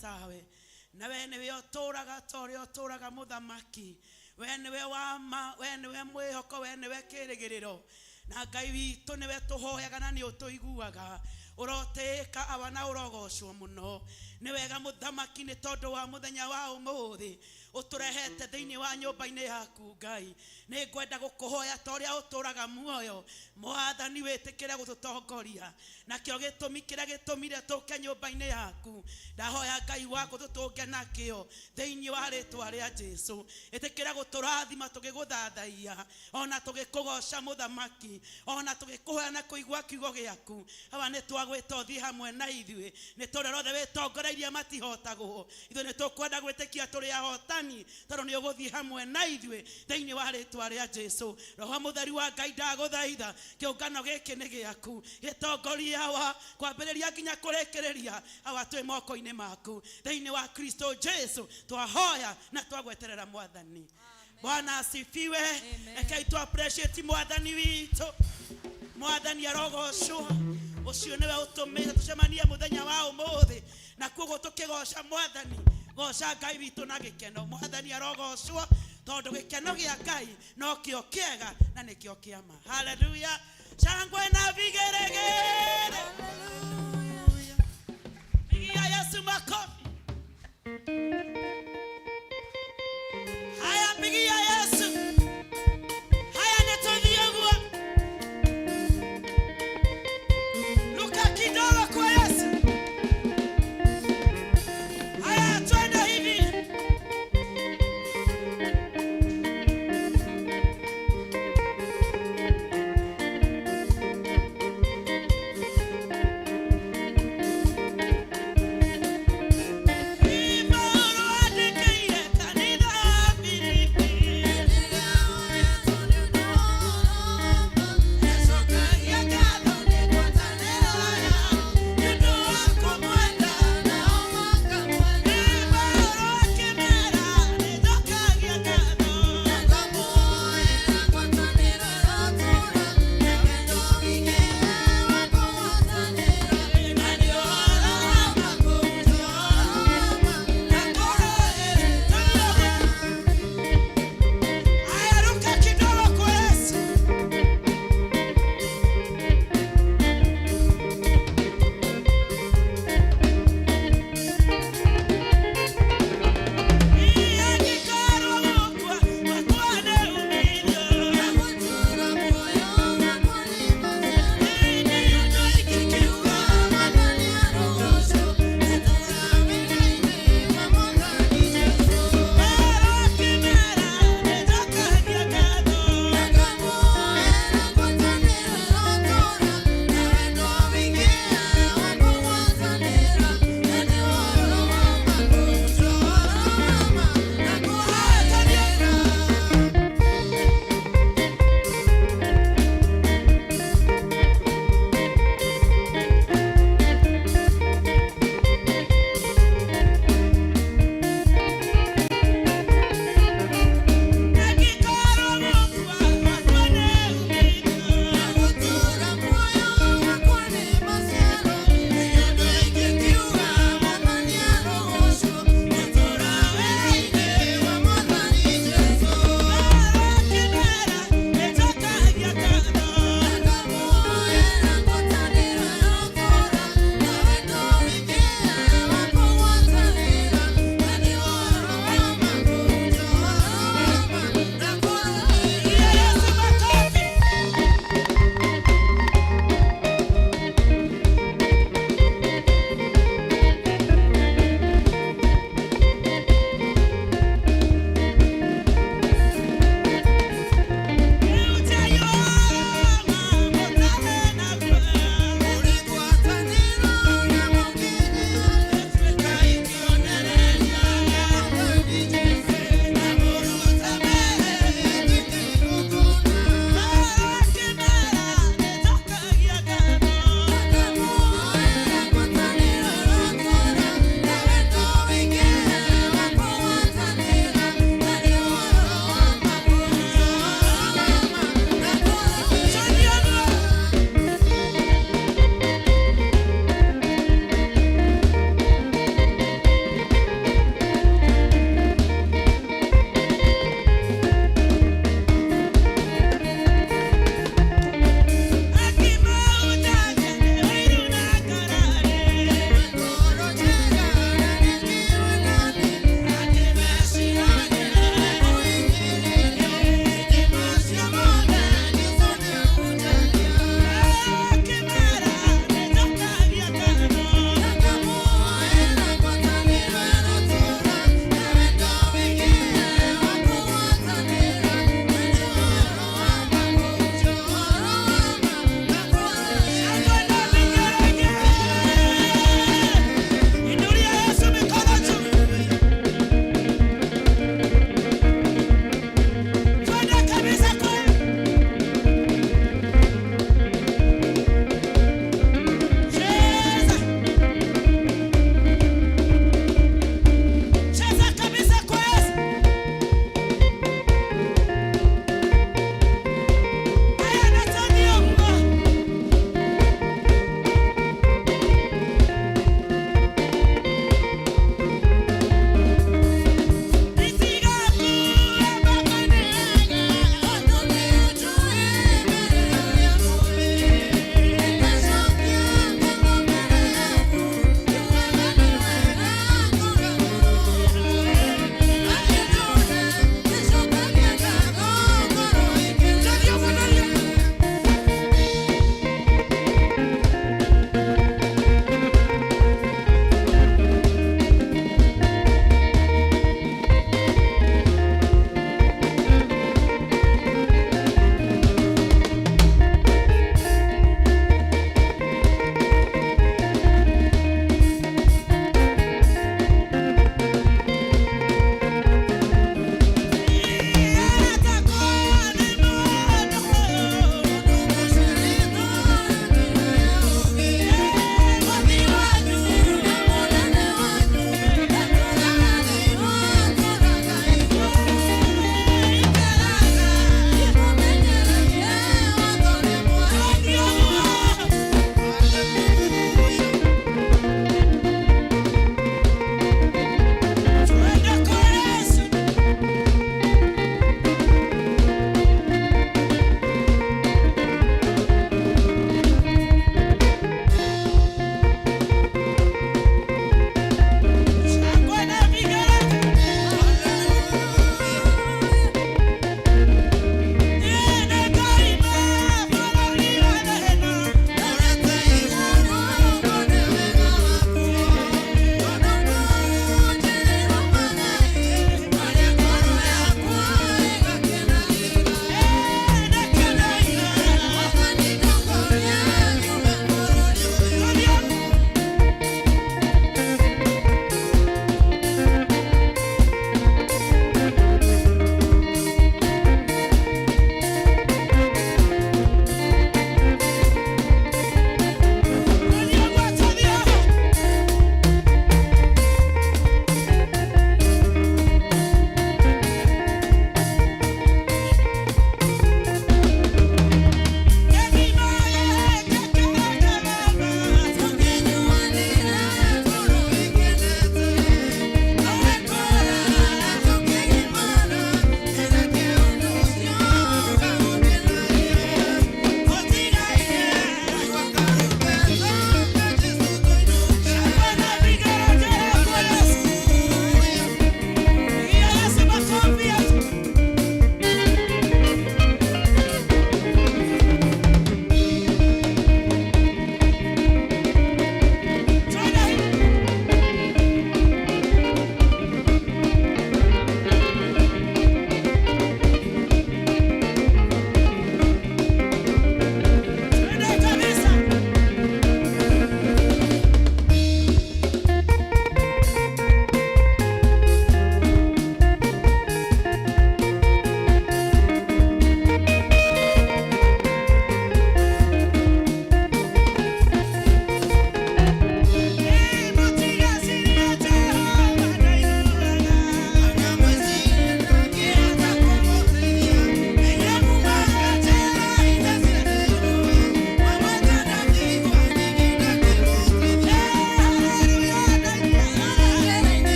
Tawe. Na we nĩwe ũtũũraga ta ũrĩa ũtũũraga mũthamaki. We nĩwe wa ma, we nĩwe mwĩhoko, we nĩwe kĩĩrĩgĩrĩro. Na Ngai witũ nĩwe tũhoyaga na nĩ ũtũiguaga. Ũrotĩĩka Awa na ũrogocwo mũno. Nĩ wega mũthamaki nĩ tondũ wa mũthenya wa ũmũthĩ ũtũrehete thĩinĩ wa nyũmba-inĩ yaku Ngai. Nĩ ngwenda gũkũhoya ta ũrĩa ũtũũraga muoyo, Mwathani wĩtĩkĩre gũtũtongoria. Nakĩo gĩtũmi kĩrĩa gĩtũmire tũke nyũmba-inĩ yaku, ndahoya Ngai waku tũtũnge nakĩo thĩinĩ wa rĩtwa rĩa Jesu. Ĩtĩkĩra gũtũrathima tũgĩgũthathaiya, ona tũgĩkũgoca mũthamaki, ona tũgĩkũhoya na kũigua kiugo gĩaku. Awa nĩ twagwĩta ũthiĩ hamwe na ithuĩ, nĩ tondũ arĩa othe wĩtongoreirie matihotagwo. Ithuĩ nĩ tũkwenda gwĩtĩkia tũrĩ ahotani, tondũ nĩ ũgũthiĩ hamwe na ithuĩ thĩinĩ wa rĩtwa rĩa Jesu. Roho Mũtheru wa Ngai ndagũthaitha, kĩũngano gĩkĩ nĩ gĩaku, gĩtongorie Awa kwambĩrĩria nginya kũrĩkĩrĩria. Awa twĩ moko-inĩ maku thĩinĩ wa Kristo Jesu, twahoya na twagweterera Mwathani. Bwana asifiwe. Rekei tu appreciate Mwathani witũ. Mwathani arogocwo, ũcio nĩwe ũtũmĩte tũcemanie mũthenya wa ũmũthĩ, na kuoguo tũkĩgoca Mwathani, goca Ngai witũ na gĩkeno. Mwathani arogocwo, tondũ gĩkeno gĩa Ngai nokĩo kĩega na nĩkĩo kĩa ma. Haleluya! Shangwe na vigeregere, pigia Yesu makofi. Haya, pigia Yesu. Haya, nĩtũthiĩ ũguo. Luka kidogo kwa Yesu. Haya, twende hivi.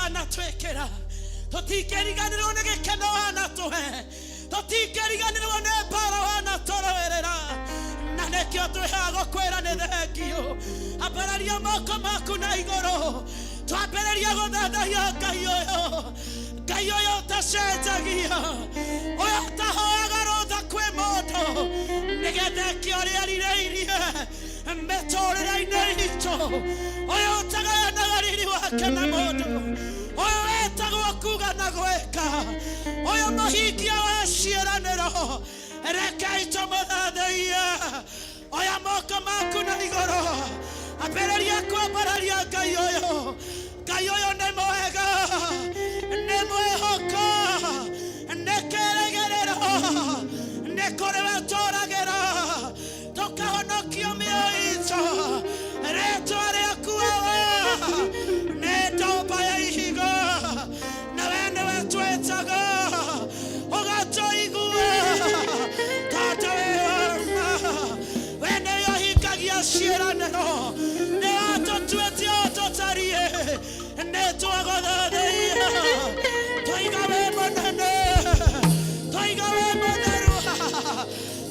Wanatwĩkĩra tũtingĩriganĩrwo nĩ gĩkeno wanatũhe tũtingĩriganĩrwo nĩ mbara wanatũrũĩrĩra na nĩkĩo twĩhaga gũkwĩra nĩ thengio ambararia moko maku na igũrũ twambĩrĩria gũthathaiya Ngai ũyũ Ngai ũyũ ũtacenjagia ũyũ ũtahoyaga rũtha kwĩ mũndũ nĩgetha eke ũrĩa erirĩirie mĩtũrĩre-inĩ itũ ũyũ ũtagayanaga riri wake na mũndũ ũyũ wetagwo kuga na gwĩka ũyũ mũhingia wa ciĩranĩro rekei tũmũthathaiye oya moko maku na igũrũ ambĩrĩria kwambararia Ngai ũyũ Ngai ũyũ nĩ mwega nĩ mwĩhoko nĩ kĩrĩgĩrĩro nĩ kũrĩ we tũragĩra tũkahonokio mĩoyo itũ rĩtwa rĩaku Awa nĩ ndomba ya ihiga na we nĩwe twĩtaga ũgatũigua tondũ wĩ wama we nĩwe ũhingagia ciĩranĩro nĩ watũtuĩte o tũtariĩ nĩ twagũthathaiya tũiga wĩ mũnene tũiga wĩ mũtheru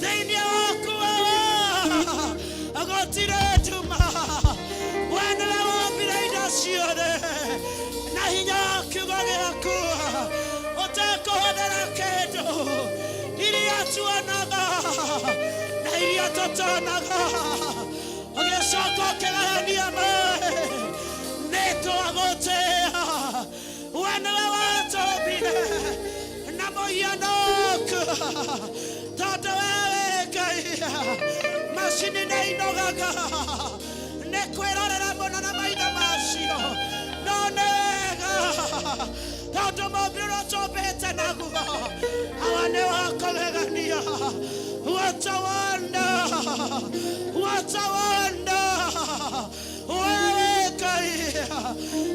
thĩinĩ waku Awa gũtirĩ nduma we nĩwe wombire indo ciothe na hinya wa kiugo gĩaku ũtekũhũthĩra kĩndũ iria tuonaga na iria tũtonaga ũgĩcoka ũkĩgayania maĩ nĩ twagũtĩĩa we nĩwe watũmbire na mũhiano waku tondũ we wĩ Ngai macini nĩ inogaga nĩ kwĩrorera mũno na maitho macio no nĩ wega tondũ mũmbi ũrĩa ũtũmbĩte naguo awa nĩ wa kũgegania. What a wonder, what a wonder. Wewe Ngai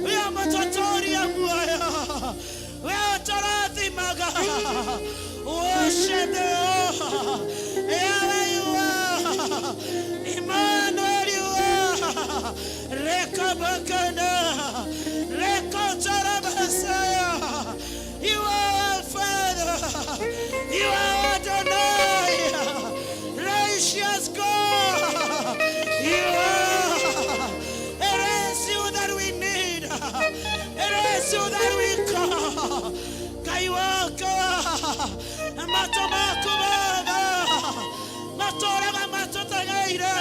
we mũtũtũria muoyo we ũtũrathimaga worship Yahweh you are Emmanuel you are Rekabakana Rekotarabasaya. You are our Father, you are Adonai, righteous God. You are. It is you that we need. It is you that we call. Ngai wakwa matũ maku Baba matũraga matũtegeire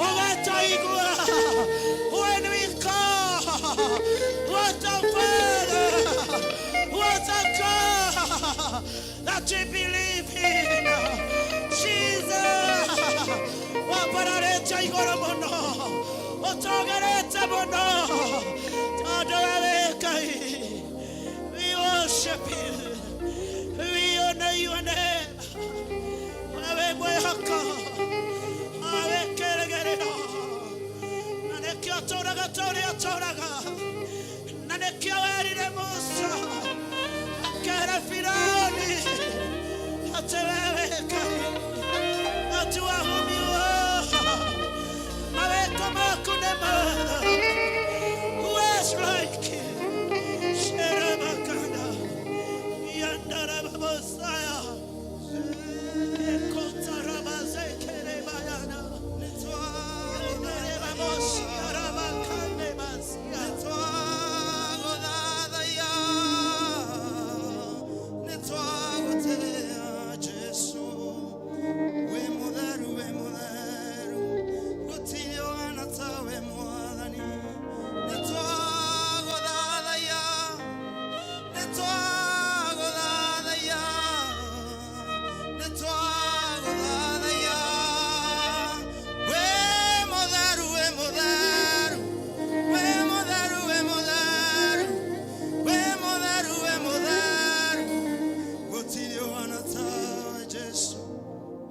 ũgatũigua when we call. What a Father, what a God that we believe in. Jesus wambararĩte igũrũ mũno ũtongerete mũno tondũ we wĩ Ngai. We worship you, we honor your name. Wewe mwĩhoko awe kĩrĩgĩrĩro na nĩkĩo tũraga tũrĩa tũraga na nĩkĩo werire Musa akera Firauni atĩ wewe Ngai atuahumiwa mawĩko maku nĩ matha. Who is like you? Sherebakana Yandarababosaya Ekotarabazekelebayana Yandarebabosia.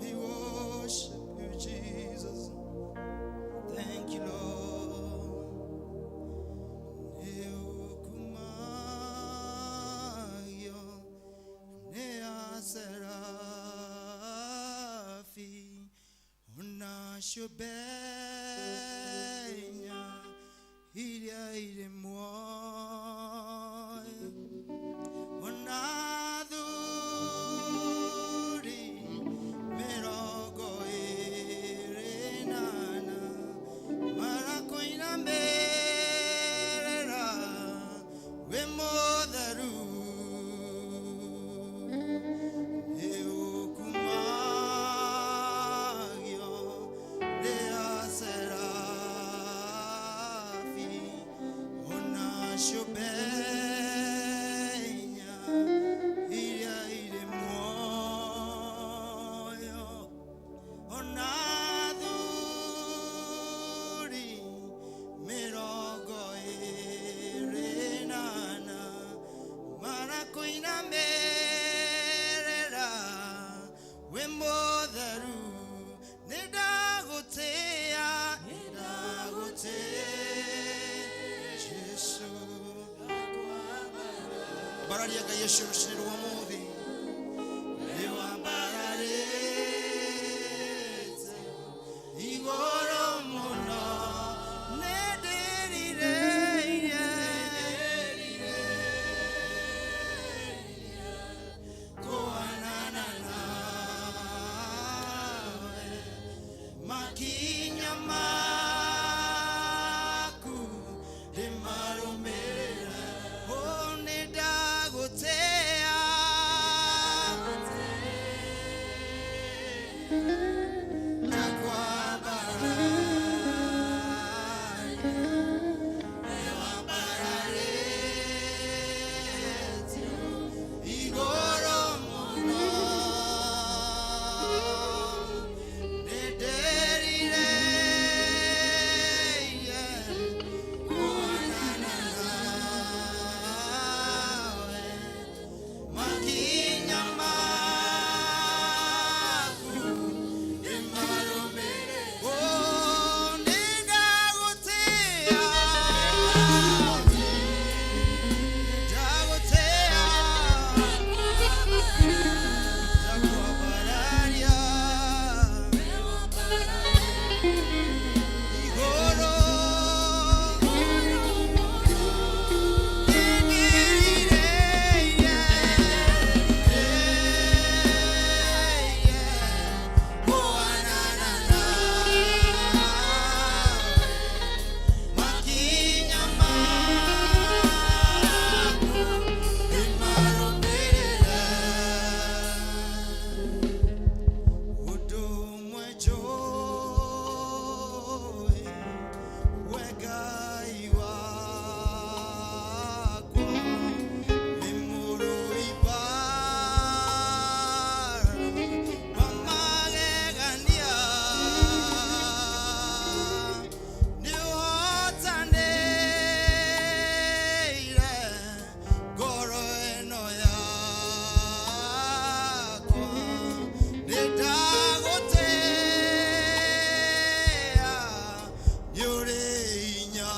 We worship you, Jesus. Thank you, Lord. Neukumayo neaserafi unashobenya iria ire muoyo. Mũtheru nĩũkumagio nĩ Aserafi ona ciũmbe inya iria irĩ muoyo ona athuri mĩrongo ĩrĩ na ana marakũinamĩrĩra wĩ mũtheru nĩ ndagũtĩĩa nĩ ndagũtĩĩa Jesũ mbararia Ngai ũcio rũcinĩ rwa ũmũthĩ nĩ wambararĩte igũrũ mũno nĩ ndĩrirĩirie kũonana nawe makinya maku ndĩmarũmĩrĩre o nĩ ndagũtĩĩa nĩwambararĩte igũrũ mũno nĩndĩrirĩirie kuonana nawe makinya maku nĩmarũmĩrĩre o nĩndagũtĩĩa ndagũtĩĩa ndakwambararia igũrũ nĩndĩrirĩirie kuonana nawe makinya maku nĩmarũmĩrĩre ũndũ ũmwe njũĩ we Ngai wakwa nĩ mũrũi mbaara wa magegania nĩũhotanĩire ngoro ĩno yakwa nĩndagũtĩĩa nĩũrĩ hinya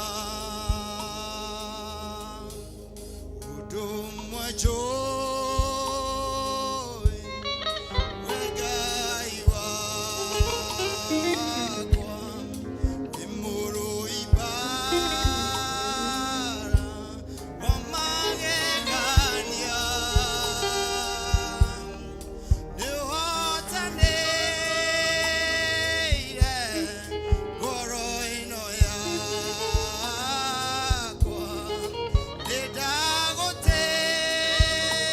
ũndũ ũmwe njũĩ we Ngai wakwa nĩ mũrũi mbaara wa magegania nĩũhotanĩire ngoro ĩno yakwa nĩndagũtĩĩa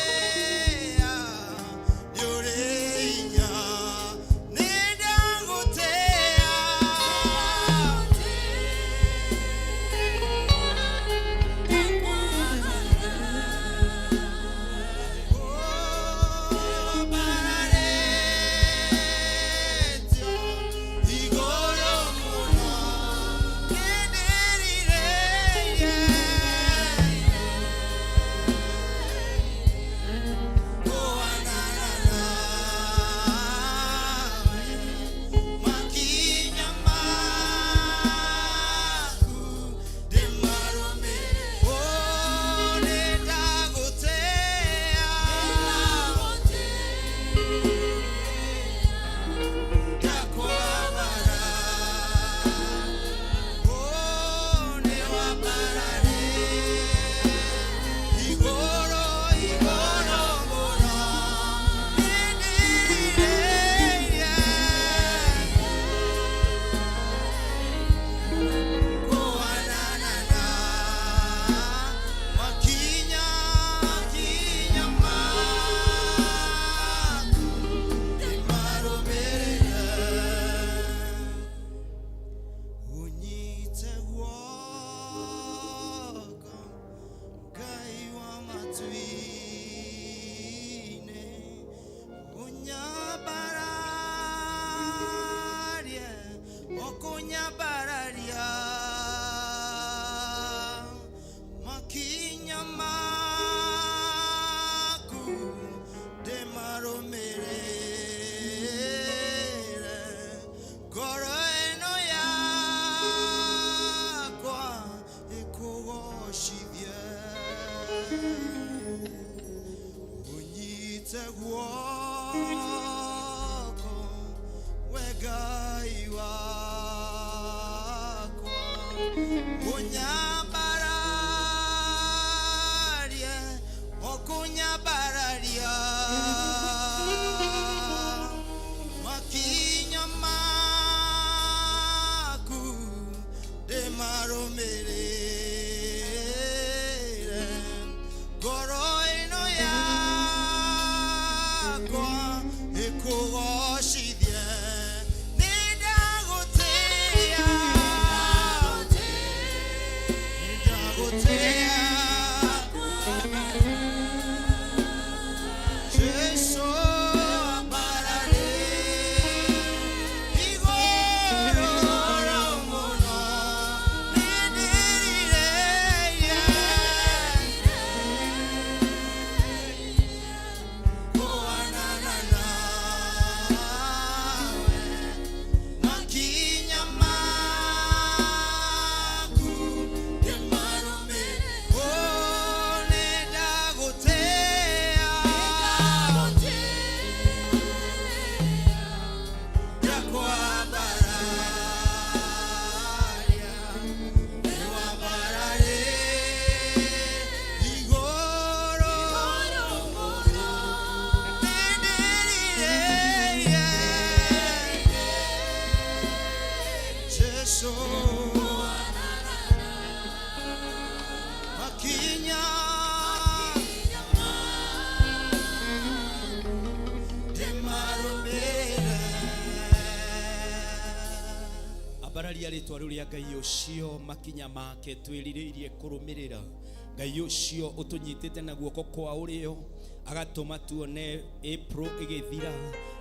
Nyitĩte guoko we Ngai wakwa, ũnyambararie, ũkũnyambararia makinya maku ndĩmarũmĩrĩre, ngoro ĩno yakwa ĩkũgocithie. Nĩndagũtĩĩa, nĩndagũtĩĩa Jesu, ambarare igũrũ mũno, nĩndĩrirĩirie kũonana nawe, makinya maku ndĩmarũmĩrĩre. Oh, nĩndagũtĩĩa, ndakwambararia, nĩwambarare igũrũ, nĩndĩrirĩirie Jesu, makinya ndĩmarũmĩrĩre. Ambararia rĩtwa rĩu rĩa Ngai ũcio makinya make twĩrirĩirie kũrũmĩrĩra, Ngai ũcio ũtũnyitĩte na guoko kwa ũrĩo agatũma tuone April ĩgĩthira,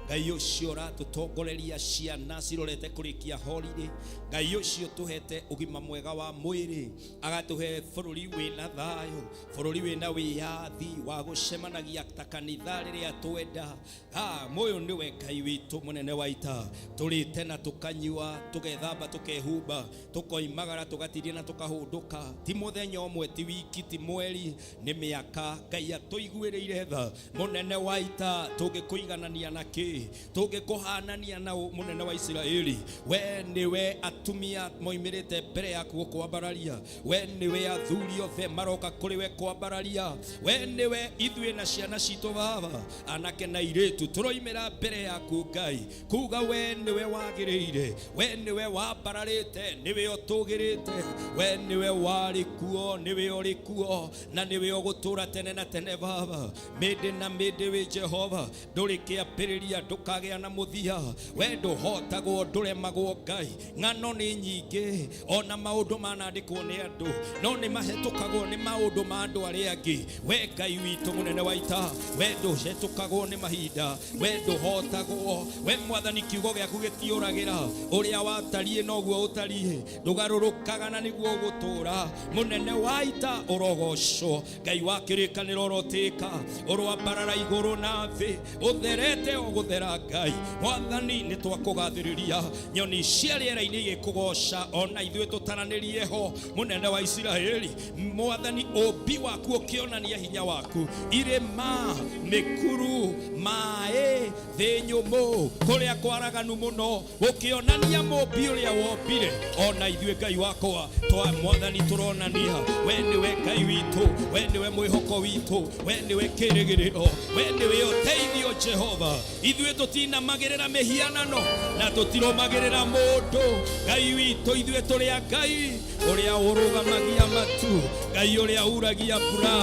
Ngai ũcio ũratũtongoreria ciana cirorete kũrĩkia holiday, Ngai ũcio tũhete ũgima mwega wa mwĩrĩ, agatũhe bũrũri wĩna thayũ, bũrũri wĩna wĩyathi wa gũcemanagia ta kanitha rĩrĩa twenda. Mũyũ nĩwe Ngai witũ mũnene wa ita, tũrĩte na tũkanyua, tũgethamba, tũkehumba, tũkoimagara, tũgatiria na tũkahũndũka. Ti mũthenya ũmwe, ti wiki, ti mweri, nĩ mĩaka. Ngai atũiguĩrĩire tha. Mũnene wa ita, tũngĩkũiganania na kĩ? Tũngĩkũhanania na ũ, mũnene wa Isiraeli? We nĩwe atumia moimĩrĩte mbere yaku gũkwambararia, we nĩwe athuri othe maroka kũrĩ we kwambararia, we nĩwe ithuĩ na ciana citũ baba, anake na airĩtu, tũroimĩra mbere yaku Ngai kuga we nĩwe wagĩrĩire, we nĩwe wambararĩte, nĩwe ũtũgĩrĩte, we nĩwe warĩ kuo, nĩwe ũrĩ kuo, na nĩwe ũgũtũra tene na tene baba, mĩndĩ na mĩndĩ wĩ Jehova. Ndũrĩ kĩambĩrĩria, ndũkagĩa na mũthia, we ndũhotagwo, ndũremagwo Ngai. Ng'ano nĩ nyingĩ, ona maũndũ manandĩkwo nĩ andũ, no nĩ mahetũkagwo nĩ maũndũ ma andũ arĩa angĩ. We Ngai witũ mũnene wa ita, we ndũhetũkagwo nĩ mahinda, we ndũhotagwo, we Mwathani kiugo gĩaku gĩtiũragĩra, ũrĩa watariĩ noguo ũtariĩ, ndũgarũrũkaga na nĩguo ũgũtũra. Mũnene wa ita, ũrogocwo. Ngai wa kĩrĩkanĩro, ũrotĩka, ũroambarara igũrũ na thĩ, ũtherete o gũthera Ngai. Mwathani, nĩ twakũgathĩrĩria, nyoni cia rĩera-inĩ igĩkũgoca, ona ithuĩ tũtaranĩrie ho. Mũnene wa Isiraeli, Mwathani, ũmbi waku ũkĩonania hinya waku, irĩma, mĩkuru, maĩ, thĩ nyũmũ, kũrĩa kwaraganu mũno, gũkĩonania mũmbi ũrĩa wombire. Ona ithuĩ Ngai wakwa twa Mwathani tũronania we nĩwe Ngai witũ, we nĩwe mwĩhoko witũ, we nĩwe kĩrĩgĩrĩro, we nĩwe ũteithio Jehova. Ithuĩ tũtinamagĩrĩra mĩhianano na tũtirũmagĩrĩra mũndũ. Ngai witũ, ithuĩ tũrĩ a Ngai ũrĩa ũrũgamagia matu, Ngai ũrĩa uragia mbura,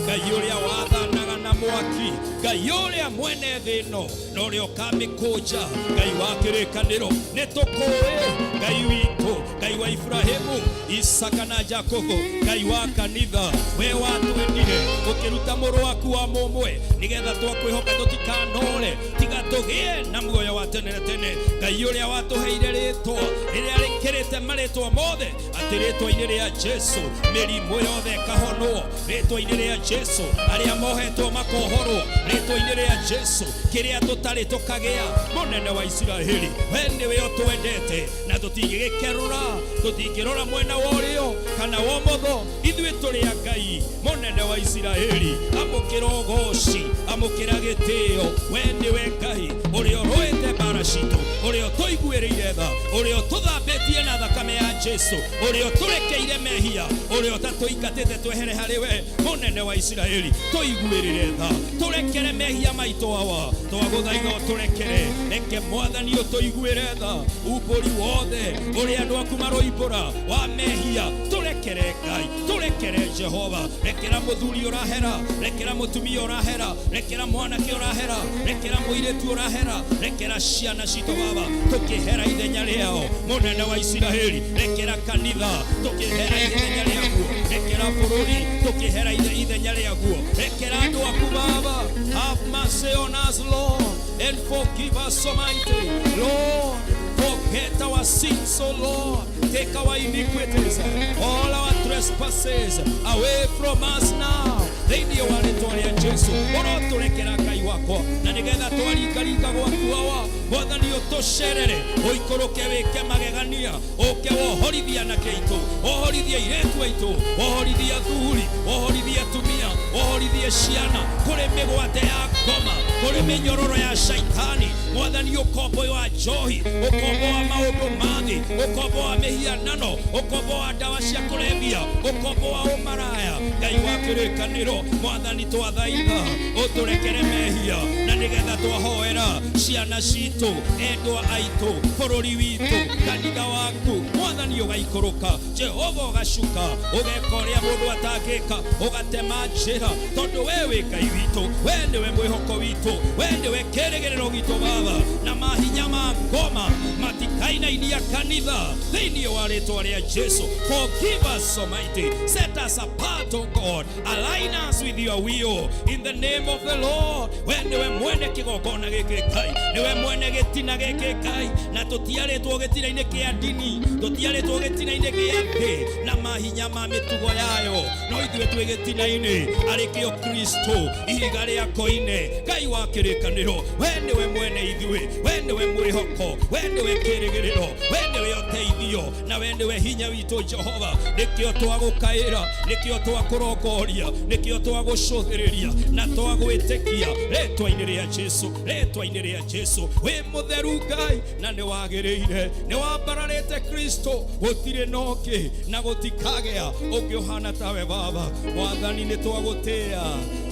Ngai ũrĩa wathanaga na mwaki, Ngai ũrĩa mwene thĩ ĩno na ũrĩa ũkamĩkũnja, Ngai wa kĩrĩkanĩro. Nĩ tũkũĩ Ngai witũ, Ngai wa Ibrahimu, Isaka na Jakubu, Ngai wa kanitha, we watwendire ũkĩruta mũrũ waku wa mũmwe nĩgetha twakwĩhoka tũtikanore, tiga tũgĩe na muoyo wa tene na tene. Ngai ũrĩa watũheire rĩtwa rĩrĩa rĩkĩrĩte marĩtwa mothe, atĩ rĩtwa-inĩ rĩa Jesu mĩrimũ yothe ĩkahonwo, rĩtwa-inĩ rĩa Jesu arĩa mohetwo makohorwo, rĩtwa-inĩ rĩa Jesu kĩrĩa tũtarĩ tũkagĩa. Mũnene wa Isiraeli, we nĩwe ũtwendete na tũtingĩgĩkerũra, tũtingĩrora mwena wa ũrĩo kana wa ũmotho. Ithuĩ tũrĩ a Ngai mũnene wa Isiraeli. Amũkĩra ũgoci, amũkĩra gĩtĩo. We nĩwe Ngai ũrĩa ũrũĩte mbara citũ, ũrĩa ũtũiguĩrĩire tha, ũrĩa ũtũthambĩtie na thakame ya Jesu, ũrĩa ũtũrekeire mehia, ũrĩa ũtatũingatĩte twehere harĩ we. Mũnene wa Isiraeli, tũiguĩrĩre tha, tũrekere mehia maitũ. Awa, twagũthaitha ũtũrekere. Reke Mwathani ũtũiguĩre tha. Umbũri wothe ũrĩa andũ aku maroimbũra wa mehia, tũrekere Ngai, tũrekere Jehova. Rekera mũthuri ũrahera, rekera mũtumia ũrahera, rekera mwanake ũrahera, rekera mũirĩtu ũrahera, rekera ciana citũ Baba, tũkĩhera ithenya rĩao. Mũnene wa Isiraeli, rekera kanitha, tũkĩhera ithenya rĩaguo. Rekera bũrũri, tũkĩhera ithenya rĩaguo. Rekera andũ aku Baba. Have mercy on us, Lord, and forgive us, Almighty Lord. Forget our sins, O Lord. Take our iniquities, all our trespasses away from us now. Thĩinĩ wa rĩtwa rĩa Jesu, ũrotũrekera Ngai wakwa, na nĩgetha twaringaringa gwaku awa, Mwathani ũtũcerere, ũikũrũke wĩke magegania, ũke wohorithie anake aitũ, wohorithie airĩtu aitũ, wohorithie athuri, wohorithie atumia, wohorithie ciana kũrĩ mĩgwate ya ngoma, kũrĩ mĩnyororo ya shaitani. Mwathani, ũkombo wa njohi, ũkombo wa maũndũ ma thĩ, ũkombo wa mĩhianano, ũkombo wa ndawa cia kũrebia, ũkombo wa ũmaraya. Ngai wa kĩrĩkanĩro, Mwathani, twathaitha ũtũrekere mehia, na nĩgetha twahoera ciana citũ, endwa aitũ, bũrũri witũ, kanitha waku, Mwathani ũgaikũrũka, Jehova ũgacuka, ũgeka ũrĩa mũndũ atangĩka, ũgatema njĩra, tondũ we wĩ Ngai witũ, we nĩwe mwĩhoko witũ, we nĩwe kĩrĩgĩrĩro gitũ Baba. Na mahinya ma ngoma matikainainia kanitha thĩinĩ wa rĩtwa rĩa Jesu. Forgive us, Almighty. Set us apart, O God. Align us with your will in the name of the Lord. We nĩwe mwene kĩgongona gĩkĩ Ngai, nĩwe mwene gĩtina gĩkĩ Ngai, na tũtiarĩtwo gĩtina-inĩ kĩa ndini, tũtiarĩtwo gĩtina-inĩ gĩa thĩ na mahinya ma mĩtugo yayo, no ithuĩ twĩ gĩtina-inĩ arĩ kĩo Kristo, ihiga rĩa koine. Ngai wa kĩrĩkanĩro, we nĩwe mwene ithuĩ, we nĩwe mwĩhoko, we nĩwe kĩrĩgĩrĩro, we nĩwe ũteithio, na we nĩwe hinya witũ Jehova. Nĩkĩo twagũkaĩra, nĩkĩo twakũrongoria, nĩkĩo twagũcũthĩrĩria na twagwĩtĩkia rĩtwa-inĩ rĩa Jesu, rĩtwa-inĩ rĩa Jesu. Wĩ mũtheru Ngai, na nĩ wagĩrĩire, nĩ wambararĩte Kristo, gũtirĩ na ũngĩ na gũtikagĩa ũngĩ ũhana tawe Baba. Mwathani, nĩ twagũtĩĩa.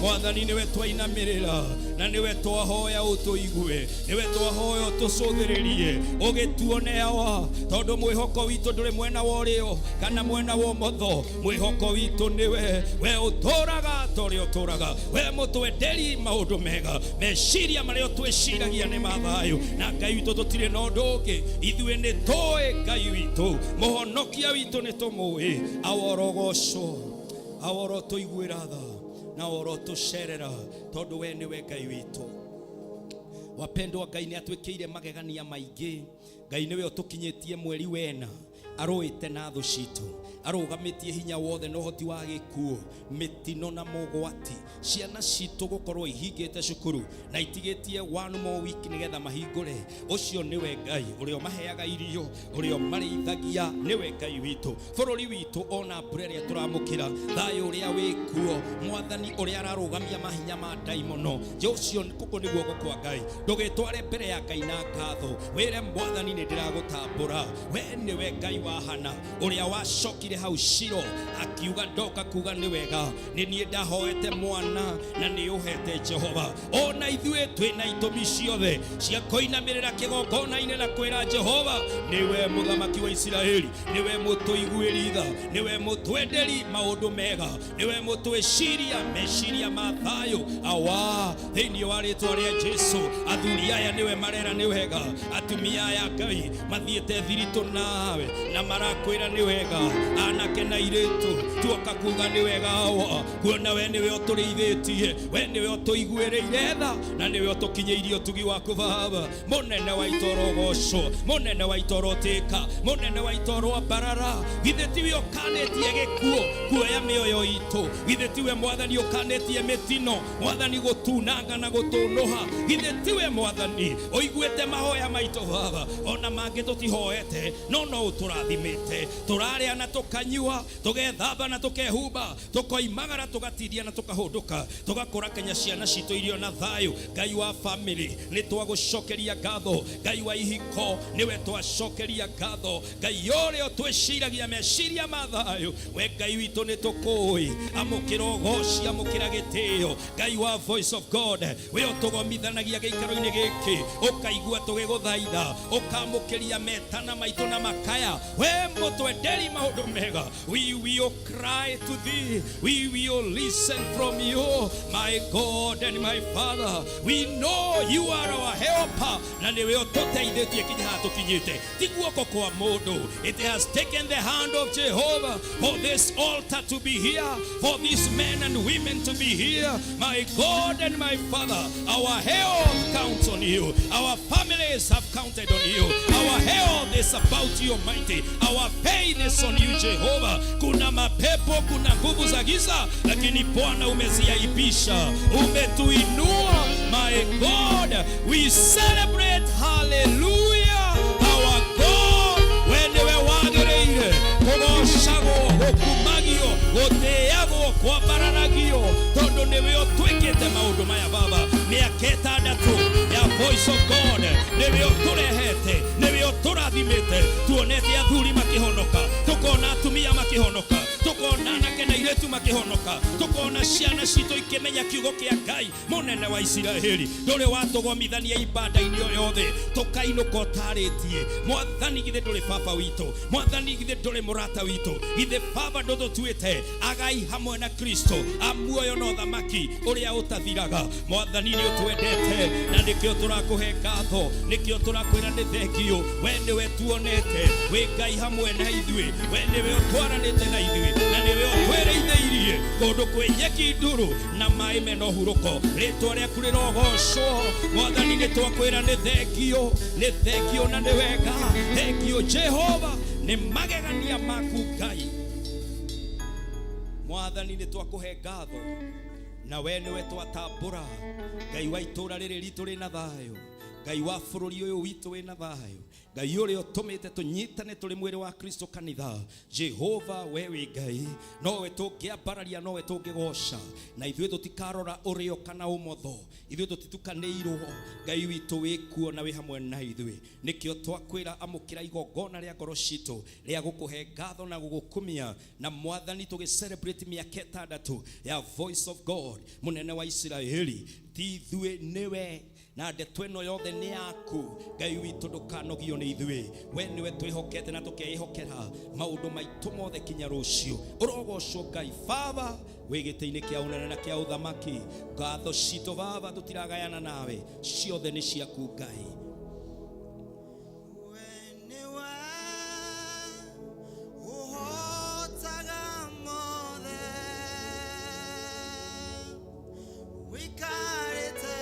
Mwathani, nĩwe twainamĩrĩra na nĩwe twahoya ũtũigue, nĩwe twahoya ũtũcũthĩrĩrie, ũgĩtuone awa, tondũ mwĩhoko witũ ndũrĩ mwena wa ũrĩo kana mwena wa ũmotho. Mwĩhoko witũ nĩwe, we ũtũraga ta ũrĩa ũtũraga, we mũtwenderi maũndũ mega. Meciria marĩa twĩciragia nĩ ma thayũ, na Ngai witũ tũtirĩ na ũndũ ũngĩ. Ithuĩ nĩ tũĩ Ngai witũ, mũhonokia witũ nĩ tũmũĩ. Awa, ũrogocwo. Awa, ũrotũiguĩra tha na ũrotũcerera, tondũ we nĩwe Ngai witũ. Wapendwa, Ngai nĩ atwĩkĩire magegania maingĩ. Ngai nĩwe ũtũkinyĩtie mweri wena, arũĩte na thũ citũ, arũgamĩtie hinya wothe na ũhoti wa gĩkuũ, mĩtino na mogwati. Ciana citũ gũkorwo ihingĩte cukuru na itigĩtie one more week nĩgetha mahingũre, ũcio nĩwe Ngai ũrĩa ũmaheaga irio, ũrĩa ũmarĩithagia, nĩwe Ngai witũ. Bũrũri witũ, ona mbura ĩrĩa tũramũkĩra, thayũ ũrĩa wĩkuo, Mwathani ũrĩa ararũgamia mahinya ma ndaimono, ũcio kũkũ nĩ guoko kwa Ngai. Ndũgĩtware mbere ya Ngai na ngatho, wĩre Mwathani, nĩ ndĩragũtambũra. We nĩwe Ngai wa Hana, ũrĩa wacokire hau Shilo akiuga, ndoka kuga nĩ wega, nĩ niĩ ndahoete mwana na nĩ ũhete Jehova. Ona ithuĩ twĩna itũmi ciothe cia kũinamĩrĩra kĩgongona-inĩ na kwĩra Jehova, nĩwe mũthamaki wa Isiraeli, nĩwe mũtũiguĩri tha, nĩwe mũtwenderi maũndũ mega, nĩwe mũtwĩciria meciria ma thayũ. Awa, thĩinĩ wa rĩtwa rĩa Jesu, athuri aya nĩwe marera nĩ wega, atumia aya Ngai mathiĩte thiritũ nawe na marakwĩra nĩ wega, anake na airĩtu tuoka kuga nĩ wega. Awa, kuona we nĩwe ũtũrĩithĩtie, we nĩwe ũtũiguĩrĩire tha na nĩwe ũtũkinyĩirie ũtugi waku. Baba mũnene wa itoro gocwo, mũnene wa itoro tĩka, mũnene wa itoro mbarara, githĩ tiwe ũkanĩtie gĩkuũ kuoya mĩoyo itũ? Githĩ tiwe Mwathani ũkanĩtie mĩtino, Mwathani, gũtunanga na gũtũnũha? Githĩ tiwe Mwathani ũiguĩte mahoya maitũ? Baba, ona mangĩ tũtihoete, no no ũtũrathimĩte, tũrarĩa na tũka. Tũkanyua, tũgethamba na tũkehumba, tũkoimagara, tũgatindia na tũkahũndũka, tũgakũra kenya ciana citũ irio na thayũ. Ngai wa family, nĩ twagũcokeria ngatho. Ngai wa ihiko, nĩwe twacokeria ngatho. Ngai ũrĩa ũtwĩciragia meciria ma thayũ, we Ngai witũ nĩ tũkũĩ. Amũkĩra ũgoci, amũkĩra gĩtĩo. Ngai wa Voice of God, we ũtũgomithanagia gĩikaro-inĩ gĩkĩ, ũkaigua tũgĩgũthaitha, ũkamũkĩria metana maitũ na makaya. We mũtwenderi maũndũ mega, we will cry to thee, we will listen from you, my God and my Father. We know you are our helper, na nĩwe ũtũteithĩtie kinya haha tũkinyĩte. Ti guoko kwa mũndũ. It has taken the hand of Jehovah for this altar to be here, for these men and women to be here. My God and my Father, our health counts on you, our families have counted on you, our health is about you, Almighty, our faith is on you, Jehovah. Kuna mapepo, kuna nguvu za giza, lakini Bwana umeziaibisha, umetuinua. My God, we celebrate, hallelujah, our God. We nĩwe wagĩrĩire kũgocagwo, gũkumagio, gũtĩagwo, kwambararagio, tondũ nĩwe ũtwĩkĩte maũndũ maya. Baba, mĩaka 6 ya Voice of God, nĩwe ũtũrehete, nĩwe ũtũrathimĩte. Tuonete athuri makĩhonoka, tũkona atumia makĩhonoka, tũkona anake na airĩtu makĩhonoka, tũkona ciana citũ ikĩmenya kiugo kĩa Ngai mũnene wa Isiraeli. Ndũrĩ watũgomithania ibanda-inĩ o yothe tũkainũka ũtarĩtie. Mwathani, githĩ ndũrĩ baba witũ? Mwathani, githĩ ndũrĩ mũrata witũ? Githĩ baba ndũtũtuĩte agai hamwe na Kristo, amuoyo na ũthamaki ũrĩa ũtathiraga? Mwathani, nĩ ũtwendete na nĩkĩo tũrakũhe ngatho, nĩkĩo tũrakwĩra nĩ thengio. We nĩwe tuonete wĩ Ngai hamwe na ithuĩ, we nĩwe ũtwaranĩte na ithuĩ, na nĩwe ũtwĩrĩithĩirie kũndũ kwĩ nyeki nduru na maĩ mena ũhurũko. Rĩtwa rĩaku rĩrogocwo. Mwathani, nĩ twakwĩra nĩ thengio, nĩ thengio na nĩ wega. Thengio Jehova nĩ magegania maku. Ngai Mwathani, nĩ twakũhe ngatho na we nĩwe twatambũra. Ngai wa itũũra rĩrĩ ritũ rĩna thayũ, Ngai wa bũrũri ũyũ witũ wĩna thayũ, Ngai ũrĩa ũtũmĩte tũnyitane tũrĩ mwĩrĩ wa Kristo kanitha. Jehova, we wĩ Ngai, nowe tũngĩambararia, nowe tũngĩgoca, na ithuĩ tũtikarora ũrĩo kana ũmotho, ithuĩ tũtitukanĩirwo. Ngai witũ, wĩ kuo na wĩ hamwe na ithuĩ. Nĩkĩo twakwĩra amũkĩra igongona rĩa ngoro citũ rĩa gũkũhe ngatho na gũgũkumia. Na Mwathani, tũgĩ celebrate mĩaka 6 ya Voice of God, mũnene wa Isiraeli, ti ithuĩ, nĩwe, na ndeto ĩno yothe nĩ yaku. Ngai witũ, ndũkanogio nĩ ithuĩ. We nĩwe twĩhokete na tũkeĩhokera maũndũ maitũ mothe kinya rũciũ. Ũrogocwo Ngai Baba wĩ gĩtĩ-inĩ kĩa ũnene na kĩa ũthamaki. Ngatho citũ Baba tũtiragayana nawe, ciothe nĩ ciaku, Ngai. We nĩwe ũhotaga mothe, wĩikarĩte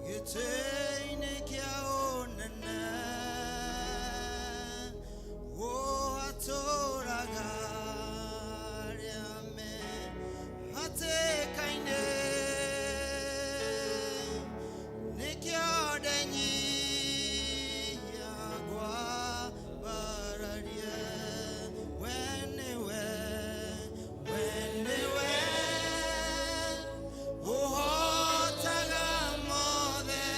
gĩtĩ-inĩ kĩa ũnene, ũhatũraga arĩa me hatĩka-inĩ. Nĩkĩo ndenyihia ngwambararie. We nĩwe, we nĩwe ũhotaga mothe,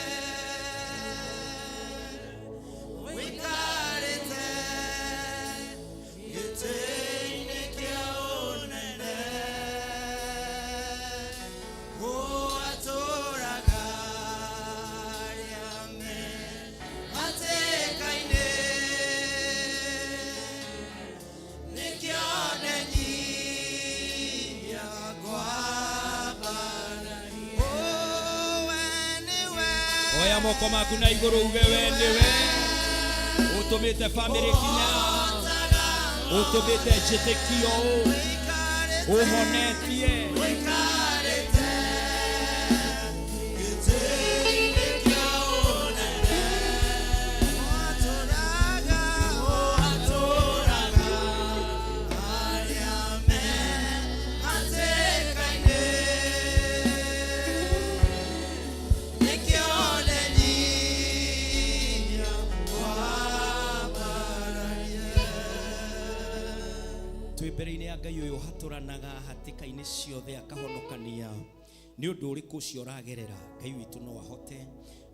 wĩikarĩte gĩtĩ-inĩ kĩa ũnene, ũhatũraga arĩa me hatĩka-inĩ. Nĩkĩo ndenyihia ngwambararie. Oh, we nĩwe Oya moko maku na igũrũ uge, we nĩwe ũtũmĩte bamĩrĩ kinya, ũtũmĩte njĩtĩkio, ũhonetie. Wĩikarĩte gĩtĩ-inĩ kĩa ũnene, ũhatũraga, ũhatũraga arĩa me hatĩka-inĩ. Nĩkĩo ndenyihia ngwambararie. Ũtũhatũranaga hatĩka-inĩ ciothe akahonokania. Nĩ ũndũ ũrĩkũ ũcio ũragerera? Ngai witũ no ahote.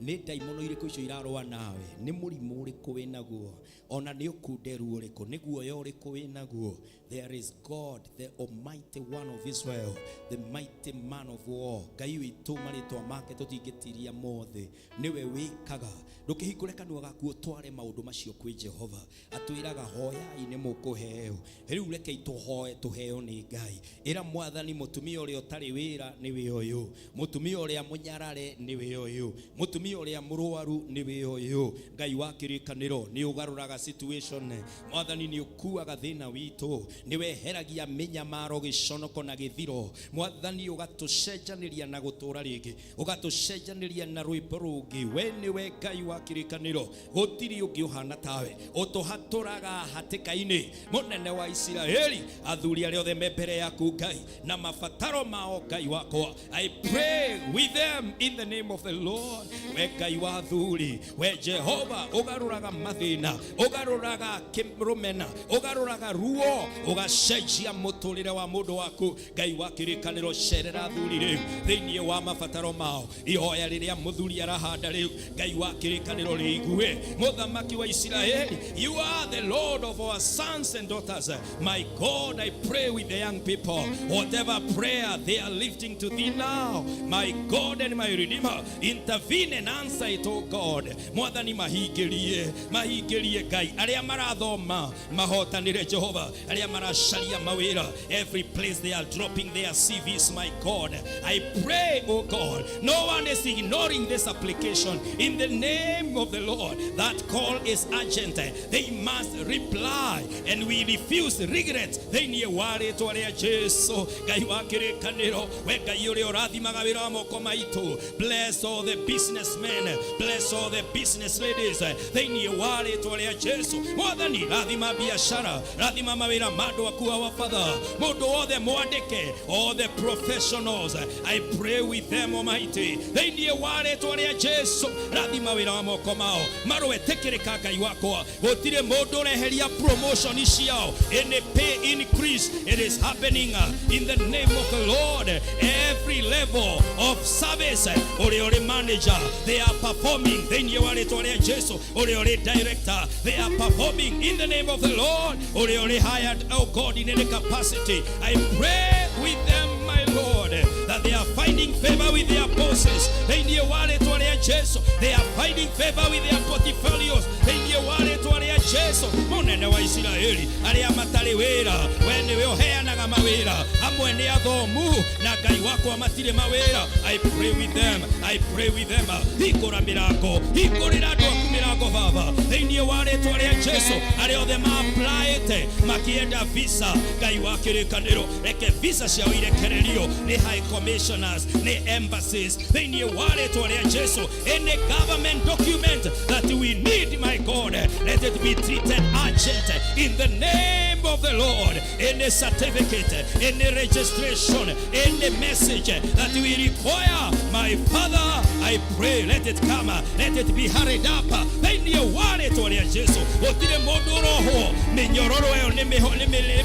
Nĩ ndaimono irĩkũ icio irarũa nawe? Nĩ mũrimũ ũrĩkũ wĩ naguo? Ona nĩ ũkunderu ũrĩkũ? Nĩ guoya ũrĩkũ wĩ naguo? There is God, the Almighty One of Israel, the mighty man of war. Ngai witũ marĩtwa make tũtingĩtiria mothe. Nĩwe wĩkaga. Ndũkĩhingũre kanua gaku ũtware maũndũ macio kwĩ Jehova. Atwĩraga hoyai nĩ mũkũheo. Rĩu rekei tũhoe tũheo nĩ Ngai. Ĩra Mwathani, mũtumia ũrĩa ũtarĩ wĩra nĩwe ũyũ, mũtumia ũrĩa mũnyarare nĩwe ũyũ, mũtumia ũrĩa mũrwaru nĩwe ũyũ. Ngai wa kĩrĩkanĩro, nĩ ũgarũraga situation. Mwathani, nĩ ũkuaga thĩna witũ, nĩ weheragia mĩnyamaro, gĩconoko na gĩthiro. Mwathani, ũgatũcenjanĩria na gũtũra rĩngĩ, ũgatũcenjanĩria na rwĩmbo rũngĩ. We nĩwe Ngai wa kĩrĩkanĩro, gũtirĩ ũngĩ ũhana tawe. Ũtũhatũraga hatĩka-inĩ, mũnene wa Isiraeli. Athuri arĩa othe me mbere yaku Ngai na mabataro mao, Ngai wakwa, I pray with them in the name of the Lord. We Ngai wa athuri, we Jehova, ũgarũraga mathĩna, ũgarũraga kĩrũmena, ũgarũraga ruo, ũgacenjia mũtũrĩre wa mũndũ waku. Ngai wa kĩrĩkanĩro, cerera athuri rĩu thĩinĩ wa mabataro mao. Ihoya rĩrĩa mũthuri arahanda rĩu, Ngai wa kĩrĩkanĩro, rĩigue. Mũthamaki wa Isiraeli, you are the Lord of our sons and daughters. My God, I pray with the young people, whatever prayer they are lifting to thee now, my God and my Redeemer, intervene and answer it, oh God. Mwathani, mahingĩrie, mahingĩrie Ngai. Arĩa marathoma mahotanĩre Jehova, arĩa maracaria mawĩra, every place they are dropping their CVs, my God, I pray, oh God, no one is ignoring this application. In the name of the Lord, that call is urgent. They must reply, and we refuse regret. Thĩinĩ wa rĩtwa rĩa Jesu, Ngai wa kĩrĩkanĩro, we Ngai ũrĩa ũrathimaga wĩra wa moko maitũ, bless all the businessmen, bless all the business ladies. Thĩinĩ wa rĩtwa rĩa Jesu, Mwathani, rathima biashara, rathima mawĩra ma andũ aku. Our Father, mũndũ wothe mwandĩke, all the professionals, I pray with them, Almighty. Thĩinĩ wa rĩtwa rĩa Jesu, rathima wĩra wa moko mao, marwetĩkĩrĩka. Ngai wakwa, gũtirĩ mũndũ ũreheria promotion ciao, any pay increase, it is happening in the name of the Lord. Every level of service, ũrĩa ũrĩ manager, they are performing thĩinĩ wa rĩtwa rĩa Jesu. Ũrĩa ũrĩ director, they are performing in the name of the Lord. Ũrĩa ũrĩ hired, oh God, in any capacity, I pray with them, my Lord, that they are finding favor with their bosses. Thĩinĩ wa rĩtwa rĩa Jesu, they are finding favor with their portfolios. Thĩinĩ wa rĩtwa rĩa Jesu, mũnene wa Isiraeli, arĩa matarĩ wĩra, we nĩwe ũheanaga mawĩra. Amwe nĩ athomu na Ngai wakwa matirĩ mawĩra. I pray with them, I pray with them. Hingũra mĩrango, hingũrĩra andũ aku mĩrango, Baba, thĩinĩ wa rĩtwa rĩa Jesu. Arĩa othe ma-applyĩte makĩenda visa, Ngai wa kĩrĩkanĩro, reke visa ciao irekererio nĩ high commissioners, nĩ embassies, thĩinĩ wa rĩtwa rĩa Jesu. Any government document that we need, my God, let it be treated urgent in the name of the Lord. Any certificate, any registration, any message that we require, my Father, I pray, let it come, let it be hurried up thĩinĩ wa rĩtwa rĩa Jesu. Gũtirĩ mũndũ ũrohwo, mĩnyororo ĩyo nĩ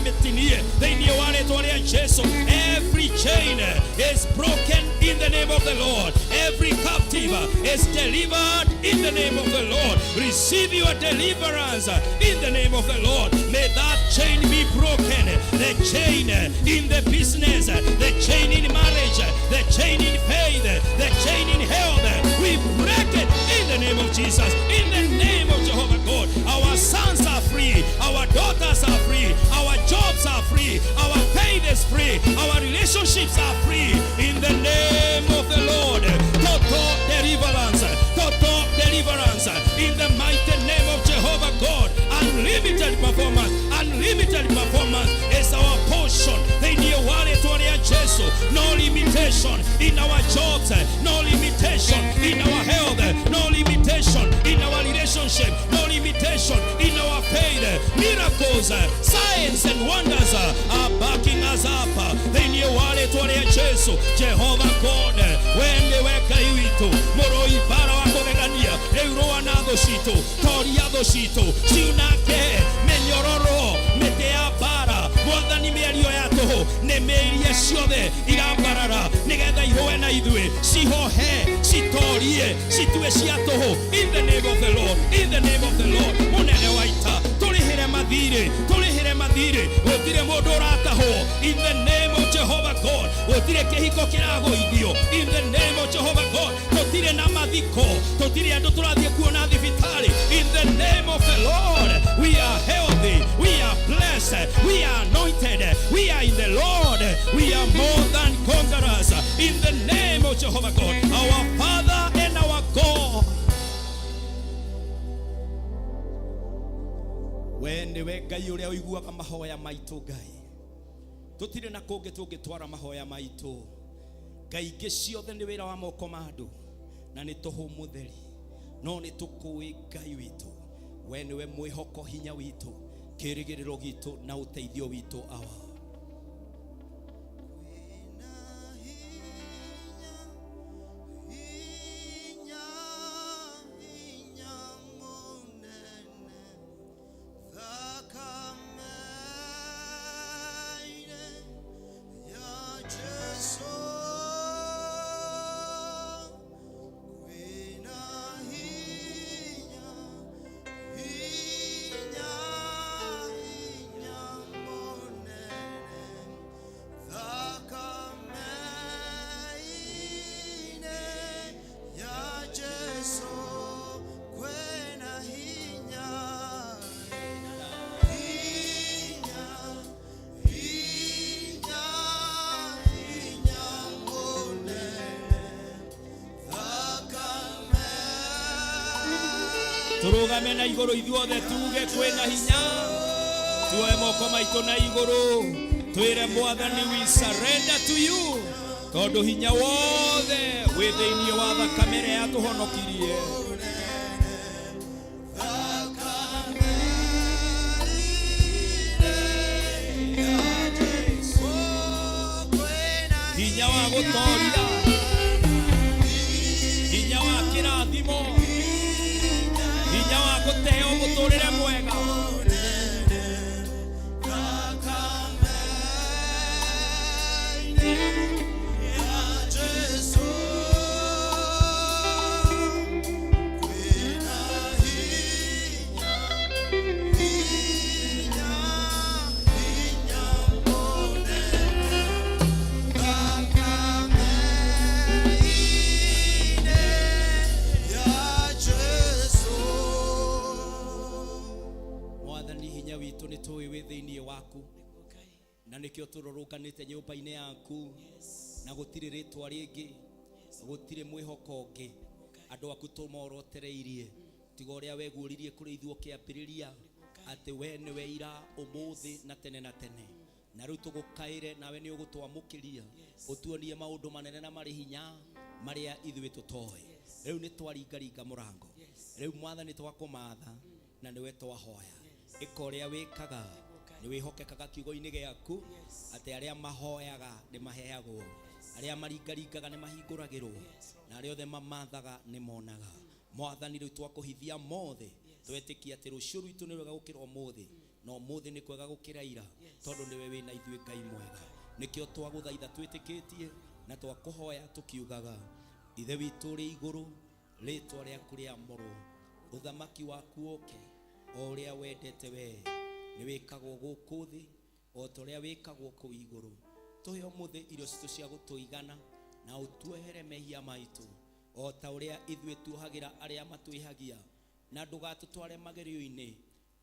mĩtinie thĩinĩ wa rĩtwa rĩa Jesu. Every chain is broken in the name of the Lord. Every captive is delivered in the name of the Lord. Receive your deliverance in the name of the Lord. May that chain be broken, the chain in the business, the chain in marriage, the chain in faith, the chain in health. We break it in the name of Jesus, in the name of Jehovah God. Our sons are free, our daughters are free, our jobs are free, our faith is free, our relationships are free in the name of the Lord. Total deliverance, total deliverance in the mighty name of Jehovah God. Unlimited performance, unlimited performance is our portion. Thĩinĩ wa rĩtwa rĩa Jesu, no limitation in our jobs, no limitation in our health, no limitation in our relationship, no limitation in our faith. Miracles, signs and wonders are backing us up. Thĩinĩ wa rĩtwa rĩa Jesu, Jehovah God, we nĩwe Ngai witũ, mũrũi mbara wa kũgegania. Rĩu rũa na thũ citũ, toria thũ citũ, ciunange mĩnyororo, mĩtĩ ya mbara. Mwathani, mĩario ya tũhũ. Nĩmĩ iria ciothe irambarara nĩgetha irũe na ithuĩ, cihohe, citorie, citue cia tũhũ, in the name of the Lord, in the name of the Lord. Mũnene wa ita, tũrĩhĩre mathirĩ, tũrĩhĩre mathirĩ. Gũtirĩ mũndũ ũratahwo, in the name of Jehovah God. Gũtirĩ kĩhiko kĩragũithio, in the name of Jehovah God. Tũtirĩ na mathiko, tũtirĩ andũ tũrathiĩ kuona thibitarĩ, in the name of the Lord. We are healthy, we are blessed, we are anointed, we are in the Lord, we are more than conquerors, in the name of Jehovah God, our Father and our God. We nĩwe Ngai ũrĩa ũiguaga mahoya maitũ. Ngai, tũtirĩ na kũngĩ tũngĩtwara mahoya maitũ. Ngai ingĩ ciothe nĩ wĩra wa moko ma andũ na nĩ tũhũ mũtheri, no nĩ tũkũĩ Ngai witũ, we nĩwe mwĩhoko, hinya witũ, kĩrĩgĩrĩro gitũ na ũteithio witũ awa. Kwĩna hinya, hinya, hinya mũnene thakame-inĩ ya Jesũ. Kwĩna hinya, hinya, hinya mũnene thakame-inĩ ya Jesũ. Kwĩna hinya, hinya, hinya, hinya mũnene thakame. Tũrũgame na igũrũ ithuothe, tuge kwĩna hinya. Tuoe moko maitũ na igũrũ, twĩre Mwathani, we surrender to you, tondũ hinya wothe wĩ thĩinĩ wa thakame ĩrĩa yatũhonokirie. Hinya wa gũtoria, hinya wa kĩrathimo, hinya wa gũteo mũtũrĩre mwega. Mwathani, hinya witũ nĩ tũĩ wĩ thĩinĩ waku. Nĩguo Ngai. Na nĩkĩo tũrũrũnganĩte nyũmba-inĩ yaku, na gũtirĩ rĩtwa rĩngĩ, gũtirĩ mwĩhoko ũngĩ andũ aku tũmorotereirie tiga ũrĩa weguũririe kũrĩ ithuĩ ũkĩambĩrĩria, atĩ we nĩwe ira, ũmũthĩ na tene na tene. Na rĩu tũgũkaĩre, nawe nĩ ũgũtwamũkĩria, ũtuonie maũndũ manene na marĩ hinya marĩa ithuĩ tũtoĩ. Rĩu nĩ twaringaringa mũrango. Rĩu Mwathani, twakũmatha na nĩwe twahoya. Ĩka ũrĩa wĩkaga, nĩ wĩhokekaga kiugo-inĩ gĩaku atĩ arĩa mahoyaga nĩ maheagwo, arĩa maringaringaga nĩ mahingũragĩrwo, na arĩa othe mamathaga nĩ monaga. Mwathani, rĩu twakũhithia mothe, twetĩkia atĩ rũciũ rwitũ nĩ rwega gũkĩra ũmũthĩ, na ũmũthĩ nĩ kwega gũkĩra ira, tondũ nĩwe wĩna ithuĩ, Ngai mwega. Nĩkĩo twagũthaitha twĩtĩkĩtie na twakũhoya tũkiugaga, Ithe witũ ũrĩ igũrũ, rĩtwa rĩaku rĩamũrwo, ũthamaki waku ũke, o ũrĩa wendete wee nĩ wĩkagwo gũkũ thĩ o ta ũrĩa wĩkagwo kũu igũrũ. Tũhe ũmũthĩ irio citũ cia gũtũigana, na ũtuohere mehia maitũ o ta ũrĩa ithuĩ tuohagĩra arĩa matwĩhagia, na ndũgatũtware magerio-inĩ,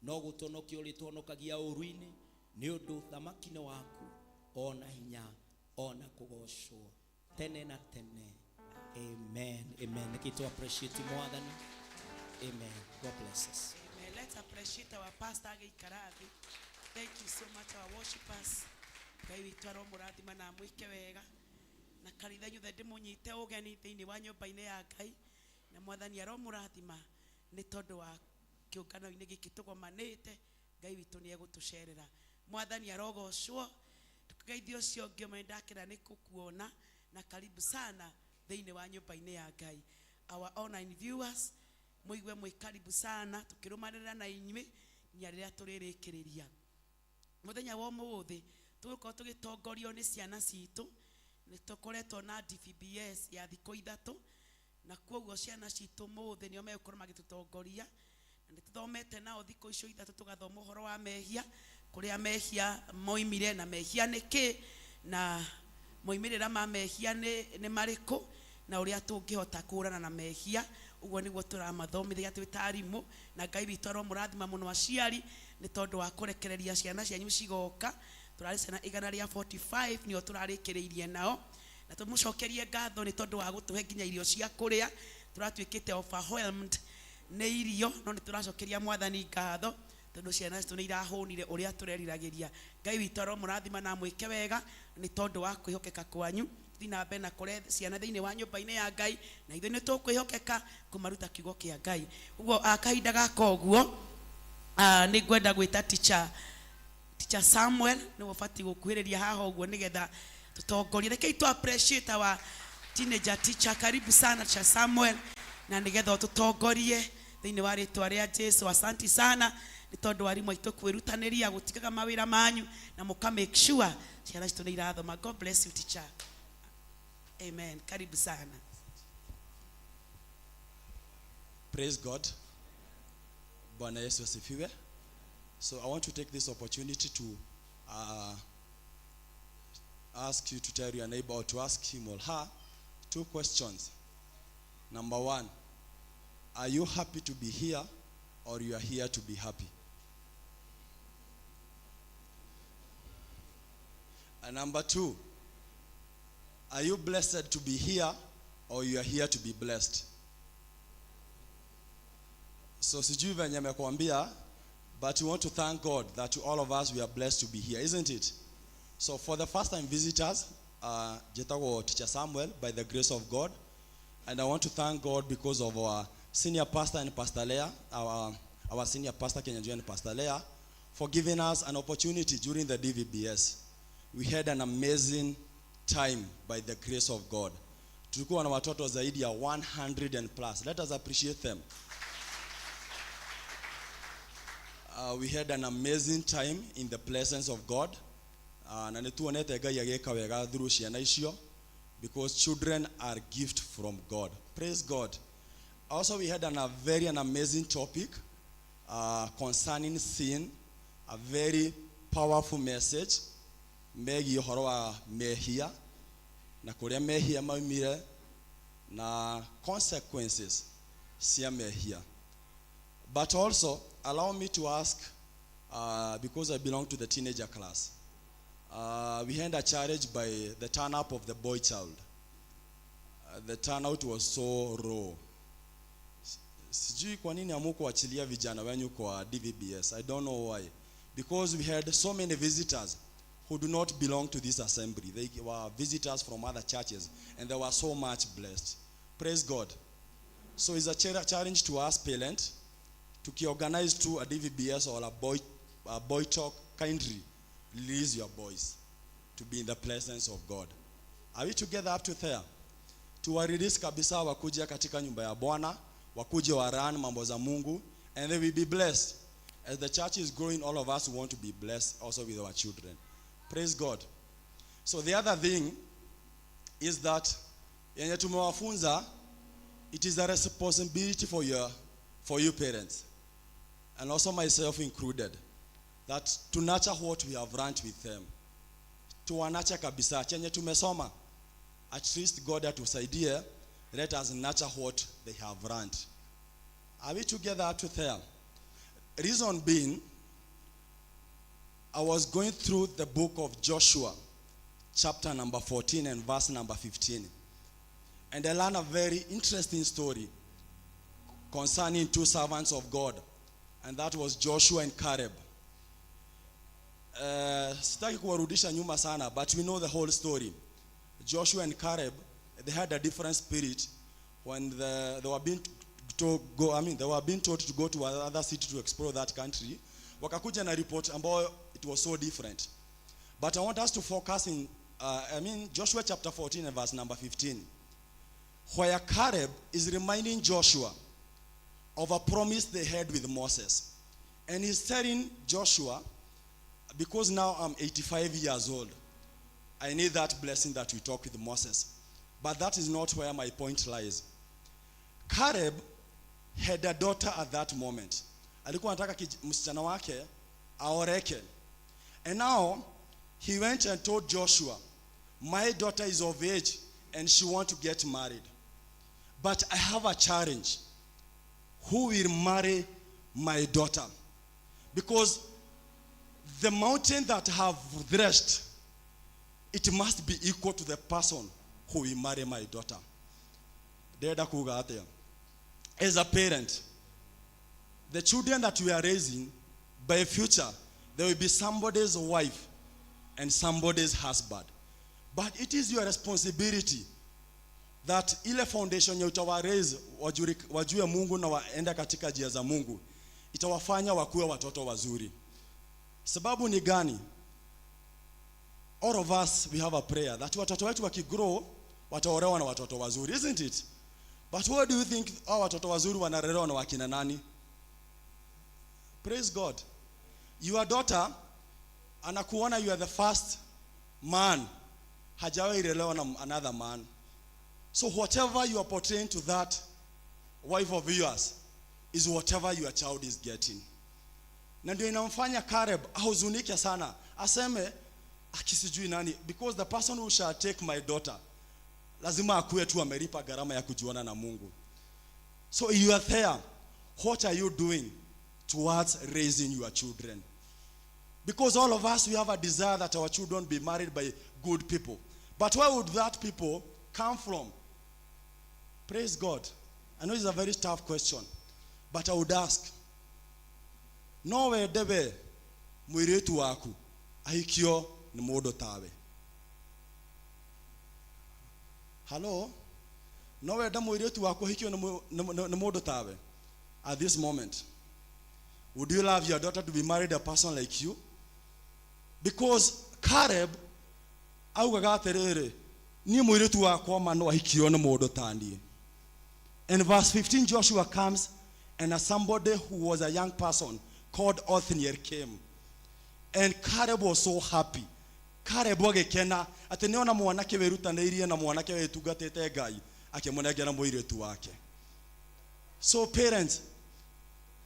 no gũtũhonokia ũrĩtũhonokagia ũũru-inĩ, nĩ ũndũ thamaki nĩ waku, ona hinya, ona kũgocwo tene na tene. Amen, amen. Nĩkĩ tũ appreciate Mwathani. Amen. God bless us. Amen. Let's appreciate our pastor agĩikara thĩ. Thank you so much, our worshipers. Ngai witũ aromũrathima na amwĩke wega. Na kanitha inyuothe ndĩmũnyite ũgeni thĩinĩ wa nyũmba-inĩ ya Ngai. Na Mwathani aromũrathima nĩ tondũ wa kĩũngano-inĩ gĩkĩ tũgomanĩte. Ngai witũ nĩ egũtũcerera. Mwathani arogocwo. Tũkĩgeithia ũcio ũngĩ ũmwe, ndakena nĩ gũkuona na karibu sana thĩinĩ wa nyũmba-inĩ ya Ngai. Our online viewers, mũigue mwĩ karibu sana, tũkĩrũmanĩrĩra na inyuĩ nginya rĩrĩa tũrĩrĩkĩrĩria. Mũthenya wa ũmũthĩ Tũgũkorwo tũgĩtongorio nĩ ciana citũ. Nĩ tũkoretwo na DVBS ya thikũ ithatũ, na kwoguo ciana citũ mũthĩ nĩo megũkorwo magĩtũtongoria. Na nĩ tũthomete nao thikũ icio ithatũ, tũgathoma ũhoro wa mehia, kũrĩa mehia moimire na mehia nĩ kĩ, na moimĩrĩra ma mehia nĩ marĩkũ, na ũrĩa tũngĩhota kũhũrana na mehia. Ũguo nĩguo tũramathomithia twĩ ta arimũ, na Ngai witũ aromũrathima mũno aciari nĩ tondũ wa kũrekereria ciana cianyu cigoka. Tũrarĩ ciana 145 nĩo tũrarĩkĩrĩirie nao, na tũmũcokerie ngatho nĩ tondũ wa gũtũhe nginya irio cia kũrĩa. Tũratuĩkĩte overwhelmed nĩ irio, no nĩ tũracokeria Mwathani ngatho tondũ ciana citũ nĩ irahũnire ũrĩa tũreriragĩria. Ngai witũ aromũrathima na amwĩke wega nĩ tondũ wa kwĩhokeka kwanyu. Thiĩ na mbere na kũrehe ciana thĩinĩ wa nyũmba-inĩ ya Ngai, na ithuĩ nĩ tũkwĩhokeka kũmaruta kiugo kĩa Ngai. Ũguo kahinda gaka ũguo, nĩ ngwenda gwĩta teacher Samuel, nĩwe ũbatiĩ gũkuhĩrĩria haha ũguo nĩgetha tũtongorie. Rekei tu appreciate our teenager teacher. Karibu sana teacher Samuel, na nĩgetha ũtũtongorie thĩinĩ wa rĩtwa rĩa Jesu. Asanti sana nĩ tondũ arimũ aitũ kwĩrutanĩria gũtigaga mawĩra manyu na mũka make sure ciana citũ nĩ irathoma. God bless you, teacher. Amen. Karibu sana. Praise God. Bwana Yesu asifiwe. So I want to take this opportunity to ask you to tell your neighbor or to ask him or her two questions. Number one, are you happy to be here or you are here to be happy? And number two, are you blessed to be here or you are here to be blessed? So sijui venye amekwambia, but we want to thank God that to all of us we are blessed to be here, isn't it? So for the first time visitors, njĩtagwo Teacher Samuel by the grace of God, and I want to thank God because of our senior pastor and Pastor Leah, our senior pastor Kenyanjui and Pastor Leah, for giving us an opportunity during the DVBS. We had an amazing time by the grace of God. Tulikuwa na watoto zaidi ya 100 and plus. Let us appreciate them. We had an amazing time in the presence of God. Na nĩ tuonete Ngai agĩka wega through ciana icio, because children are gift from God. Praise God. Also, we had a very an amazing topic concerning sin, a very powerful message megiĩ ũhoro wa mehia na kũrĩa mehia maumire na consequences cia mehia. But also, allow me to ask, because I belong to the teenager class, we had a challenge by the turn up of the boy child. The turnout was so low. Sijui kwa nini hamukuachilia vijana wenyu kwa DVBS. I don't know why. Because we had so many visitors who do not belong to this assembly. They were visitors from other churches and they were so much blessed. Praise God. So it's a challenge to us parents to organize to a DVBS or a boy talk. Kindly release your boys to be in the presence of God. Are we together up to there? Tuwa-release kabisa wakuja katika nyumba ya Bwana, wakuje wa-learn mambo za Mungu, and they will be blessed. As the church is growing, all of us want to be blessed also with our children. Praise God. So the other thing is that yenye tumewafunza, it is a responsibility for you parents, and also myself included, that to nurture what we have learned with them. Tuwa-nurture kabisa chenye tumesoma. At least God atusaidie, let us nurture what they have learned. Are we together up to there? Reason being, I was going through the book of Joshua, chapter number 14 and verse number 15. And I learned a very interesting story concerning two servants of God. And that was Joshua and Caleb. Sitaki kuwarudisha nyuma sana, but we know the whole story. Joshua and Caleb, they had a different spirit when they were being to go, I mean, they were being told to go to another city to explore that country. Wakakuja na report ambayo it was so different. But I want us to focus in, I mean, Joshua chapter 14 and verse number 15, where Caleb is reminding Joshua of a promise they had with Moses. And he's telling Joshua, Because now I'm 85 years old, I need that blessing that we talk with Moses. But that is not where my point lies. Caleb had a daughter at that moment. Alikuwa anataka msichana wake aoreke. And now he went and told Joshua, "My daughter is of age and she wants to get married. But I have a challenge. Who will marry my daughter? Because the mountain that have threshed, it must be equal to the person who will marry my daughter." Ndĩrenda kuga atĩa? As a parent, the children that we are raising, by future, there will be somebody's wife and somebody's husband. But it is your responsibility that ile foundation ya utawa raise wajue Mungu na waenda katika njia za Mungu itawafanya wakuwe watoto wazuri. Sababu ni gani? All of us, we have a prayer that watoto wetu wakigrow wataolewa na watoto wazuri, isn't it? But what do you think hao watoto wazuri wanalelewa na wakina nani? Praise God. Your daughter anakuona you are the first man. Hajawahi lelewa na another man. So whatever you are portraying to that wife of yours is whatever your child is getting. Na ndio inamfanya Caleb ahuzunike sana, aseme akisijui nani, because the person who shall take my daughter lazima akuwe tu amelipa gharama ya kujuana na Mungu. So you are there. What are you doing towards raising your children? Because all of us, we have a desire that our children be married by good people. But where would that people come from? Praise God. I know it's a very tough question, but I would ask, no wende we mũirĩtu waku ahikio nĩ mũndũ tawe? Hello? No wende mũirĩtu waku ahikio nĩ mũndũ tawe at this moment? Would you love your daughter to be married a person like you? Because Caleb augaga atĩrĩrĩ, niĩ mũirĩtu wakwa ma no ahikio nĩ mũndũ ta niĩ. And verse 15, Joshua comes, and as somebody who was a young person called Othniel came. And Caleb was so happy. Caleb agĩkena atĩ nĩona mwanake wĩrutanĩirie na mwanake wĩtungatĩte Ngai akĩmũnengera mũirĩtu wake. So parents,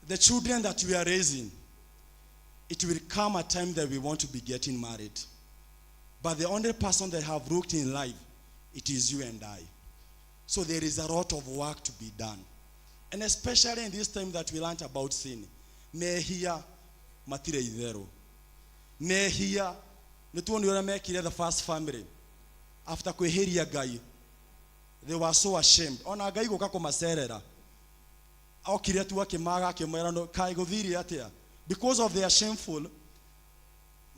the children that we are raising, it will come a time that we want to be getting married. But the only person that have looked in life, it is you and I. So there is a lot of work to be done. And especially in this time that we learned about sin. Mehia matire itherũ. Mehia nĩ tuonire ũrĩa mekire the first family. After kwĩhĩria Ngai, they were so ashamed. Ona Ngai gũka kũmacerera. Okire tu akĩmaga akĩmera no kaĩ gũthire atĩa? Because of their shameful,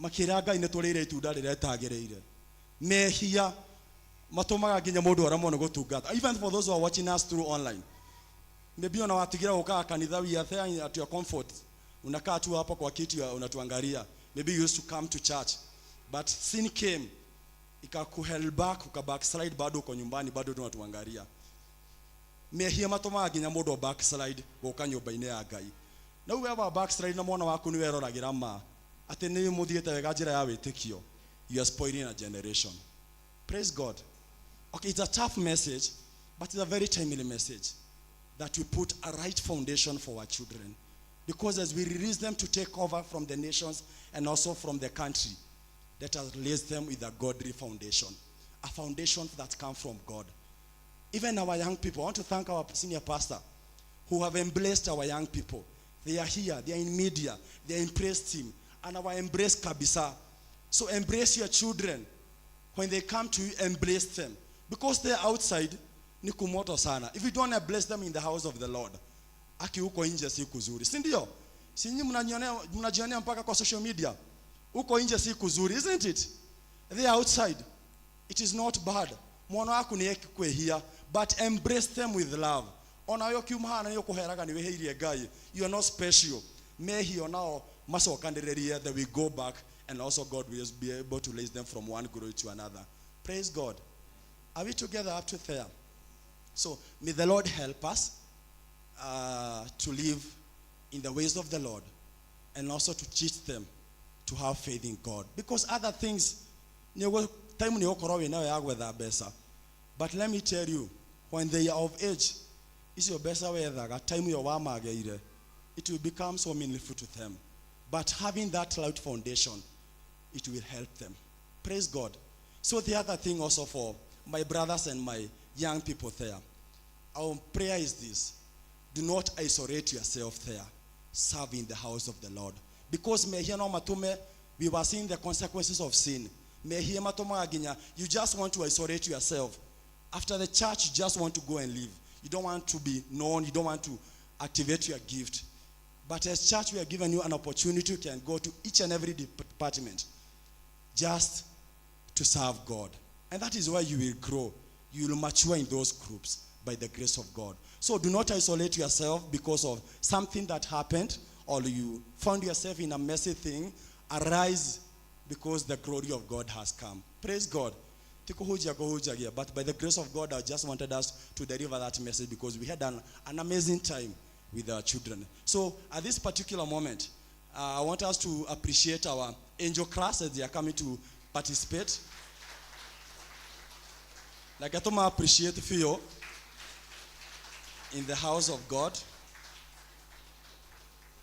makĩra Ngai nĩ tũrĩire itunda rĩrĩa rĩtagĩrĩire. Mehia matũmaga nginya mũndũ aremwo nĩ gũtungata. Even for those who are watching us through online, maybe ona watigira gũkaga kanitha, we are there at your comfort, unakaa tu hapo kwa kiti unatuangalia. Maybe you used to come to church, but sin came ikakuheld back, uka backslide, bado uko nyumbani, bado tunatuangalia. Mehia matũmaga nginya mũndũ backslide gũka nyũmba-inĩ ya Ngai. Na rĩu wa backslide na mwana waku nĩ weroragĩra ma atĩ nĩ mũthiĩte wega njĩra ya wĩtĩkio, you are spoiling a generation. Praise God. Okay, it's a tough message, but it's a very timely message that we put a right foundation for our children. Because as we release them to take over from the nations and also from the country, let us raise them with a godly foundation, a foundation that comes from God. Even our young people, I want to thank our senior pastor who have embraced our young people. They are here, they are in media, they are in praise team, and our embrace kabisa. So embrace your children. When they come to you, embrace them. Because they're outside, ni kumoto sana. If you don't embrace them in the house of the Lord, aki huko nje si kuzuri. Si ndio? Si nyinyi mnajionea mpaka kwa social media. Huko nje si kuzuri, isn't it? They are outside. It is not bad. Mwana waku nĩ ekwĩhia, but embrace them with love. Ona we ũkiuma haha nĩ ũkũheraga nĩ wĩhĩirie Ngai. You are not special. Mehia nao macokanĩrĩrie, that we go back, and also God will be able to raise them from one glory to another. Praise God. Are we together up to there? So may the Lord help us to live in the ways of the Lord and also to teach them. to have faith in God. Because other things, time nĩ ũgũkorwo wĩ nayo ya gwetha mbeca. But let me tell you, when they are of age, icio mbeca wethaga, time ĩyo wamagĩire, it will become so meaningful to them. But having that right foundation, it will help them. Praise God. So the other thing also for my brothers and my young people there, our prayer is this: do not isolate yourself there. Serve in the house of the Lord. Because mehia no matume, we were seeing the consequences of sin. Mehia matumaga nginya, you just want to isolate yourself. After the church, you just want to go and live. You don't want to be known. You don't want to activate your gift. But as church, we are giving you an opportunity. You can go to each and every department just to serve God. And that is where you will grow. You will mature in those groups by the grace of God. So do not isolate yourself because of something that happened or you found yourself in a messy thing. Arise, because the glory of God has come. Praise God. Ti kũhunjia kũhunjagia, but by the grace of God, I just wanted us to deliver that message because we had an amazing time with our children. So at this particular moment, I want us to appreciate our angel class as they are coming to participate. Like I told my appreciate Theo in the house of God.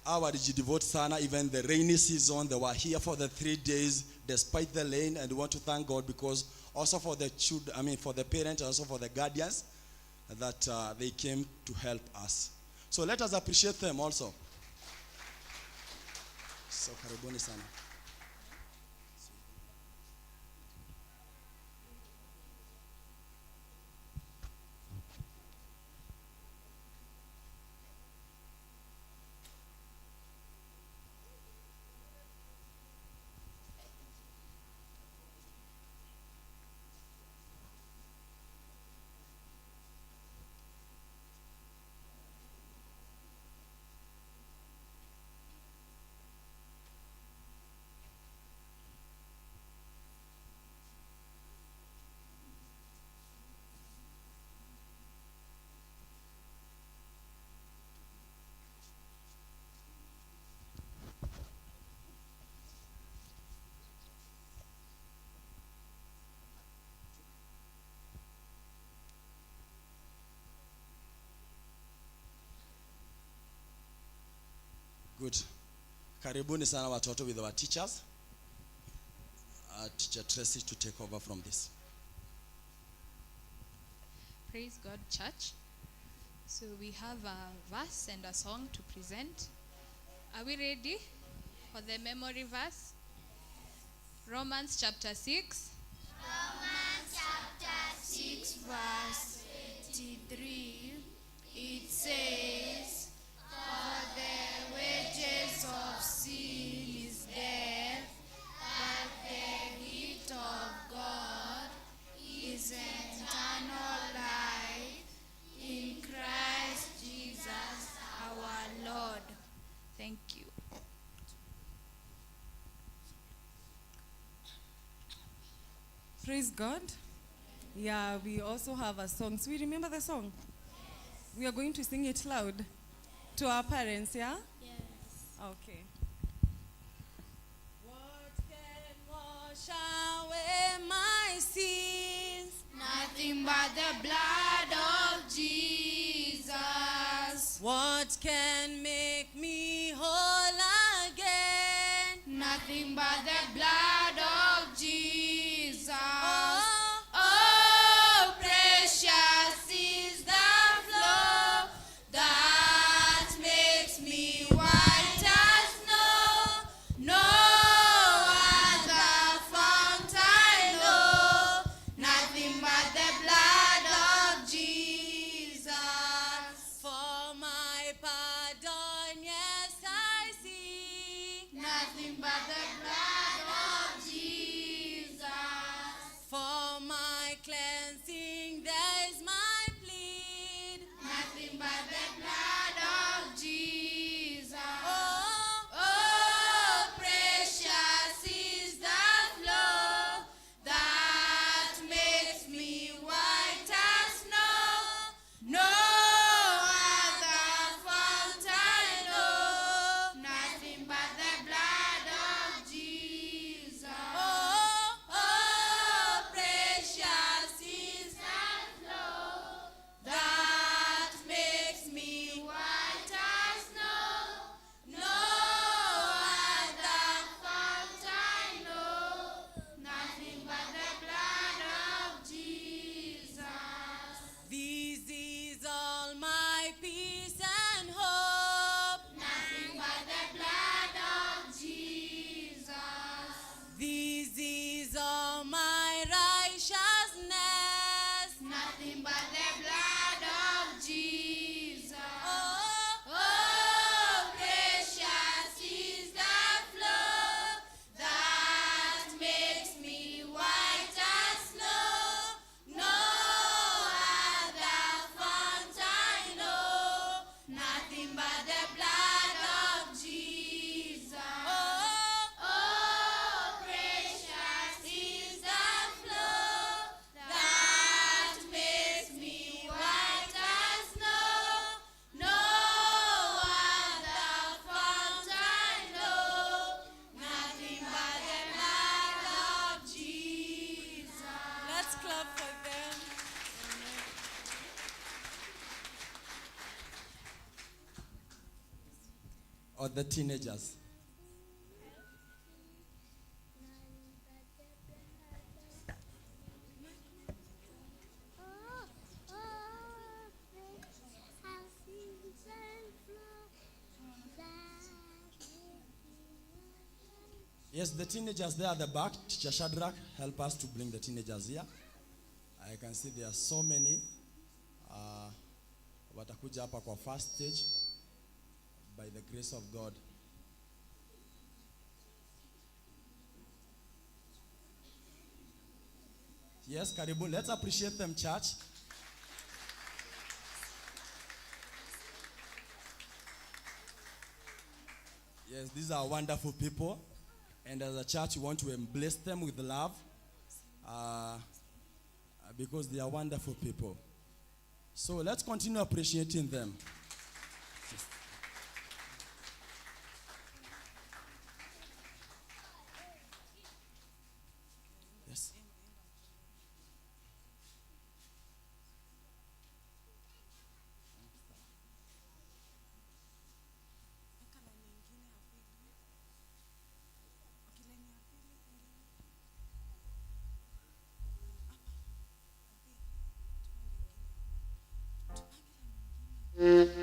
Our devote sana, even the rainy season, they were here for the 3 days despite the rain, and we want to thank God because also for the children, I mean for the parents, also for the guardians, that they came to help us. So let us appreciate them also. So karibuni sana. Good. Karibuni sana watoto with our teachers. Teacher Tracy to take over from this. Praise God, church. So we have a verse and a song to present. Are we ready for the memory verse? Romans chapter 6. Romans chapter 6 verse 23. It says, "For the wages of sin is death, but the gift of God is eternal life in Christ Jesus our Lord." Thank you. Praise God. Yeah, we also have a song. So we remember the song? Yes. We are going to sing it loud to our parents, yeah? Yes. Okay. What can wash away my sins? Nothing but the blood of Jesus. What can make me whole again? Nothing but the blood of Jesus. Oh, oh, precious is the flow that makes me white as snow. No other fount I know, nothing but the blood of Jesus. For my pardon Or the teenagers? Yes, the teenagers there at the back. Teacher Shadrach, help us to bring the teenagers here. I can see there are so many. Watakuja hapa kwa first stage by the grace of God. Yes, karibu. Let's appreciate them, church. Yes, these are wonderful people. And as a church, we want to embrace them with love because they are wonderful people. So let's continue appreciating them. Yes.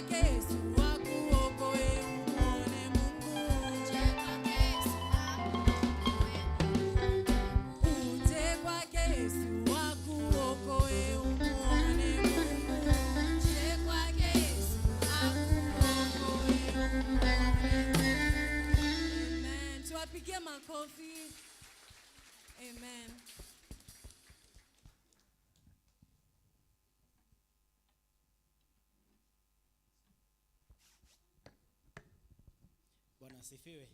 kwake Yesu akuokoe umuone Mungu. Uje kwake Yesu akuokoe umuone Mungu. Uje kwake Yesu akuokoe umuone Mungu. Uje kwake Yesu akuokoe umuone Mungu. Amen. Tuwapigie makofi. Amen. Bwana asifiwe.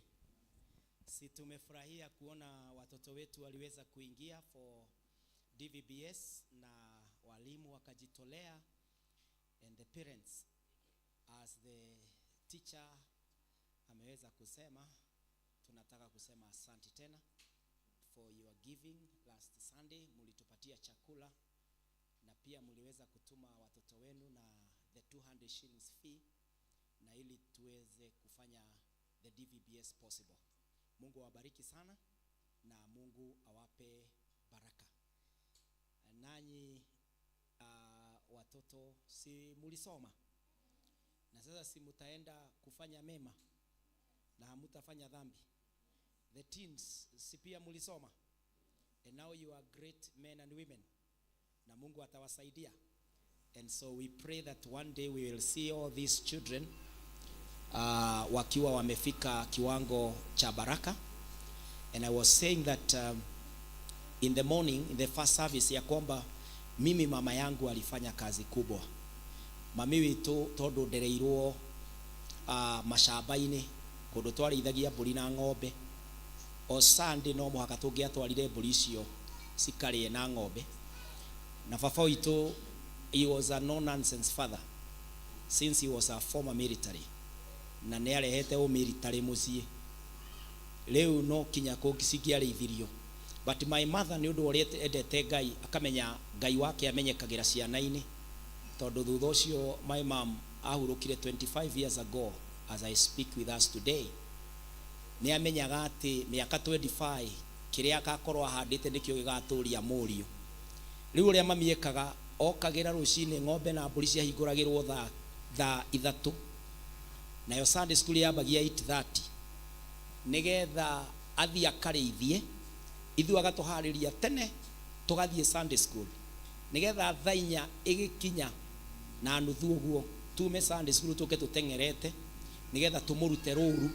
Si tumefurahia kuona watoto wetu waliweza kuingia for DVBS na walimu wakajitolea and the parents as the teacher ameweza kusema, tunataka kusema asante tena for your giving last Sunday. Mlitupatia chakula na pia mliweza kutuma watoto wenu na the 200 shillings fee na ili tuweze kufanya the DVBS possible. Mungu awabariki sana na Mungu awape baraka. Nanyi watoto si mulisoma na sasa si mutaenda kufanya mema na hamutafanya dhambi. The teens si pia mulisoma and now you are great men and women na Mungu atawasaidia. And so we pray that one day we will see all these children wakiwa wamefika kiwango cha baraka. And I was saying that in the morning in the first service ya kwamba mimi mama yangu alifanya kazi kubwa. Mami witũ tondũ ndereirwo macamba-inĩ kũndũ twarĩithagia mbũri na ng'ombe, o Sunday no mũhaka tũngĩatwarire mbũri icio cikarĩe na ng'ombe. Na baba witũ, he was a no nonsense father since he was a former military, na nĩ arehete ũmilitary mũciĩ rĩu no kinya cingĩarĩithirio. But my mother, nĩ ũndũ wa ũrĩa endete Ngai, akamenya Ngai wake amenyekagĩra ciana-inĩ, tondũ thutha ũcio my mom ahurũkire 25 years ago as I speak with us today. Nĩ amenyaga atĩ mĩaka 25 kĩrĩa agakorwo ahandĩte nĩkĩo gĩgatũria mũriũ. Rĩu ũrĩa mami ekaga, okagĩra rũcinĩ, ng'ombe na mbũri ciahingũragĩrwo thaa 3, nayo Sunday school yambagia 8:30, nĩgetha athiĩ akarĩithie, ithuĩ agatũharĩria tene tũgathiĩ Sunday school, nĩgetha thaa 4 ĩgĩkinya na nuthu ũguo tume Sunday school tũke tũteng'erete, nĩgetha tũmũrute rũru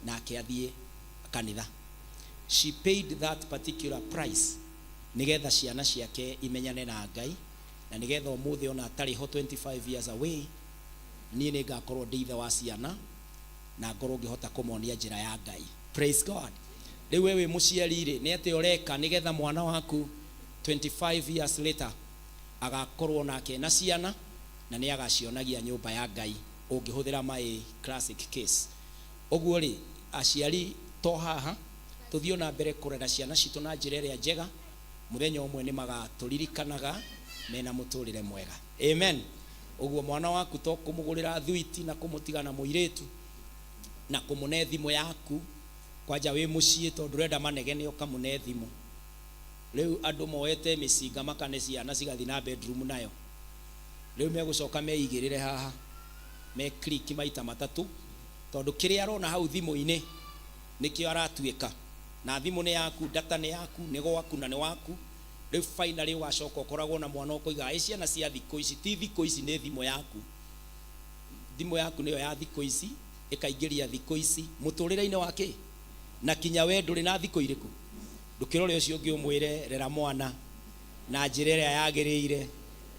nake athiĩ kanitha. She paid that particular price nĩgetha ciana ciake imenyane na Ngai, na nĩgetha ũmũthĩ ona atarĩ ho 25 years away, niĩ nĩ ngakorwo ndĩ ithe wa ciana na ngorwo ngĩhota kũmonia njĩra ya Ngai. Praise God. Rĩu we wĩ mũciari rĩ, nĩ atĩa ũreka nĩgetha mwana waku 25 years later agakorwo nake na ciana na nĩ agacionagia nyũmba ya Ngai, ũngĩhũthĩra my classic case ũguo rĩ? Aciari to haha tũthiĩ na mbere kũrera ciana citũ na njĩra ĩrĩa njega, mũthenya ũmwe nĩ magatũririkanaga mena mũtũrĩre mwega. Amen. Ũguo mwana waku to kũmũgũrĩra thwiti na kũmũtiga na mũirĩtu na kũmũne thimũ yaku kwanja wĩ mũciĩ, tondũ ũrenda manegene ũkamũne thimũ. Rĩu andũ moete mĩcinga makane ciana cigathiĩ na bedroom nayo, rĩu megũcoka meigĩrĩre haha me click maita matatũ, tondũ kĩrĩa arona hau thimũ-inĩ nĩkĩo aratuĩka. Na thimũ nĩ yaku, data nĩ yaku, nĩ gwaku na nĩ waku. Rĩu finally ũgacoka ũkoragwo na mwana ũkoiga, "Ĩ ciana cia thikũ ici." Ti thikũ ici, nĩ thimũ yaku. Thimũ yaku nĩyo ya thikũ ici, ĩkaingĩria thikũ ici mũtũrĩre-inĩ wake, na kinya we ndũrĩ na thikũ irĩkũ. Ndũkĩrore ũcio ũngĩ ũmwĩre rera mwana na njĩra ĩrĩa yagĩrĩire,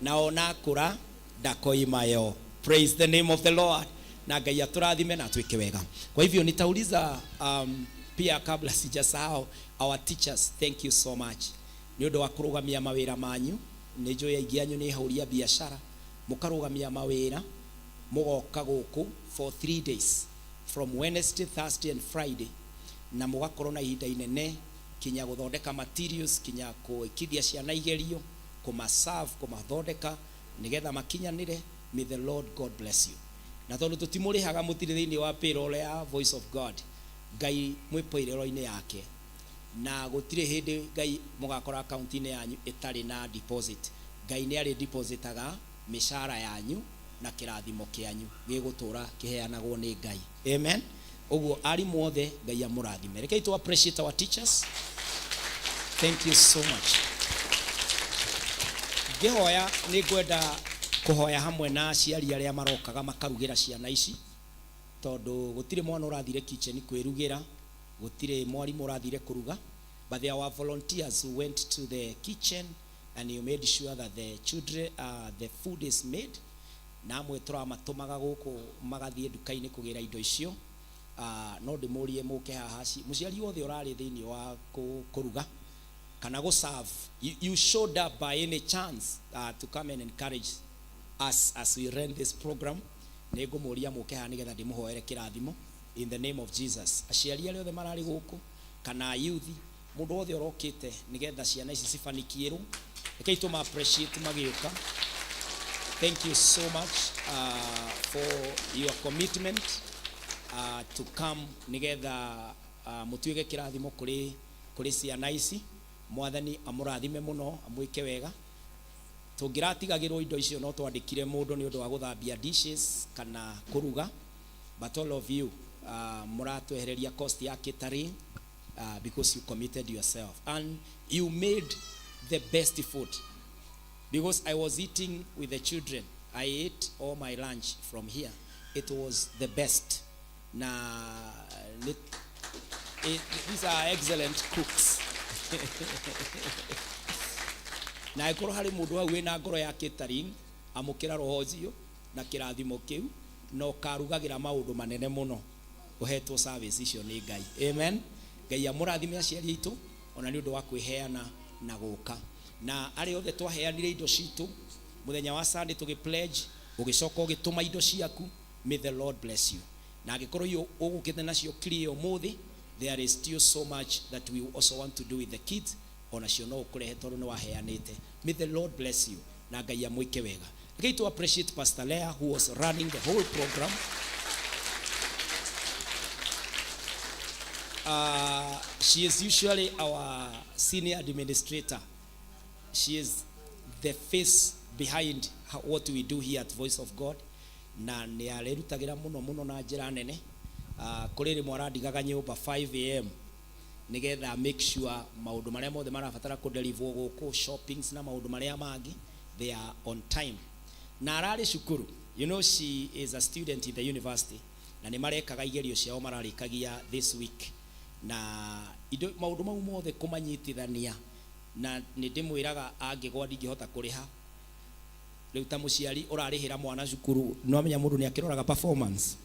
na ona akũra ndakoima yo. Praise the name of the Lord. Na Ngai atũrathime na atwĩke wega. Kwa hivyo nitauliza pia kabla sijasahau, our teachers, thank you so much nĩ ũndũ wa kũrũgamia mawĩra manyu. Nĩ njũĩ aingĩ anyu nĩ hũria biacara, mũkarũgamia mawĩra mũgoka gũkũ for 3 days, from Wednesday, Thursday and Friday, na mũgakorwo na ihinda inene kinya gũthondeka materials, kinya gwĩkithia ciana igerio, kũmaserve, kũmathondeka nĩgetha makinyanĩre. May the Lord God bless you. Na tondũ tũtimũrĩhaga, mũtirĩ thĩinĩ wa payroll ya Voice of God, Ngai mwĩ payroll-inĩ yake, na gũtirĩ hĩndĩ Ngai mũgakora akaunti-inĩ yanyu ĩtarĩ na deposit. Ngai nĩ arĩ depositaga mĩcara yanyu. Na kĩrathimo kĩanyu gĩgũtũra kĩheanagwo nĩ Ngai. Amen. Ũguo arimũ othe, Ngai amũrathime. Rekei to appreciate our teachers. Thank you so much. Ngĩhoya, nĩ ngwenda kũhoya hamwe na aciari arĩa marokaga makarugĩra ciana ici, tondũ gũtirĩ mwana ũrathire kitchen kwĩrugĩra, gũtirĩ mwarimũ ũrathire kũruga, but there were volunteers who went to the kitchen and you made sure that the children, the food is made. Na amwe tũramatũmaga gũkũ magathiĩ nduka-inĩ kũgĩra indo icio. No ndĩmũrie mũke haha, mũciari wothe ũrarĩ thĩinĩ wa kũruga kana gũ serve, you showed up by any chance to come and encourage us as we run this program, nĩ ngũmũria mũke haha nĩgetha ndĩmũhoere kĩrathimo in the name of Jesus. Aciari arĩa othe mararĩ gũkũ kana youth, mũndũ wothe ũrokĩte nĩgetha ciana ici cibanikiĩrwo, rekei tũma appreciate magĩũka. Thank you so much for your commitment to come nĩgetha mũtuĩke kĩrathimo kũrĩ ciana ici. Mwathani amũrathime mũno, amwĩke wega. Tũngĩratigagĩrwo indo icio, no twandĩkire mũndũ nĩ ũndũ wa gũthambia dishes kana kũruga, but all of you mũratwehereria cost ya catering because you committed yourself and you made the best food, because I was eating with the children. I ate all my lunch from here. It was the best. Na these are excellent cooks. Na angĩkorwo harĩ mũndũ hau wĩna ngoro ya catering, amũkĩra roho ũcio na kĩrathimo kĩu, na ũkarugagĩra maũndũ manene mũno ũhetwo service icio nĩ Ngai. Amen. Ngai amũrathime aciari aitũ ona nĩ ũndũ wa kwĩheana na gũka, na arĩa othe twaheanire indo citũ mũthenya wa Sunday tũgĩ pledge, ũgĩcoka ũgĩtũma indo ciaku. May the Lord bless you. Na angĩkorwo iyo ũgũkĩte nacio clear ũmũthĩ, there is still so much that we also want to do with the kids. Onacio no ũkũrehe tondũ nĩ waheanĩte. May the Lord bless you na Ngai amwĩke wega. Rekei to appreciate Pastor Leah, who was running the whole program. She is usually our senior administrator. She is the face behind what we do here at Voice of God, na nĩ arĩrutagĩra mũno mũno na njĩra nene. Kũrĩ rĩmwe arandigaga nyũmba 5 a.m. nĩgetha make sure maũndũ marĩa mothe marabatara kũdeliverwo gũkũ, shoppings na maũndũ marĩa mangĩ, they are on time. Na ararĩ cukuru, she is a student in the university, na nĩ marekaga igerio ciao, mararĩkagia this week, na indo maũndũ mau mothe kũmanyitithania, na nĩ ndĩmwĩraga angĩgwa ndingĩhota kũrĩha. Rĩu ta mũciari ũrarĩhĩra mwana cukuru, no amenya mũndũ nĩ akĩroraga performance.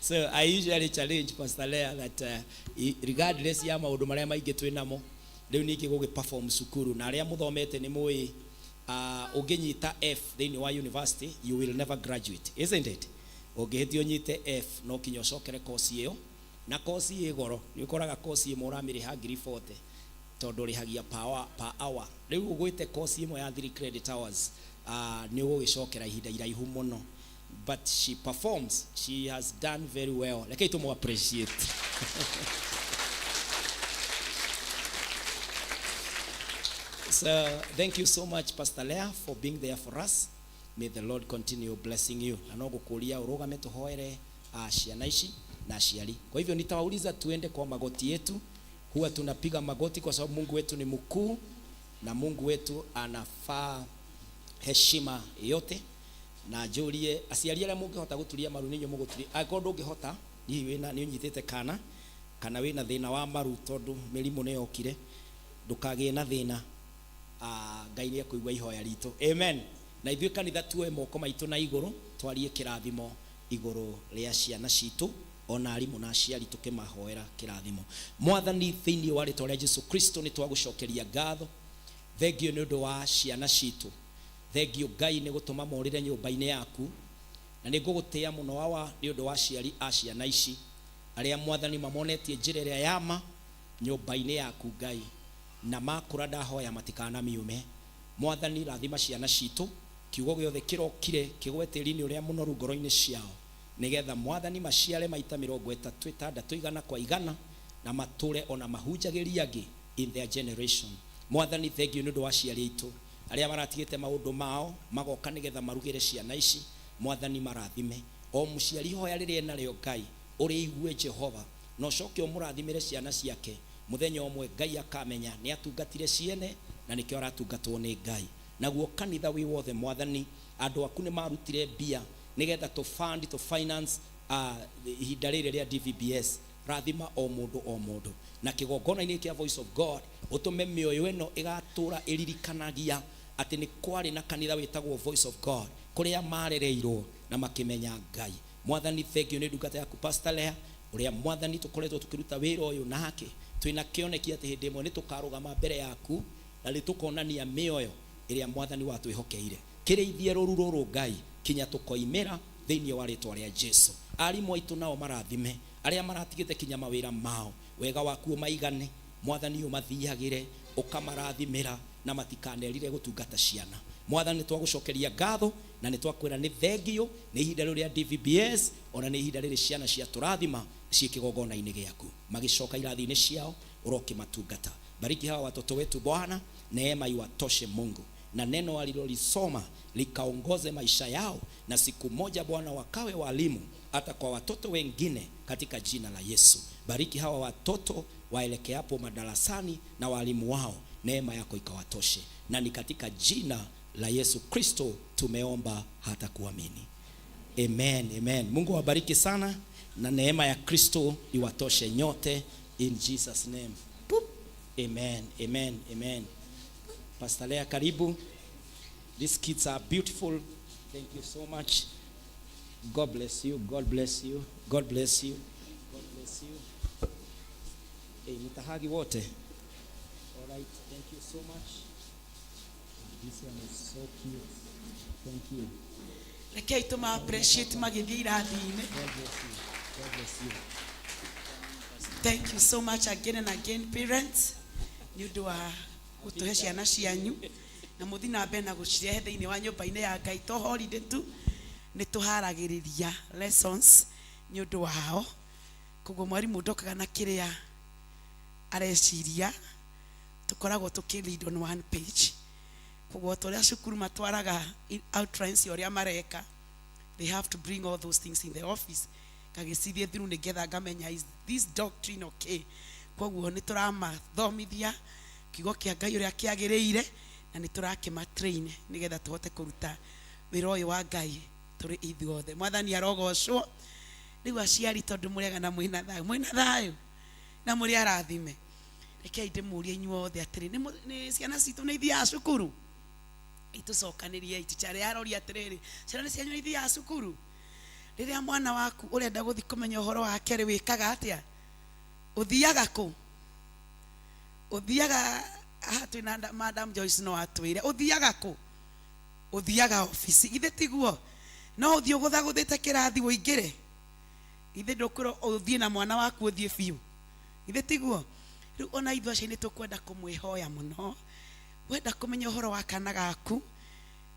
So I usually challenge Pastor Leah that regardless ya maũndũ marĩa maingĩ twĩ namo rĩu, ningĩ gũgĩ perform cukuru, na arĩa mũthomete nĩ mũĩ ũngĩnyita F thĩinĩ wa university, you will never graduate, isn't it? Ũngĩhĩtia ũnyite F, no kinya ũcokere course ĩyo, na course ĩ goro. Nĩ ũkoraga course ĩmwe ũramĩrĩha 40,000 tondũ ũrĩhagia per hour, per hour. Rĩu ũgwĩte course ĩmwe ya 3 credit hours, nĩ ũgũgĩcokera ihinda iraihu mũno. But she performs. She has done very well. Rekei tũmũ appreciate. So thank you so much, Pastor Leah, for being there for us. May the Lord continue blessing you. Na no gũkũria ũrũgame tũhoere ciana ici na aciari. Kwa hivyo nitawauliza tuende kwa magoti yetu. Huwa tunapiga magoti kwa sababu Mungu wetu ni mkuu na Mungu wetu anafaa heshima yote. Na njũrie aciari arĩa mũngĩhota gũturia maru, nĩ inyuĩ mũgũturia. Angĩkorwo ndũngĩhota, hihi wĩna nĩ ũnyitĩte kana wĩna thĩna wa maru tondũ mĩrimũ nĩ yokire, ndũkagĩe na thĩna. Ngai nĩ ekũigua ihoya ritũ. Amen. Na ithuĩ kanitha tuoe moko maitũ na igũrũ, twarie kĩrathimo igũrũ rĩa ciana citũ, ona arimũ na aciari, tũkĩmahoera kĩrathimo. Mwathani, thĩinĩ wa rĩtwa rĩa Jesu Kristo, nĩ twagũcokeria ngatho. Thengio nĩ ũndũ wa ciana citũ. Thengio Ngai nĩ gũtũma morĩre nyũmba-inĩ yaku, na nĩ ngũgũtĩa mũno, Awa, nĩ ũndũ wa aciari a ciana ici arĩa, Mwathani, mamonetie njĩra ĩrĩa yama nyũmba-inĩ yaku, Ngai, na makũra ndahoya matikanamiume. Mwathani, rathima ciana citũ. Kiugo gĩothe kĩrokire kĩgwe tĩri-inĩ ũrĩa mũnoru ngoro-inĩ ciao, nĩgetha, Mwathani, maciare maita 30, 60, 100%, na matũre ona mahunjagĩria angĩ in their generation. Mwathani, thengio nĩ ũndũ wa aciari aitũ. Arĩa maratigĩte maũndũ mao magoka nĩgetha marugĩre ciana ici, Mwathani marathime. O mũciari hoya rĩrĩa enarĩo Ngai ũrĩigue Jehova, na ũcoke ũmũrathimĩre ciana ciake. Mũthenya ũmwe Ngai akamenya nĩ atungatire ciene na nĩkĩo aratungatwo nĩ Ngai. Naguo kanitha wĩ wothe Mwathani, andũ aku nĩ marutire mbia nĩgetha tũ fund, tũ finance ihinda rĩrĩ rĩa DVBS. Rathima o mũndũ o mũndũ. Na kĩgongona-inĩ kĩa Voice of God ũtũme mĩoyo ĩno ĩgatũra ĩririkanagia atĩ nĩ kwarĩ na kanitha wĩtagwo Voice of God kũrĩa marereirwo na makĩmenya Ngai. Mwathani, thengiũ nĩ ndungata yaku Pastor Lea, ũrĩa Mwathani tũkoretwo tũkĩruta wĩra ũyũ nake. Twĩna kĩoneki atĩ hĩndĩ ĩmwe nĩ tũkarũgama mbere yaku na nĩ tũkonania mĩoyo ĩrĩa Mwathani watwĩhokeire. Kĩrĩithie rũru rũrũ Ngai kinya tũkoimĩra thĩinĩ wa rĩtwa rĩa Jesu. Arimũ aitũ nao marathime, arĩa maratigĩte kinya mawĩra mao, wega waku ũmaigane, Mwathani ũmathiagĩre, ũkamarathimĩra na matikanerire gũtungata ciana. Mwathani, twagũcokeria ngatho na nĩ twakwĩra nĩ thengiũ nĩ ihinda rĩu rĩa DVBS, ona nĩ ihinda rĩrĩ ciana cia tũrathima ciĩ kĩgongona-inĩ gĩaku, magĩcoka irathi-inĩ ciao ũrokĩmatungata. Bariki hawa watoto wetu Bwana, neema iwatoshe Mungu, na neno walilolisoma likaongoze maisha yao, na siku moja Bwana wakawe walimu hata kwa watoto wengine katika jina la Yesu. Bariki hawa watoto waelekeapo madarasani na walimu wao, neema yako ikawatoshe, na ni katika jina la Yesu Kristo tumeomba hata kuamini. Amen, amen. Mungu awabariki sana na neema ya Kristo iwatoshe nyote in Jesus name. Boop. Amen, amen, amen. Pastor Lea, karibu. These kids are beautiful. Thank you so much. God bless you. God bless you. God bless you. God bless you. Hey, mtahagi wote. All right, thank you so much. This one is so cute. Thank you. Rekei tũma appreciate magĩthiĩ irathi-inĩ. God bless you. God bless you. Thank you so much again and again, parents, nĩ ũndũ wa gũtũhe ciana cianyu na mũthiĩ na mbere na gũcirehe thĩinĩ wa nyũmba-inĩ ya Ngai. To holiday tu nĩ tũharagĩrĩria lessons nĩ ũndũ wao, koguo mwarimũ ndokaga na kĩrĩa areciria, tũkoragwo tũkĩ lead on one page. Koguo ta ũrĩa cukuru matwaraga outlines ya ũrĩa mareka, they have to bring all those things in the office ngagĩcithie through nĩgetha ngamenya, is this doctrine okay? Koguo nĩ tũramathomithia kiugo kĩa Ngai ũrĩa kĩagĩrĩire na nĩ tũrakĩmatrain nĩgetha tũhote kũruta wĩra ũyũ wa Ngai tũrĩ ithuothe. Mwathani arogocwo. Rĩu aciari, tondũ mũrega na mwĩna thayũ, mwĩna thayũ na mũrĩ arathime, rekei ndĩmũrie inyuothe atĩrĩ, nĩ ciana citũ nĩ ithiaga cukuru? Itũcokanĩrie iticha arĩa aroria atĩrĩrĩ, ciana nĩ cianyu nĩ ithiaga cukuru? Rĩrĩa mwana waku ũrenda gũthiĩ kũmenya ũhoro wake rĩ, wĩkaga atĩa? Ũthiaga kũ? Ũthiaga haha twĩna Madam Joyce, no atwĩre ũthiaga kũ? Ũthiaga obici, githĩ tiguo? No ũthiĩ ũgũthagũthĩte kĩrathi ũingĩre? Githĩ ndũkwĩrwo ũthiĩ na mwana waku ũthiĩ biũ, githĩ tiguo? Rĩu ona ithuĩ aciari nĩ tũkwenda kũmwĩhoya mũno, wenda kũmenya ũhoro wa kana gaku,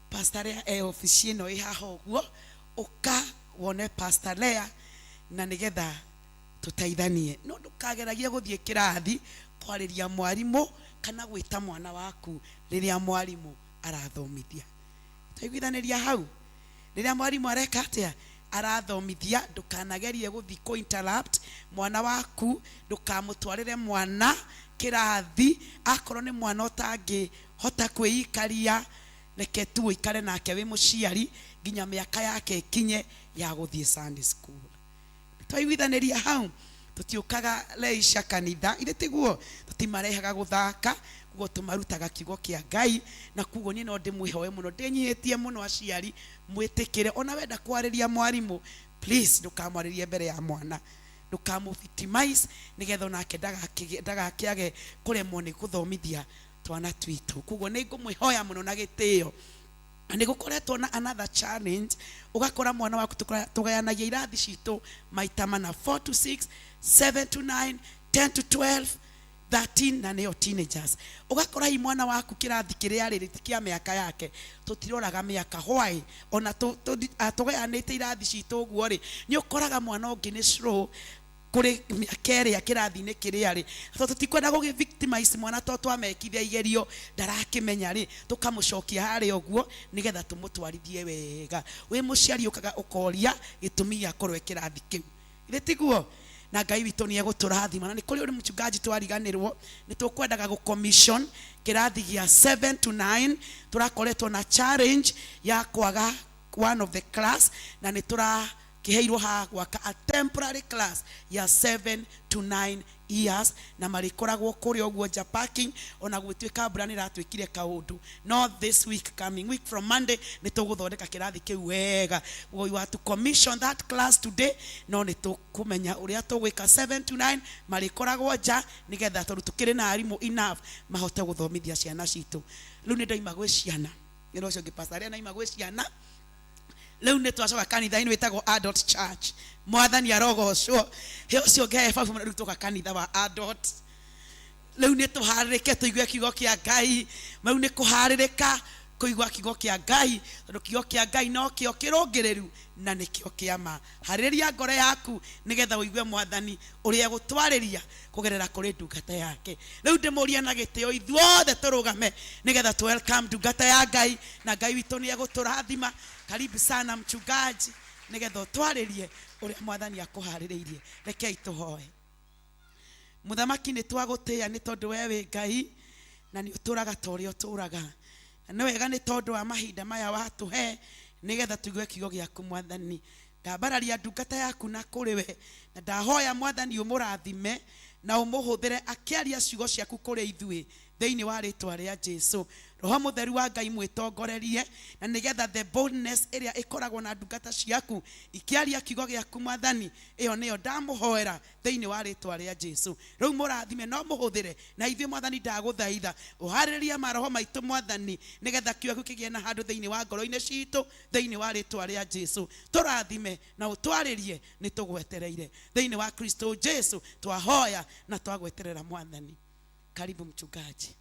Pastor Lea e obici ĩno ĩ haha ũguo, ũka wone Pastor Lea na nĩgetha tũteithanie. No ndũkageragie gũthiĩ kĩrathi kwarĩria mwarimũ kana gwĩta mwana waku rĩrĩa mwarimũ arathomithia. Twaiguithanĩria hau? Rĩrĩa mwarimũ areka atĩa? Arathomithia, ndũkanagerie gũthiĩ kũ interrupt mwana waku. Ndũkamũtwarĩre mwana kĩrathi. Akorwo nĩ mwana ũtangĩhota kwĩikaria, reke tu ũikare nake wĩ mũciari nginya mĩaka yake ĩkinye ya gũthiĩ Sunday school. Twaiguithanĩria hau? Tũtiũkaga leisure kanitha, ithe tiguo? Tũtimarehaga gũthaka, koguo tũmarutaga kiugo kĩa Ngai. Na koguo niĩ no ndĩmwĩhoe mũno, ndĩnyihĩtie mũno, aciari mwĩtĩkĩre, ona wenda kwarĩria mwarimũ, please ndũkamwarĩrie mbere ya mwana, ndũkamũ victimize, nĩgetha onake ndagakĩage kũremwo nĩ gũthomithia twana twitũ. Koguo nĩ ngũmwĩhoya mũno na gĩtĩo. Na nĩ gũkoretwo na another challenge, ũgakora mwana waku, tũgayanagia irathi citũ maita mana, 4 to 6, 7 to 9, 10 to 12, 13 na nĩyo teenagers. Ũgakora hihi mwana waku kĩrathi kĩrĩa rĩrĩ ti kĩa mĩaka yake. Tũtiroraga mĩaka, why ona tũgayanĩte irathi citũ ũguo rĩ? Nĩ ũkoraga mwana ũngĩ nĩ slow. Kũrĩ mĩaka ĩrĩa kĩrathi-inĩ kĩrĩa rĩ, tondũ tũtikwenda gũgĩ victimize mwana, tondũ twamekithia igerio ndarakĩmenya rĩ, tũkamũcokia harĩa ũguo nĩgetha tũmũtwarithie wega. Wĩ mũciari ũkaga ũkoria gĩtũmi gĩa korwo e kĩrathi kĩu, githĩ tiguo? Na Ngai witũ nĩ egũtũrathima. Na nĩ kũrĩ ũrĩ mchungaji twariganĩrwo, nĩ tũkwendaga gũ commission kĩrathi gĩa 7 to 9. Tũrakoretwo na challenge ya kwaga one of the class, na nĩ tũrakĩheirwo ha gwaka a temporary class ya 7 to 9 years, na marĩkoragwo kũrĩa ũguo nja parking, ona gũtuĩka mbura nĩ ĩratuĩkire kaũndũ. No this week, coming week, from Monday, nĩ tũgũthondeka kĩrathi kĩu wega. We want to commission that class today, no nĩ tũkũmenya ũrĩa tũgwĩka. 7 to 9 marĩkoragwo nja, nĩgetha tondũ tũkĩrĩ na arimũ enough mahote gũthomithia ciana citũ. Rĩu nĩ ndaima gwĩ ciana, nĩ ũcio ũngĩ pastor arĩa naima gwĩ ciana. Rĩu nĩ twacoka kanitha-inĩ wĩtagwo adult church. Mwathani arogocwo. He ũcio ngee babu. Rĩu tũka kanitha wa adult. Rĩu nĩ tũharĩrĩke tũigue kiugo kĩa Ngai. Rĩu nĩ kũharĩrĩka kũigua kiugo kĩa Ngai, tondũ kiugo kĩa Ngai no kĩo kĩrũngĩrĩru na nĩkĩo kĩa ma. Harĩrĩria ngoro yaku nĩgetha ũigue Mwathani ũrĩa egũtwarĩria kũgerera kũrĩ ndungata yake. Rĩu ndĩmũria na gĩtĩo ithuothe tũrũgame, nĩgetha tũ welcome ndungata ya Ngai, na Ngai witũ nĩ egũtũrathima. Karibu sana mchungaji, nĩgetha ũtwarĩrie ũrĩa Mwathani akũharĩrĩirie. Rekei tũhoe. Mũthamaki, nĩ twagũtĩĩa nĩ tondũ we wĩ Ngai na nĩ ũtũraga ta ũrĩa ũtũraga, na nĩ wega nĩ tondũ wa mahinda maya watũhe nĩgetha tũigue kiugo gĩaku. Mwathani, ndambararia ndungata yaku na kũrĩ we, na ndahoya Mwathani ũmũrathime na ũmũhũthĩre akĩaria ciugo ciaku kũrĩ ithuĩ, thĩinĩ wa rĩtwa rĩa Jesu. Roho Mũtheru wa Ngai mwĩtongorerie, na nĩgetha the boldness ĩrĩa ĩkoragwo na ndungata ciaku ikĩaria kiugo gĩaku, Mwathani, ĩyo nĩyo ndamũhoera thĩinĩ wa rĩtwa rĩa Jesu. Rĩu mũrathime no mũhũthĩre na ithuĩ. Mwathani, ndagũthaitha ũharĩrĩrie maroho maitũ, Mwathani, nĩgetha kiugo gĩaku kĩgĩe na handũ thĩinĩ wa ngoro-inĩ citũ, thĩinĩ wa rĩtwa rĩa Jesu. Tũrathime na ũtwarĩrie, nĩ tũgwetereire. Thĩinĩ wa Kristo Jesu twahoya na twagweterera. Mwathani, karibu mchungaji.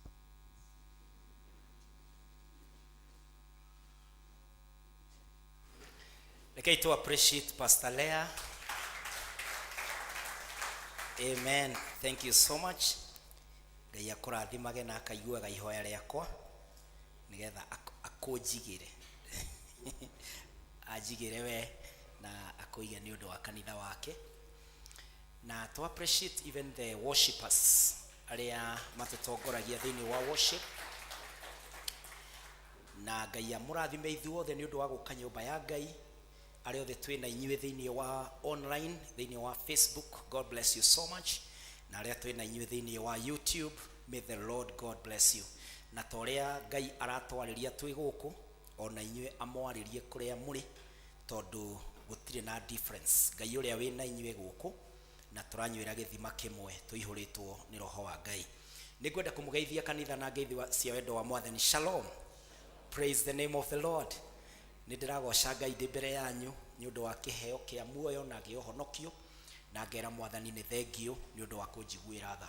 Rekei to appreciate Pastor Leah. Amen. Thank you so much. Ngai akũrathimage na akaiguaga ihoya rĩakwa nĩgetha akũnjigĩre, anjigĩre we na akũige nĩ ũndũ wa kanitha wake. Na to appreciate even the worshipers arĩa matũtongoragia thĩinĩ wa worship, na Ngai amũrathime ithuothe nĩ ũndũ wa gũka nyũmba ya Ngai. Arĩa othe twĩ na inyuĩ thĩinĩ wa online, thĩinĩ wa Facebook, God bless you so much, na arĩa twĩ na inyuĩ thĩinĩ wa YouTube, may the Lord God bless you. Na ta ũrĩa Ngai aratwarĩria twĩ gũkũ, ona inyuĩ amwarĩrie kũrĩa mũrĩ, tondũ gũtirĩ na difference. Ngai ũrĩa wĩ na inyuĩ gũkũ na tũranyuĩra gĩthima kĩmwe tũihũrĩtwo nĩ Roho wa Ngai. Nĩ ngwenda kũmũgeithia kanitha na ngeithi cia wendo wa Mwathani. Shalom, praise the name of the Lord. Nĩ ndĩragoca Ngai ndĩ mbere yanyu nĩ ũndũ wa kĩheo kĩa muoyo na kĩa ũhonokio, na ngera Mwathani nĩ thengiũ nĩ ũndũ wa kũnjiguĩra tha.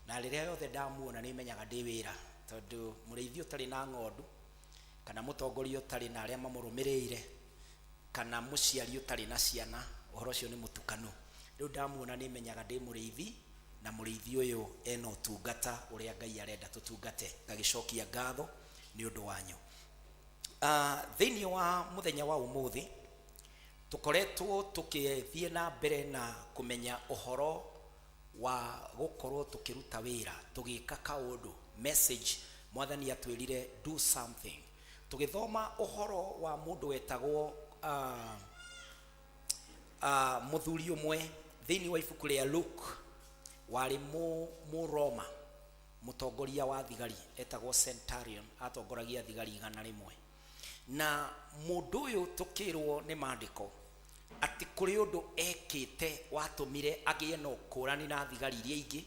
Na rĩrĩa yothe ndamuona, nĩ menyaga ndĩ wĩra, tondũ mũrĩithi ũtarĩ na ng'ondu, kana mũtongoria ũtarĩ na arĩa mamũrũmĩrĩire, kana mũciari ũtarĩ na ciana, ũhoro ũcio nĩ mũtukanu. Rĩu ndamuona, nĩ menyaga ndĩ mũrĩithi, na mũrĩithi ũyũ ena ũtungata ũrĩa Ngai arenda tũtungate. Ngagĩcokia ngatho nĩ ũndũ wanyu. Thĩinĩ wa mũthenya wa ũmũthĩ, tũkoretwo tũkĩthiĩ na mbere na kũmenya ũhoro wa gũkorwo tũkĩruta wĩra, tũgĩka kaũndũ. Message Mwathani atwĩrire, "Do something." Tũgĩthoma ũhoro wa mũndũ wetagwo mũthuri ũmwe thĩinĩ wa ibuku rĩa Luke, warĩ Mũroma, mũtongoria wa thigari etagwo centurion, atongoragia thigari 100. Na mũndũ ũyũ, tũkĩrwo nĩ maandĩko atĩ kũrĩ ũndũ ekĩte watũmire agĩe na ũkũrani na thigari iria ingĩ,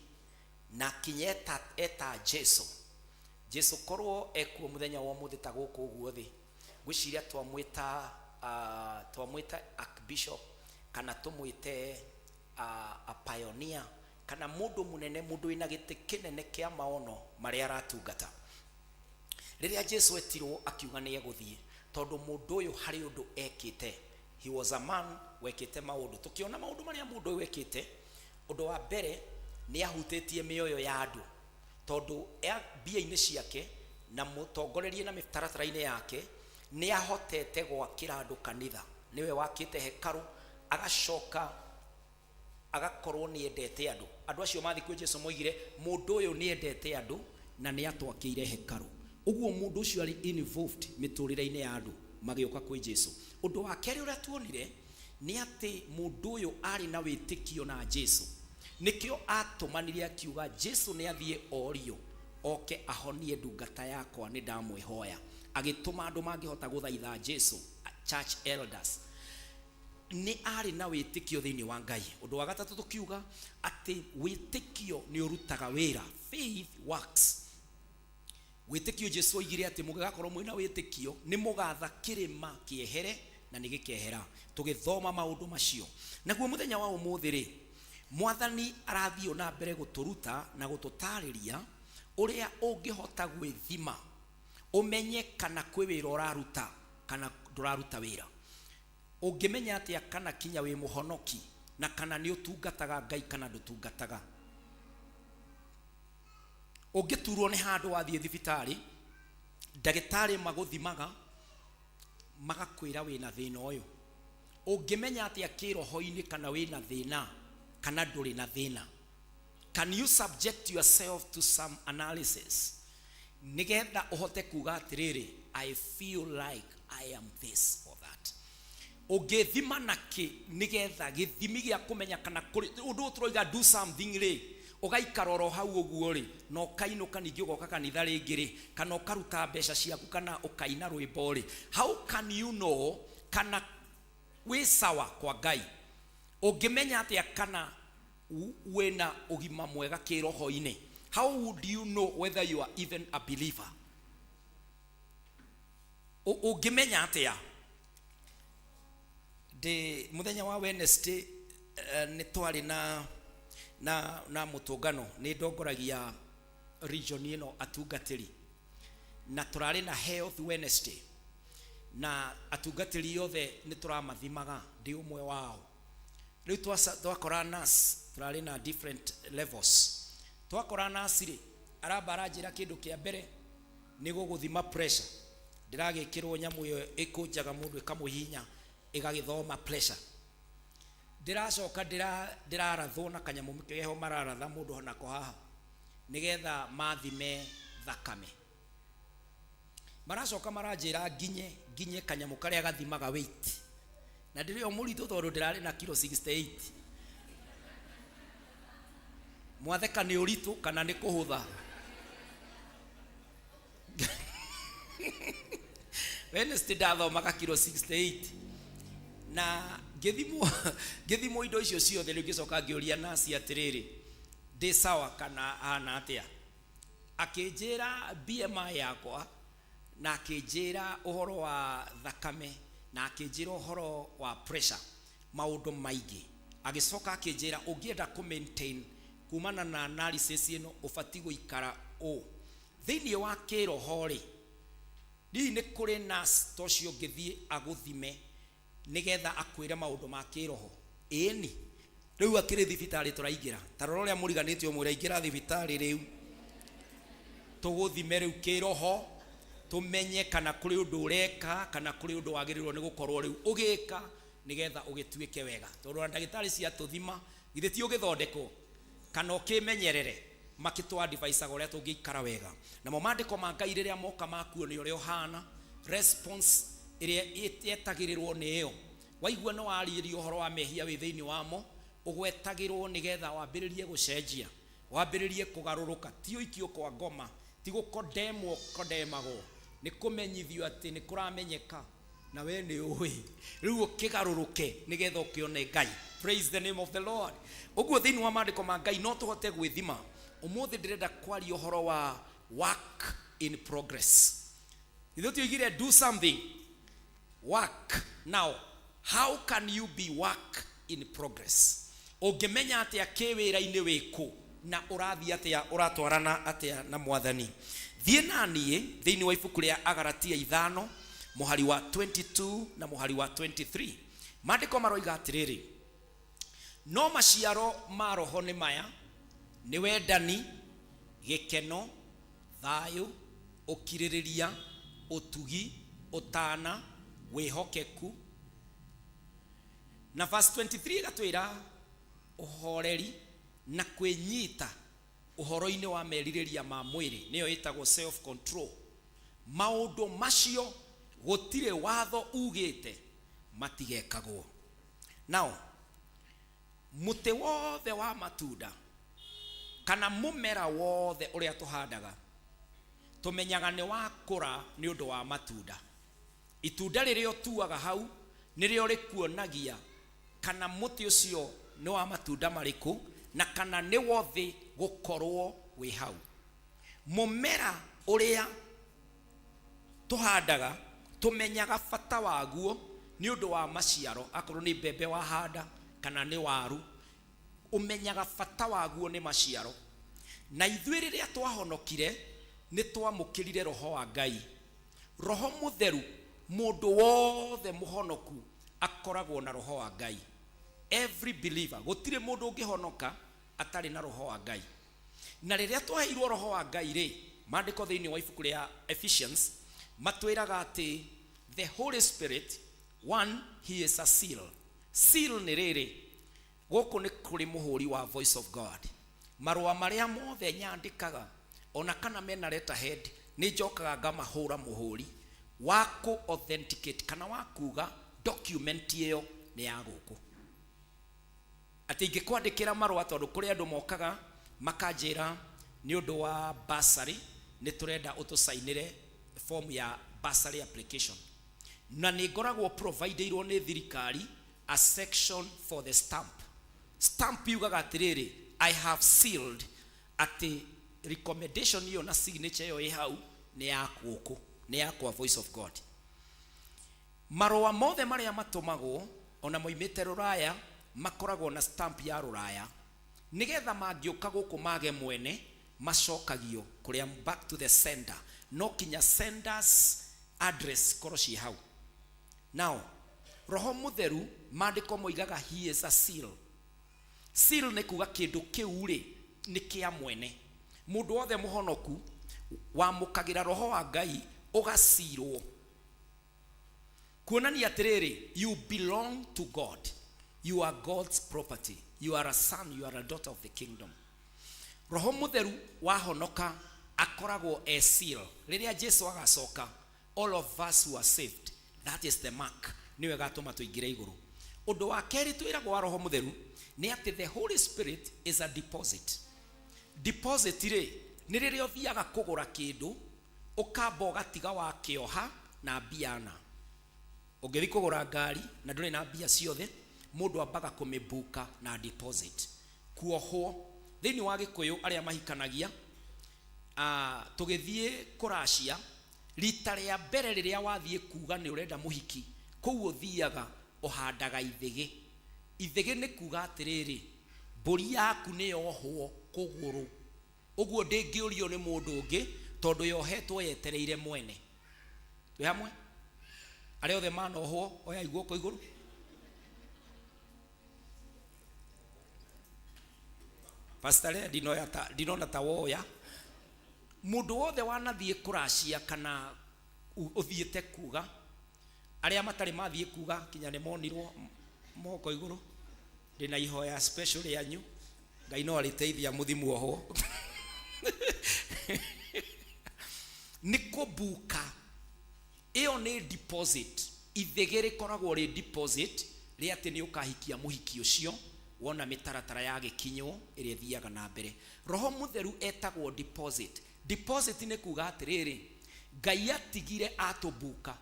na kinya eta Jesu. Jesu korwo ekuo mũthenya wa ũmũthĩ ta gũkũ ũguo thĩ, ngwĩciria twamwĩta archbishop, kana tũmwĩte a pioneer, kana mũndũ mũnene, mũndũ wĩna gĩtĩ kĩnene kĩa maono marĩa aratungata. Rĩrĩa Jesu etirwo, akiuga nĩ egũthiĩ, tondũ mũndũ ũyũ harĩ ũndũ ekĩte. He was a man wekĩte maũndũ. Tũkĩona maũndũ marĩa mũndũ ũyũ ekĩte. Ũndũ wa mbere, nĩ ahutĩtie mĩoyo ya andũ, tondũ mbia-inĩ ciake na mũtongorerie na mĩtaratara-inĩ yake nĩ ahotete gwakĩra andũ kanitha. Nĩwe wakĩte hekarũ, agacoka agakorwo nĩ endete andũ. Andũ acio mathiĩ kwĩ Jesu moigire, mũndũ ũyũ nĩ endete andũ na nĩ atwakĩire hekarũ. Ũguo mũndũ ũcio arĩ involved mĩtũrĩre-inĩ ya andũ magĩũka kwĩ Jesu. Ũndũ wa kerĩ ũrĩa tuonire nĩ atĩ mũndũ ũyũ arĩ na wĩtĩkio na Jesu, nĩkĩo atũmanire akiuga Jesu nĩ athiĩ orio oke ahonie ndungata yakwa, nĩ ndamwĩhoya. Agĩtũma andũ mangĩhota gũthaitha Jesu, church elders. Nĩ arĩ na wĩtĩkio thĩinĩ wa Ngai. Ũndũ wa gatatũ tũkiuga atĩ wĩtĩkio nĩ ũrutaga wĩra, faith works. Wĩtĩkio, Jesu oigire atĩ mũngĩgakorwo mwĩna wĩtĩkio nĩ mũgatha kĩrĩma kĩehere na nĩ gĩkehera. Tũgĩthoma maũndũ macio. Naguo mũthenya wa ũmũthĩ rĩ, Mwathani arathiĩ na mbere gũtũruta na gũtũtarĩria ũrĩa ũngĩhota gwĩthima ũmenye kana kwĩ wĩra ũraruta kana ndũraruta wĩra. Ũngĩmenya atĩa kana kinya wĩ mũhonoki na kana nĩ ũtungataga Ngai kana ndũtungataga? Ũngĩturwo nĩ handũ wathiĩ thibitarĩ, ndagĩtarĩ magũthimaga magakwĩra wĩna thĩna ũyũ. Ũngĩmenya atĩa kĩroho-inĩ kana wĩna thĩna kana ndũrĩ na thĩna? Can you subject yourself to some analysis nĩgetha ũhote kuga atĩrĩrĩ, I feel like I am this or that? Ũngĩthima nakĩ nĩgetha gĩthimi gĩa kũmenya kana kũrĩ ũndũ ũyũ tũroiga do something rĩ, ũgaikara oro hau ũguo rĩ, na ũkainũka ningĩ ũgoka kanitha rĩngĩ rĩ, kana ũkaruta mbeca ciaku kana ũkaina rwĩmbo rĩ, how can you know kana wĩ sawa kwa Ngai? Ũngĩmenya atĩa kana wĩna ũgima mwega kĩroho-inĩ? How would you know whether you are even a believer? Ũngĩmenya atĩa? Ndĩ mũthenya wa Wednesday, nĩ twarĩ na mũtũngano. Nĩ ndongoragia region ĩno atungatĩri, na tũrarĩ na Health Wednesday, na atungatĩri othe nĩ tũramathimaga. Ndĩ ũmwe wao. Rĩu twakora nurse, tũrarĩ na different levels. Twakora nurse rĩ, aramba aranjĩra kĩndũ kĩa mbere nĩ gũgũthima pressure. Ndĩragĩkĩrwo nyamũ ĩyo ĩkũnjaga mũndũ ĩkamũhihinya ĩgagĩthoma pressure. Ndĩracoka ndĩrarathwo na kanyamũ keho mararatha mũndũ nako haha nĩgetha mathime thakame. Maracoka maranjĩra nginye kanyamũ karĩa gathimaga weight, na ndĩrĩ o mũritũ tondũ ndĩrarĩ na kilo 68. Mwatheka nĩ ũritũ kana nĩ kũhũtha? Wednesday ndathomaga kilo 68 na ngĩthimwo indo icio ciothe. Rĩu ngĩcoka ngĩũria nasi atĩrĩrĩ, ndĩ sawa kana hana atĩa? Akĩnjĩra BMI yakwa, na akĩnjĩra ũhoro wa thakame, na akĩnjĩra ũhoro wa pressure, maũndũ maingĩ. Agĩcoka akĩnjĩra ũngĩenda kũ maintain kumana na analysis ĩno, ũbatiĩ gũikara ũũ thĩinĩ wa kĩroho rĩ. Hihi nĩ kũrĩ nurse ta ũcio ũngĩthiĩ agũthime nĩgetha akwĩre maũndũ ma kĩroho? Ĩni rĩu akĩrĩ thibitarĩ tũraingĩra. Ta rora ũrĩa mũriganĩtie, ũmwĩre aingĩra thibitarĩ rĩu tũgũthime rĩu kĩroho, tũmenye kana kũrĩ ũndũ ũreka kana kũrĩ ũndũ wagĩrĩirwo nĩ gũkorwo rĩu ũgĩka nĩgetha ũgĩtuĩke wega, tondũ ona ndagĩtarĩ ciatũthima githĩ ti ũgĩthondekwo kana ũkĩmenyerere, makĩtũ advice ũrĩa tũngĩikara wega. Namo maandĩko ma Ngai rĩrĩa moka makuonia ũrĩa ũhana, response ĩrĩa yetagĩrĩrwo nĩ ĩyo. Waigua nĩ warĩrio ũhoro wa mehia wĩ thĩinĩ wamo, ũgwetagĩrwo nĩgetha wambĩrĩrie gũcenjia, wambĩrĩrie kũgarũrũka. Ti ũikio kwa ngoma, ti gũkondemwo kondemagwo, nĩ kũmenyithio atĩ nĩ kũramenyeka na we nĩ ũĩ. Rĩu ũkĩgarũrũke nĩgetha ũkĩone Ngai. Praise the name of the Lord. Ũguo thĩinĩ wa maandĩko ma Ngai no tũhote gwĩthima. Ũmũthĩ ndĩrenda kwaria ũhoro wa work in progress. Ithuĩ tuoigire do something, work. Now, how can you be work in progress? Ũngĩmenya atĩa kĩwĩra-inĩ wĩkũ na ũrathiĩ atĩa, ũratwarana atĩa na Mwathani? Thiĩ na niĩ thĩinĩ wa ibuku rĩa Agaratia 5 mũhari wa 22 na mũhari wa 23. Maandĩko maroiga atĩrĩrĩ, No maciaro ma roho nĩ maya: nĩ wendani, gĩkeno, thayũ, ũkirĩrĩria, ũtugi, ũtana, wĩhokeku. Na verse 23 ĩgatwĩra ũhoreri na kwĩnyita ũhoro-inĩ wa merirĩria ma mwĩrĩ, nĩyo ĩtagwo self control. Maũndũ macio gũtirĩ watho ugĩte matigekagwo. Now, mũtĩ wothe wa matunda kana mũmera wothe ũrĩa tũhandaga, tũmenyaga nĩ wakũra nĩ ũndũ wa matunda. Itunda rĩrĩa ũtuaga hau nĩrĩo rĩkuonagia kana mũtĩ ũcio nĩ wa matunda marĩkũ, na kana nĩ wothĩ gũkorwo wĩ hau. Mũmera ũrĩa tũhandaga tũmenyaga bata waguo nĩ ũndũ wa maciaro. Akorwo nĩ mbembe wahanda kana nĩ waru, ũmenyaga bata waguo nĩ maciaro. Na ithuĩ rĩrĩa twahonokire, nĩ twamũkĩrire roho wa Ngai, Roho Mũtheru. Mũndũ wothe mũhonoku akoragwo na roho wa Ngai. Every believer. Gũtirĩ mũndũ ũngĩhonoka atarĩ na roho wa Ngai. Na rĩrĩa twaheirwo roho wa Ngai rĩ, maandĩko thĩinĩ wa ibuku rĩa Ephesians matwĩraga atĩ the Holy Spirit, one, he is a seal. Seal nĩ rĩrĩ, gũkũ nĩ kũrĩ mũhũri wa Voice of God. Marũa marĩa mothe nyandĩkaga, ona kana mena letterhead, nĩ njokaga ngamahũra mũhũri wa kũ authenticate kana wa kuga document ĩyo nĩ ya gũkũ. Atĩ ingĩkwandĩkĩra marũa, tondũ kũrĩ andũ mokaga makanjĩra nĩ ũndũ wa bursary, nĩ tũrenda ũtũcainĩre form ya bursary application, na nĩ ngoragwo provideirwo nĩ thirikari a section for the stamp. Stamp yugaga atĩrĩrĩ, I have sealed atĩ recommendation ĩyo na signature ĩyo ĩ hau nĩ ya gũkũ, nĩ yakwa Voice of God. Marũa mothe marĩa matũmagwo ona moimĩte rũraya makoragwo na stamp ya rũraya, nĩgetha mangĩũka gũkũ mage mwene, macokagio kũrĩa, back to the sender. No kinya senders address korwo ciĩ hau. Now, roho mũtheru, maandĩko moigaga he is a seal. Seal nĩ kuga kĩndũ kĩu rĩ nĩ kĩa mwene. Mũndũ wothe mũhonoku wamũkagĩra roho wa Ngai ũgacirwo, kuonania atĩrĩrĩ, you belong to God, you are God's property, you are a son, you are a daughter of the kingdom. Roho mũtheru wahonoka akoragwo e seal. Rĩrĩa Jesu agacoka, all of us who are saved, that is the mark nĩyo ĩgatũma tũingĩre igũrũ. Ũndũ wa kerĩ twĩragwo wa roho mũtheru nĩ atĩ the Holy Spirit is a deposit. Deposit rĩ, nĩ rĩrĩa ũthiaga kũgũra kĩndũ, ũkamba ũgatiga wakĩoha na mbia. Na ũngĩthiĩ kũgũra ngari na ndũrĩ na mbia ciothe, mũndũ ambaga kũmĩbuka na deposit, kuohwo. Thĩinĩ wa Gĩkũyũ, arĩa mahikanagia, tũgĩthiĩ kũracia rita rĩa mbere, rĩrĩa wathiĩ kuga nĩ ũrenda mũhiki, kũu ũthiaga ũhandaga ithĩgĩ. Ithĩgĩ nĩ kuga atĩrĩrĩ, mbũri yaku nĩ yohwo kũgũrũ ũguo, ndĩngĩũrio nĩ mũndũ ũngĩ tondũ yohetwo yetereire mwene. Twĩ hamwe? Arĩa othe manohwo, oyai guoko igũrũ. Pastor Lea, ndinoya ta ndinona ta woya. Mũndũ wothe wanathiĩ kũracia kana ũthiĩte kuga, arĩa matarĩ mathiĩ kuga kinya nĩ monirwo moko igũrũ. Ndĩna ihoya special rĩanyu, Ngai no arĩteithia mũthi muohwo. Nĩ kũbuka, ĩyo nĩ deposit. Ithĩgĩ rĩkoragwo rĩ deposit rĩa atĩ nĩ ũkahikia mũhiki ũcio wona mĩtaratara ya gĩkinywo ĩrĩa ĩthiaga na mbere. Roho mũtheru etagwo deposit. Deposit nĩ kuga atĩrĩrĩ, Ngai atigire atũbuka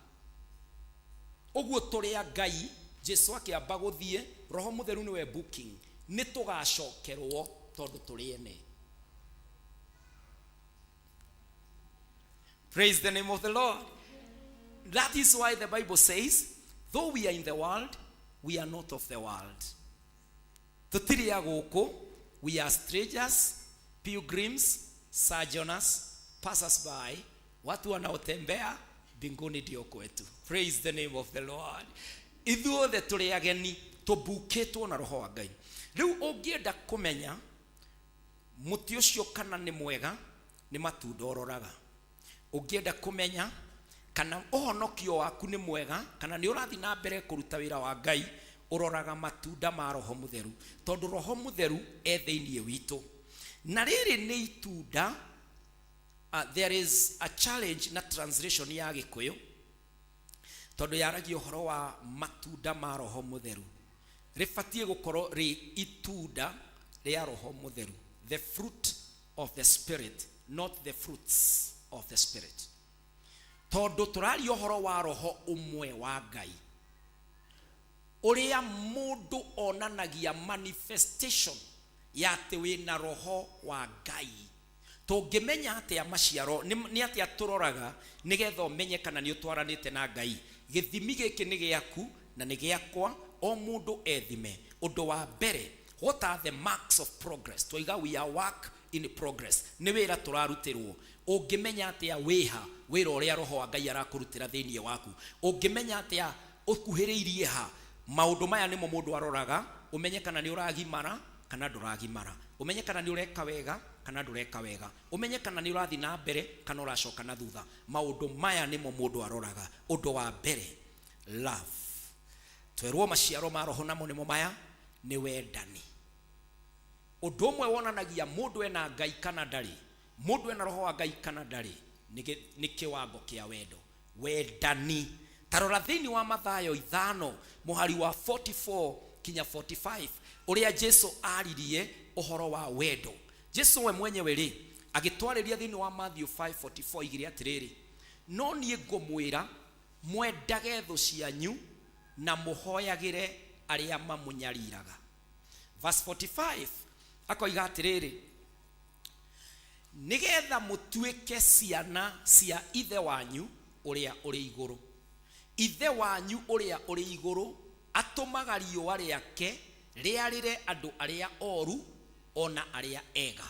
ũguo tũrĩ a Ngai. Jesu akĩamba gũthiĩ, roho mũtheru nĩwe booking, nĩ tũgacokerwo tondũ tũrĩ ene. Praise the name of the Lord. That is why the Bible says, though we are in the world, we are not of the world. Tũtirĩ a gũkũ. We are strangers, pilgrims, sojourners, passers by, watu wanaotembea. Mbinguni ndio kwetu. Praise the name of the Lord. Ithuothe tũrĩ ageni. Tũmbukĩtwo na roho wa Ngai. Rĩu ũngĩenda kũmenya mũtĩ ũcio kana nĩ mwega, nĩ matunda ũroraga. Ũngĩenda kũmenya kana ũhonokio waku nĩ mwega, kana nĩ ũrathiĩ na mbere kũruta wĩra wa Ngai, ũroraga matunda ma Roho Mũtheru, tondũ Roho Mũtheru e thĩinĩ witũ. Na rĩrĩ nĩ itunda. There is a challenge na translation ya Gĩkũyũ, tondũ yaragia ũhoro wa matunda ma Roho Mũtheru. Rĩbatiĩ gũkorwo rĩ itunda rĩa Roho Mũtheru, the fruit of the Spirit, not the fruits of the Spirit, tondũ tũraria ũhoro wa roho ũmwe wa Ngai, ũrĩa mũndũ onanagia manifestation ya atĩ wĩna roho wa Ngai. Tũngĩmenya atĩa maciaro? Nĩ atĩa tũroraga nĩgetha ũmenye kana nĩ ũtwaranĩte na Ngai? Gĩthimi gĩkĩ nĩ gĩaku na nĩ gĩakwa, o mũndũ ethime. Ũndũ wa mbere, what are the marks of progress? Twaiga we are work in progress, nĩ wĩra tũrarutĩrwo. Ũngĩmenya atĩa wĩha wĩra ũrĩa roho wa Ngai arakũrutĩra thĩinĩ waku? Ũngĩmenya atĩa ũkuhĩrĩirie ha? Maũndũ maya nĩmo mũndũ aroraga ũmenye kana nĩ ũragimara kana ndũragimara, ũmenye kana nĩ ũreka wega kana ndũreka wega, ũmenye kana nĩ ũrathiĩ na mbere kana ũracoka na thutha. Maũndũ maya nĩmo mũndũ aroraga. Ũndũ wa mbere, love. Twerwo maciaro ma roho namo nĩmo maya, nĩ wendani. Ũndũ ũmwe wonanagia mũndũ ena Ngai kana ndarĩ, mũndũ ena roho wa Ngai kana ndarĩ, nĩ kĩwango kĩa wendo, wendani. Tarora thĩinĩ wa Mathayo 5 mũhari wa 44 kinya 45, ũrĩa Jesu aririe ũhoro wa wendo. Jesu we mwenyewe rĩ, agĩtwarĩria thĩinĩ wa Matthew 5:44, igire atĩrĩrĩ, "No niĩ ngũmwĩra, mwendage thũ cianyu na mũhoyagĩre arĩa mamũnyariraga." Verse 45 akoiga atĩrĩrĩ, "Nĩgetha mũtuĩke ciana cia Ithe wanyu ũrĩa ũrĩ igũrũ. Ithe wanyu ũrĩa ũrĩ igũrũ atũmaga riũa rĩake rĩarĩre andũ arĩa oru ona arĩa ega,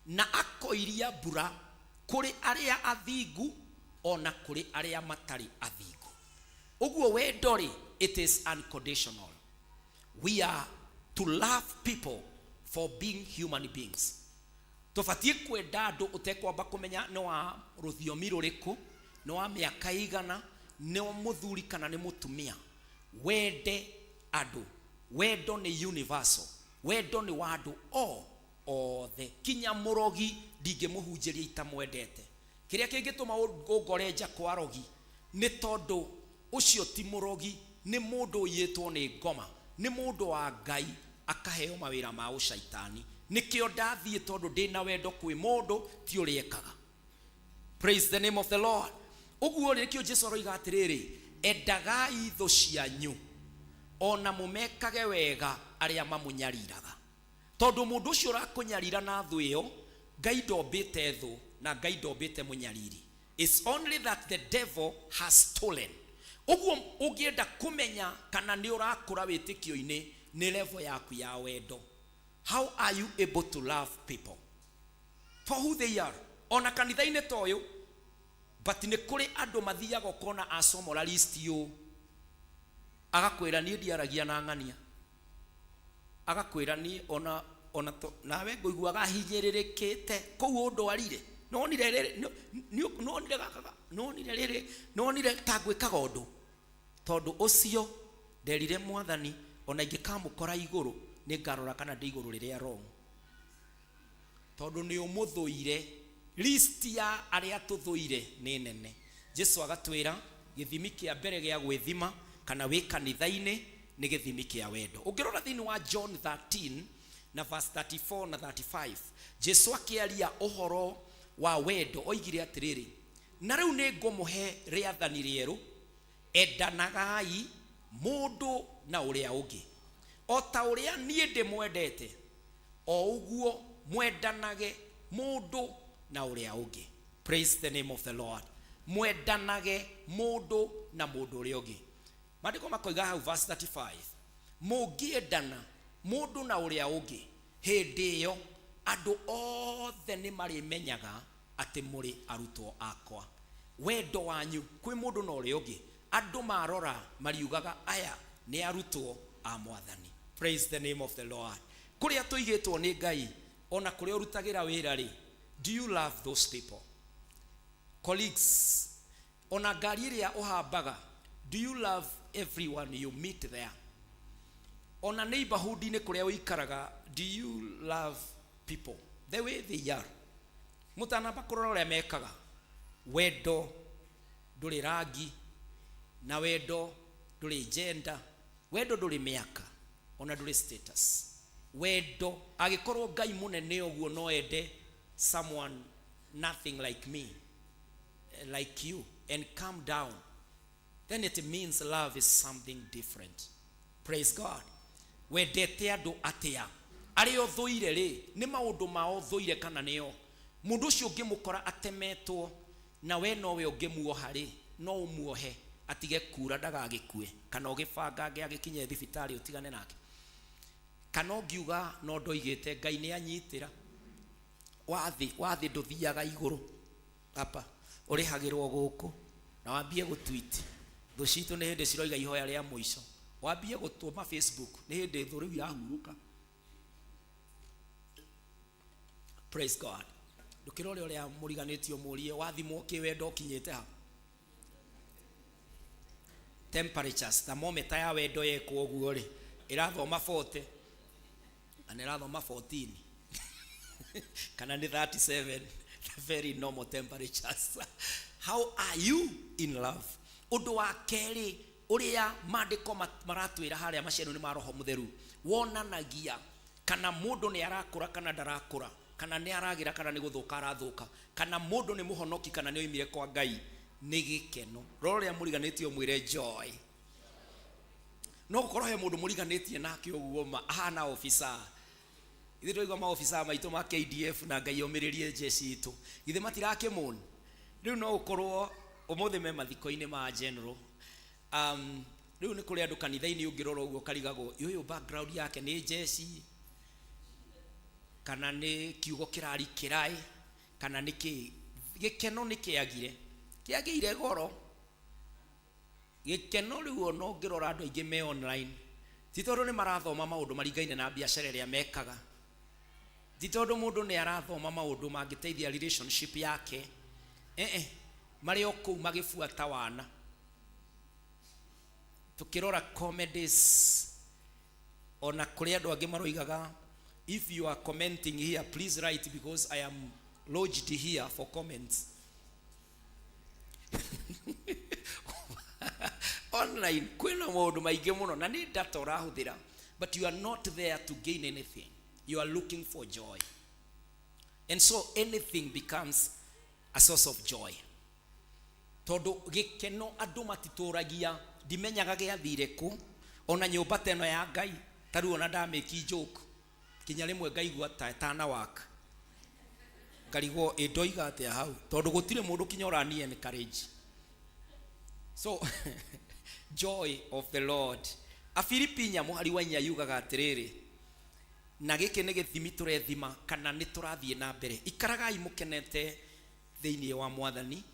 na akoiria mbura kũrĩ arĩa athingu ona kũrĩ arĩa matarĩ athingu." Ũguo wendo rĩ, it is unconditional. We are to love people for being human beings. Tũbatiĩ kwenda andũ ũtekwamba kũmenya nĩ wa rũthiomi rũrĩkũ, nĩ wa mĩaka igana, nĩ mũthuri kana nĩ mũtumia. Wende andũ. Wendo nĩ universal, wendo nĩ wa andũ o othe, kinya mũrogi ndingĩmũhunjĩria itamwendete. Kĩrĩa kĩngĩtũma ũngore nja kwa rogi nĩ tondũ ũcio ti mũrogi, nĩ mũndũ ũiyĩtwo nĩ ngoma, nĩ mũndũ wa Ngai akaheo mawĩra ma ũcaitani. Nĩkĩo ndathiĩ, tondũ ndĩna wendo kwĩ mũndũ, ti ũrĩa ekaga. Praise the name of the Lord. Ũguo rĩ, nĩkĩo Jesu aroiga atĩrĩrĩ, "Endagai thũ cianyu ona mũmekage wega arĩa mamũnyariraga," tondũ mũndũ ũcio ũrakũnyarira na thũ ĩyo, Ngai ndombĩte thũ na Ngai ndombĩte mũnyariri. It's only that the devil has stolen. Ũguo ũngĩenda kũmenya kana nĩ ũrakũra wĩtĩkio-inĩ, nĩ level yaku ya wendo. How are you able to love people for who they are? Ona kanitha-inĩ ta ũyũ, but nĩ kũrĩ andũ mathiaga ũkona acomora list ũũ, agakwĩra, "Niĩ ndiaragia na ng'ania," agakwĩra, "Niĩ ona nawe ngũiguaga hinyĩrĩrĩkĩte kũu ũndwarire, nonire rĩrĩ, nonire gaka, nonire rĩrĩ, nonire ta ngwĩkaga ũndũ." Tondũ ũcio nderire Mwathani, ona ingĩkamũkora igũrũ, nĩ ngarora kana ndĩ igũrũ rĩrĩa wrong, tondũ nĩ ũmũthũire. List ya arĩa tũthũire nĩ nene. Jesu agatwĩra gĩthimi kĩa mbere gĩa gwĩthima kana wĩ kanitha-inĩ nĩ gĩthimi kĩa wendo. Ũngĩrora thĩinĩ wa John 13 na verse 34 na 35, Jesu akĩaria ũhoro wa wendo oigire atĩrĩrĩ, "Na rĩu nĩ ngũmũhe rĩathani rĩerũ, endanagai mũndũ na ũrĩa ũngĩ. O ta ũrĩa niĩ ndĩmwendete, o ũguo mwendanage mũndũ na ũrĩa ũngĩ." Praise the name of the Lord. Mwendanage mũndũ na mũndũ ũrĩa ũngĩ. Maandĩko makoiga hau verse 35, "Mũngĩendana mũndũ na ũrĩa ũngĩ, hĩndĩ ĩyo andũ othe nĩ marĩmenyaga atĩ mũrĩ arutwo akwa." Wendo wanyu kwĩ mũndũ na ũrĩa ũngĩ, andũ marora mariugaga, "Aya nĩ arutwo." A Mwathani. Praise the name of the Lord. Kũrĩa tũigĩtwo nĩ Ngai, ona kũrĩa ũrutagĩra wĩra rĩ, do you love those people, colleagues? Ona ngari ĩrĩa ũhambaga, do you love everyone you meet there? Ona neighborhood-inĩ kũrĩa ũikaraga, do you love people the way they are, mũtanamba kũrora ũrĩa mekaga? Wendo ndũrĩ rangi, na wendo ndũrĩ gender, wendo ndũrĩ mĩaka, ona ndũrĩ status. Wendo, angĩkorwo Ngai mũnene ũguo no ende someone nothing like me, like you, and come down, then it means love is something different. Praise God. Wendete andũ atĩa? Arĩa ũthũire rĩ, nĩ maũndũ mao ũthũire kana nĩo? Mũndũ ũcio ũngĩmũkora atemetwo na we nowe ũngĩmuoha rĩ, no ũmuohe atige kura ndagagĩkue, kana ũgĩbangange agĩkinye thibitarĩ ũtigane nake? Kana ũngiuga no ndoigĩte Ngai nĩ anyitĩra wathi wathi, ndũthiaga igũrũ apa, ũrĩhagĩrwo gũkũ, na wambie gũtweet thũ citũ nĩ hĩndĩ ciroiga ihoya rĩa mũico, wambie gũtũma Facebook nĩ hĩndĩ thũ rĩu irahurũka. Praise God. Ndũkĩrore ũrĩa mũriganĩtio, mũrie wathimwo kĩwendo ũkinyĩte ha. Temperatures, thermometer ya wendo yekwo ũguo rĩ, ĩrathoma 40 na nĩ ĩrathoma 14 kana nĩ 37, very normal temperatures. How are you in love? Ũndũ wa kerĩ ũrĩa maandĩko maratwĩra harĩa maciaro-inĩ ma Roho Mũtheru wonanagia kana mũndũ nĩ arakũra kana ndarakũra, kana nĩ aragĩra kana nĩ gũthũka arathũka, kana mũndũ nĩ mũhonoki kana nĩ oimire kwa Ngai, nĩ gĩkeno. Rora ũrĩa mũriganĩtie, ũmwĩre joy. No gũkorwo he mũndũ mũriganĩtie nake ũguo ma ahana officer. Ithuĩ twaigua maofisa maitũ ma KDF, na Ngai omĩrĩrie jeshi itũ, githĩ matirakĩmũn rĩu? No ũkorwo ũmũthĩ me mathiko-inĩ ma general. Rĩu nĩ kũrĩ andũ kanitha-inĩ ũngĩrora ũguo karigagwo ũyũ background yake nĩ jeshi kana nĩ kiugo kĩrari kĩraĩ kana nĩ kĩ. Gĩkeno nĩ kĩagire, kĩagĩire goro gĩkeno. Rĩu ona ũngĩrora andũ aingĩ me online, ti tondũ nĩ marathoma maũndũ maringaine na biacara ĩrĩa mekaga, ti tondũ mũndũ nĩ arathoma maũndũ mangĩteithia relationship yake, marĩ o kũu magĩbuata wana, tukĩrora comedies. Ona kũrĩ andũ angĩ maroigaga, "If you are commenting here, please write, because I am lodged here for comments." Online kwĩna maũndũ maingĩ mũno na nĩ data ũrahũthĩra, but you are not there to gain anything. You are looking for joy, and so anything becomes a source of joy, tondũ gĩkeno andũ matitũragia. Ndimenyaga gĩathire kũ. Ona nyũmba ta ĩno ya Ngai, ta rĩu ona ndamĩki joke kinya rĩmwe ngaigua ta tana waka, ngarigwo ĩ ndoiga atĩa hau, tondũ gũtirĩ mũndũ kinya ũrani encourage. So joy of the Lord. Afilipi 4 mũhari wa 4 yugaga atĩrĩrĩ, na gĩkĩ nĩ gĩthimi tũrethima kana nĩ tũrathiĩ na mbere: "Ikaragai mũkenete thĩinĩ wa Mwathani,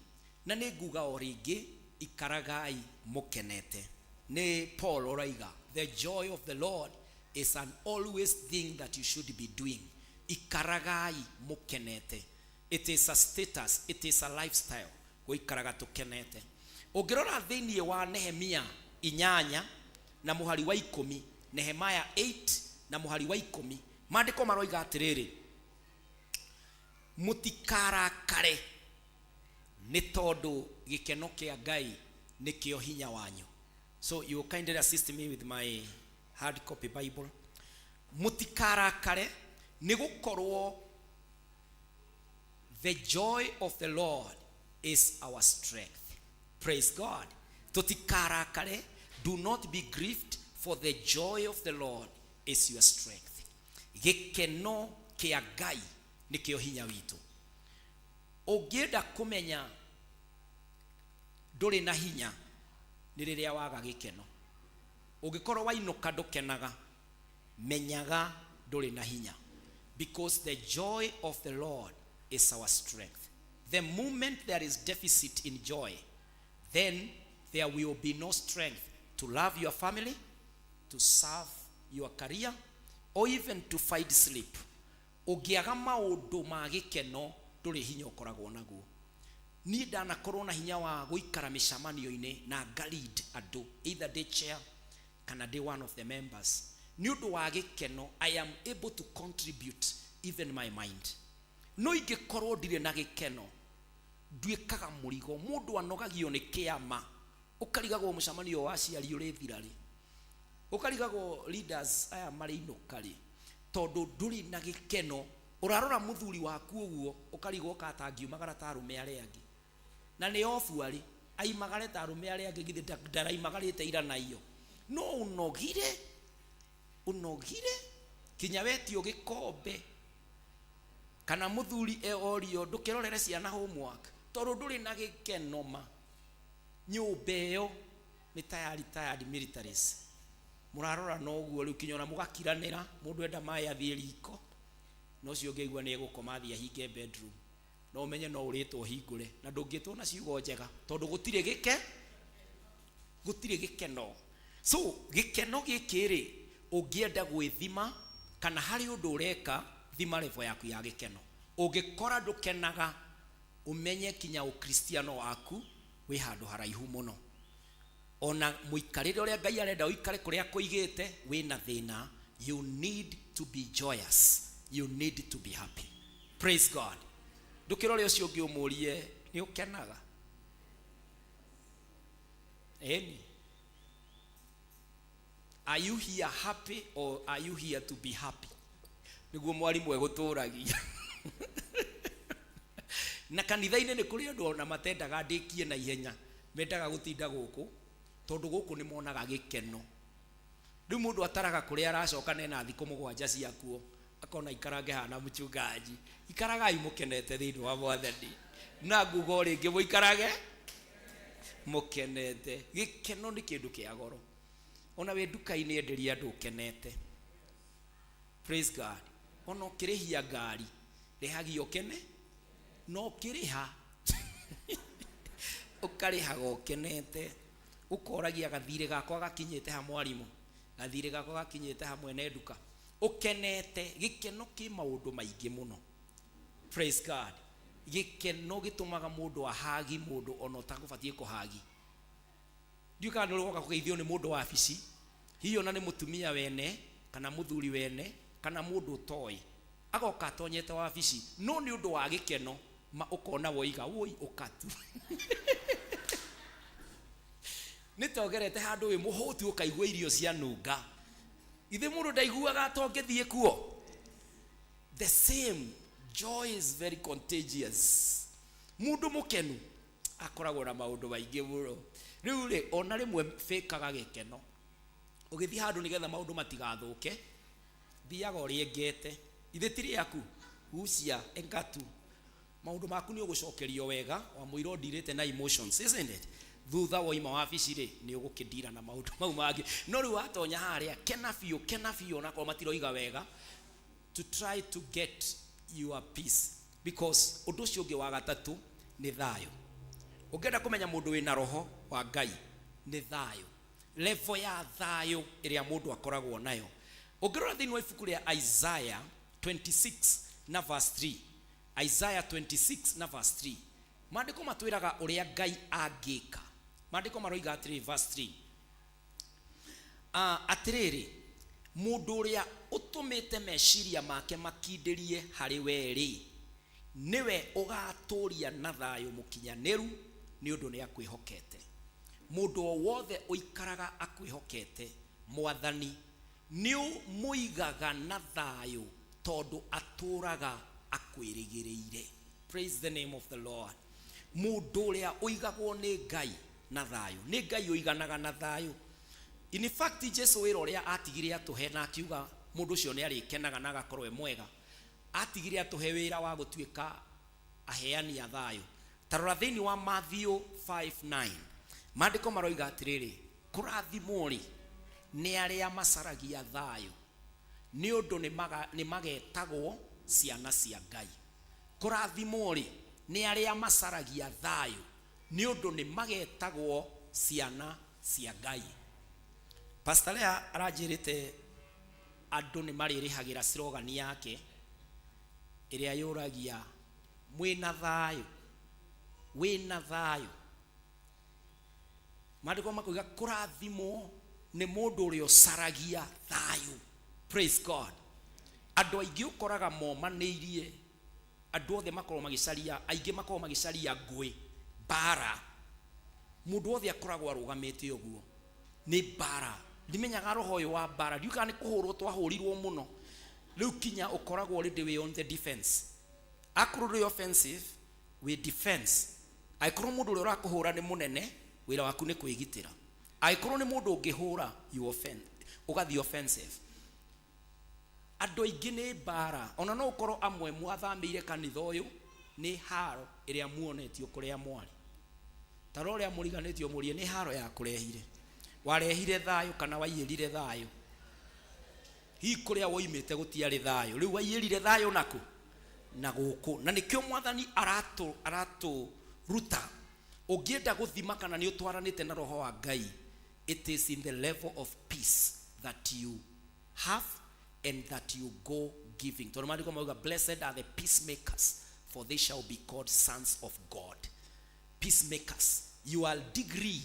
na nĩ nguga o rĩngĩ, ikaragai mũkenete." Nĩ Paul ũraiga the joy of the Lord is an always thing that you should be doing. Ikaragai mũkenete, it is a status, it is a lifestyle, gũikaraga tũkenete. Ũngĩrora thĩinĩ wa Nehemia 8 na mũhari wa 10, Nehemia 8 na mũhari wa 10, maandĩko maroiga atĩrĩrĩ, "Mũtikarakare, nĩ tondũ gĩkeno kĩa Ngai nĩkĩo hinya wanyu." So you kindly assist me with my hard copy Bible. Mũtikarakare, nĩ gũkorwo the joy of the Lord is our strength. Praise God. Tũtikarakare. Do not be grieved, for the joy of the Lord is your strength. Gĩkeno kĩa Ngai nĩkĩo hinya witũ. Ũngĩenda kũmenya ndũrĩ na hinya, nĩ rĩrĩa waga gĩkeno. Ũngĩkorwo wainũka ndũkenaga, menyaga ndũrĩ na hinya, because the joy of the Lord is our strength. The moment there is deficit in joy, then there will be no strength to love your family, to To serve your career or even to find sleep. Ũngĩaga maũndũ ma gĩkeno, ndũrĩ hinya ũkoragwo naguo. Niĩ ndanakorwo na hinya wa gũikara mĩcemanio-inĩ na ngalead andũ, either ndĩ chair kana ndĩ one of the members, nĩ ũndũ wa gĩkeno. I am able to contribute even my mind. No ingĩkorwo ndirĩ na gĩkeno, nduĩkaga mũrigo. Mũndũ anogagio nĩ kĩama, ũkarigagwo mũcemanio wa aciari ũrĩthira rĩ, ũkarigagwo leaders aya marĩinũka rĩ, tondũ ndũrĩ na gĩkeno. Ũrarora mũthuri waku ũguo, ũkarigwo katangiumagara ta arũme arĩa angĩ, na nĩ obu arĩ aimagare ta arũme arĩa angĩ. Githĩ ndaraimagarĩte ira na iyo? No ũnogire, ũnogire kinya wetio gĩkombe kana mũthuri e orio ndũkĩrorere ciana homework, tondũ ndũrĩ na gĩkeno. Ma nyũmba ĩyo nĩ tayari tayari militaries mũrarora no ũguo rĩu, kinya ona mũgakiranĩra. Mũndũ enda maĩ athiĩ riko, no ũcio ũngĩigua nĩ egũkoma athiĩ ahinge bedroom. No ũmenye no ũrĩtwo ũhingũre na ndũngĩtwo na ciugo njega, tondũ gũtirĩ gĩke, gũtirĩ gĩkeno. So gĩkeno gĩkĩ rĩ, ũngĩenda gwĩthima kana harĩ ũndũ ũreka, thima level yaku ya gĩkeno. Ũngĩkora ndũkenaga, ũmenye kinya ũkristiano waku wĩ handũ haraihu mũno, ona mũikarĩre ũrĩa Ngai arenda ũikare kũrĩa kũigĩte wĩna thĩna. You need to be joyous, you need to be happy. Praise God. Ndũkĩrore ũcio ũngĩ ũmũrie, nĩ ũkenaga? Ĩni, are you here happy or are you here to be happy? Nĩguo mwarimũ egũtũragia. Na kanitha-inĩ nĩ kũrĩ andũ ona matendaga ndĩkie na ihenya, mendaga gũtinda gũkũ tondũ gũkũ nĩ monaga gĩkeno. Rĩu mũndũ ataraga kũrĩa aracoka nena thikũ 7 ciakuo, akona ikarange hana mchungaji. Ikaragai mũkenete thĩinĩ wa Mwathani, na nguga o rĩngĩ, mũikarage mũkenete. Gĩkeno nĩ kĩndũ kĩa goro. Ona wĩ nduka-inĩ, enderia andũ ũkenete. Praise God. Ona ũkĩrĩhia ngari, rĩhagia ũkene, no ũkĩrĩha ũkarĩhaga ũkenete, ũkoragia gathirĩ gakwa gakinyĩte ha mwarimũ, gathirĩ gakwa gakinyĩte ha mwene nduka, ũkenete. Gĩkeno kĩ maũndũ maingĩ mũno. Praise God. Gĩkeno gĩtũmaga mũndũ ahagi mũndũ ona ũtagũbatiĩ kũhagi. Ndiũĩ kana nĩ ũroka kũgeithio nĩ mũndũ wabici, hihi ona nĩ mũtumia wene kana mũthuri wene kana mũndũ ũtoĩ, agoka atonyete wabici, no nĩ ũndũ wa gĩkeno ma ũkona woiga woi ũkatu nĩ togerete handũ wĩ mũhũtu, ũkaigua irio cia nunga. Ithe mũndũ ndaiguaga atongĩthiĩ kuo. The same joy is very contagious. Mũndũ mũkenu akoragwo na maũndũ maingĩ mũno. Rĩu rĩ, ona rĩmwe bĩkaga gĩkeno ũgĩthiĩ handũ nĩgetha maũndũ matigathũke, thiaga ũrĩengete. Ithe ti rĩaku, gucia engatu maũndũ maku nĩ ũgũcokerio wega wamũira ũndirĩte na emotions, isn't it? Thutha woima wabici rĩ, nĩ ũgũkĩndira na maũndũ mau mangĩ. No rĩu watonya harĩa, kena biũ, kena biũ, onakorwo matiroiga wega, to try to get your peace. Because ũndũ ũcio ũngĩ wa gatatũ nĩ thayũ. Ũngĩenda kũmenya mũndũ wĩna roho wa Ngai, nĩ thayũ, level ya thayũ ĩrĩa mũndũ akoragwo nayo. Ũngĩrora thĩinĩ wa ibuku rĩa Isaiah 26 na verse 3, Isaiah 26 na verse 3, maandĩko matwĩraga ũrĩa Ngai angĩka. Maandĩko maroiga atĩrĩ, verse 3, atĩrĩrĩ, mũndũ ũrĩa ũtũmĩte meciria make makindĩrie harĩ we-rĩ, nĩwe ũgatũria na thayũ mũkinyanĩru, nĩ ũndũ nĩ akwĩhokete. Mũndũ o wothe ũikaraga akwĩhokete, Mwathani, nĩ ũmũigaga na thayũ, tondũ atũraga akwĩrĩgĩrĩire. Praise the name of the Lord. Mũndũ ũrĩa ũigagwo nĩ Ngai na thayũ, nĩ Ngai ũiganaga na thayũ. In fact, Jesu wĩra ũrĩa atigire atũhe na akiuga mũndũ ũcio nĩ arĩkenaga na agakorwo e mwega, atigire atũhe wĩra wa gũtuĩka aheani a thayũ. Ta rora thĩinĩ wa Matthew 5:9, maandĩko maroiga atĩrĩrĩ, kũrathimwo rĩ nĩ arĩa macaragia thayũ, nĩ ũndũ nĩ magetagwo ciana cia Ngai. Kũrathimwo rĩ nĩ arĩa macaragia thayũ, nĩ ũndũ nĩ magetagwo ciana cia Ngai. Pastor Lea aranjĩrĩte andũ nĩ marĩrĩhagĩra slogan yake ĩrĩa yũragia mwĩna thayũ, wĩna thayũ. Maandĩko makoiga kũrathimwo nĩ mũndũ ũrĩa ũcaragia thayũ. Praise God. Andũ aingĩ ũkoraga momanĩirie, andũ othe makoragwo magĩcaria, aingĩ makoragwo magĩcaria ngũĩ, mbara. Mũndũ wothe akoragwo arũgamĩte ũguo nĩ mbara. Ndimenyaga roho ũyũ wa mbara, ndiũĩ kana nĩ kũhũrwo twahũrirwo mũno. Rĩu kinya ũkoragwo already wĩ on the defense. Akorwo ndũrĩ offensive, wĩ defense. Angĩkorwo mũndũ ũrĩa ũrakũhũra nĩ mũnene, wĩra waku nĩ kwĩgitĩra. Angĩkorwo nĩ mũndũ ũngĩhũra, you offend, ũgathiĩ offensive. Andũ aingĩ nĩ mbara. Ona no ũkorwo amwe mwathamĩire kanitha ũyũ nĩ haro ĩrĩa muonetio kũrĩa mwarĩ. Ta rora ũrĩa mũriganĩtio mũrie nĩ haro ya kũrehire. Warehire thayũ kana waiyĩrire thayũ? Hihi kũrĩa woimĩte gũtiarĩ thayũ, rĩu waiyĩrire thayũ nakũ? Na gũkũ. Na nĩkĩo mwathani aratũruta. Ũngĩenda gũthima kana nĩ ũtwaranĩte na roho wa Ngai, it is in the level of peace that you have and that you go giving. Tondũ maandĩko mauga, blessed are the peacemakers, for they shall be called sons of God. Peacemakers, your degree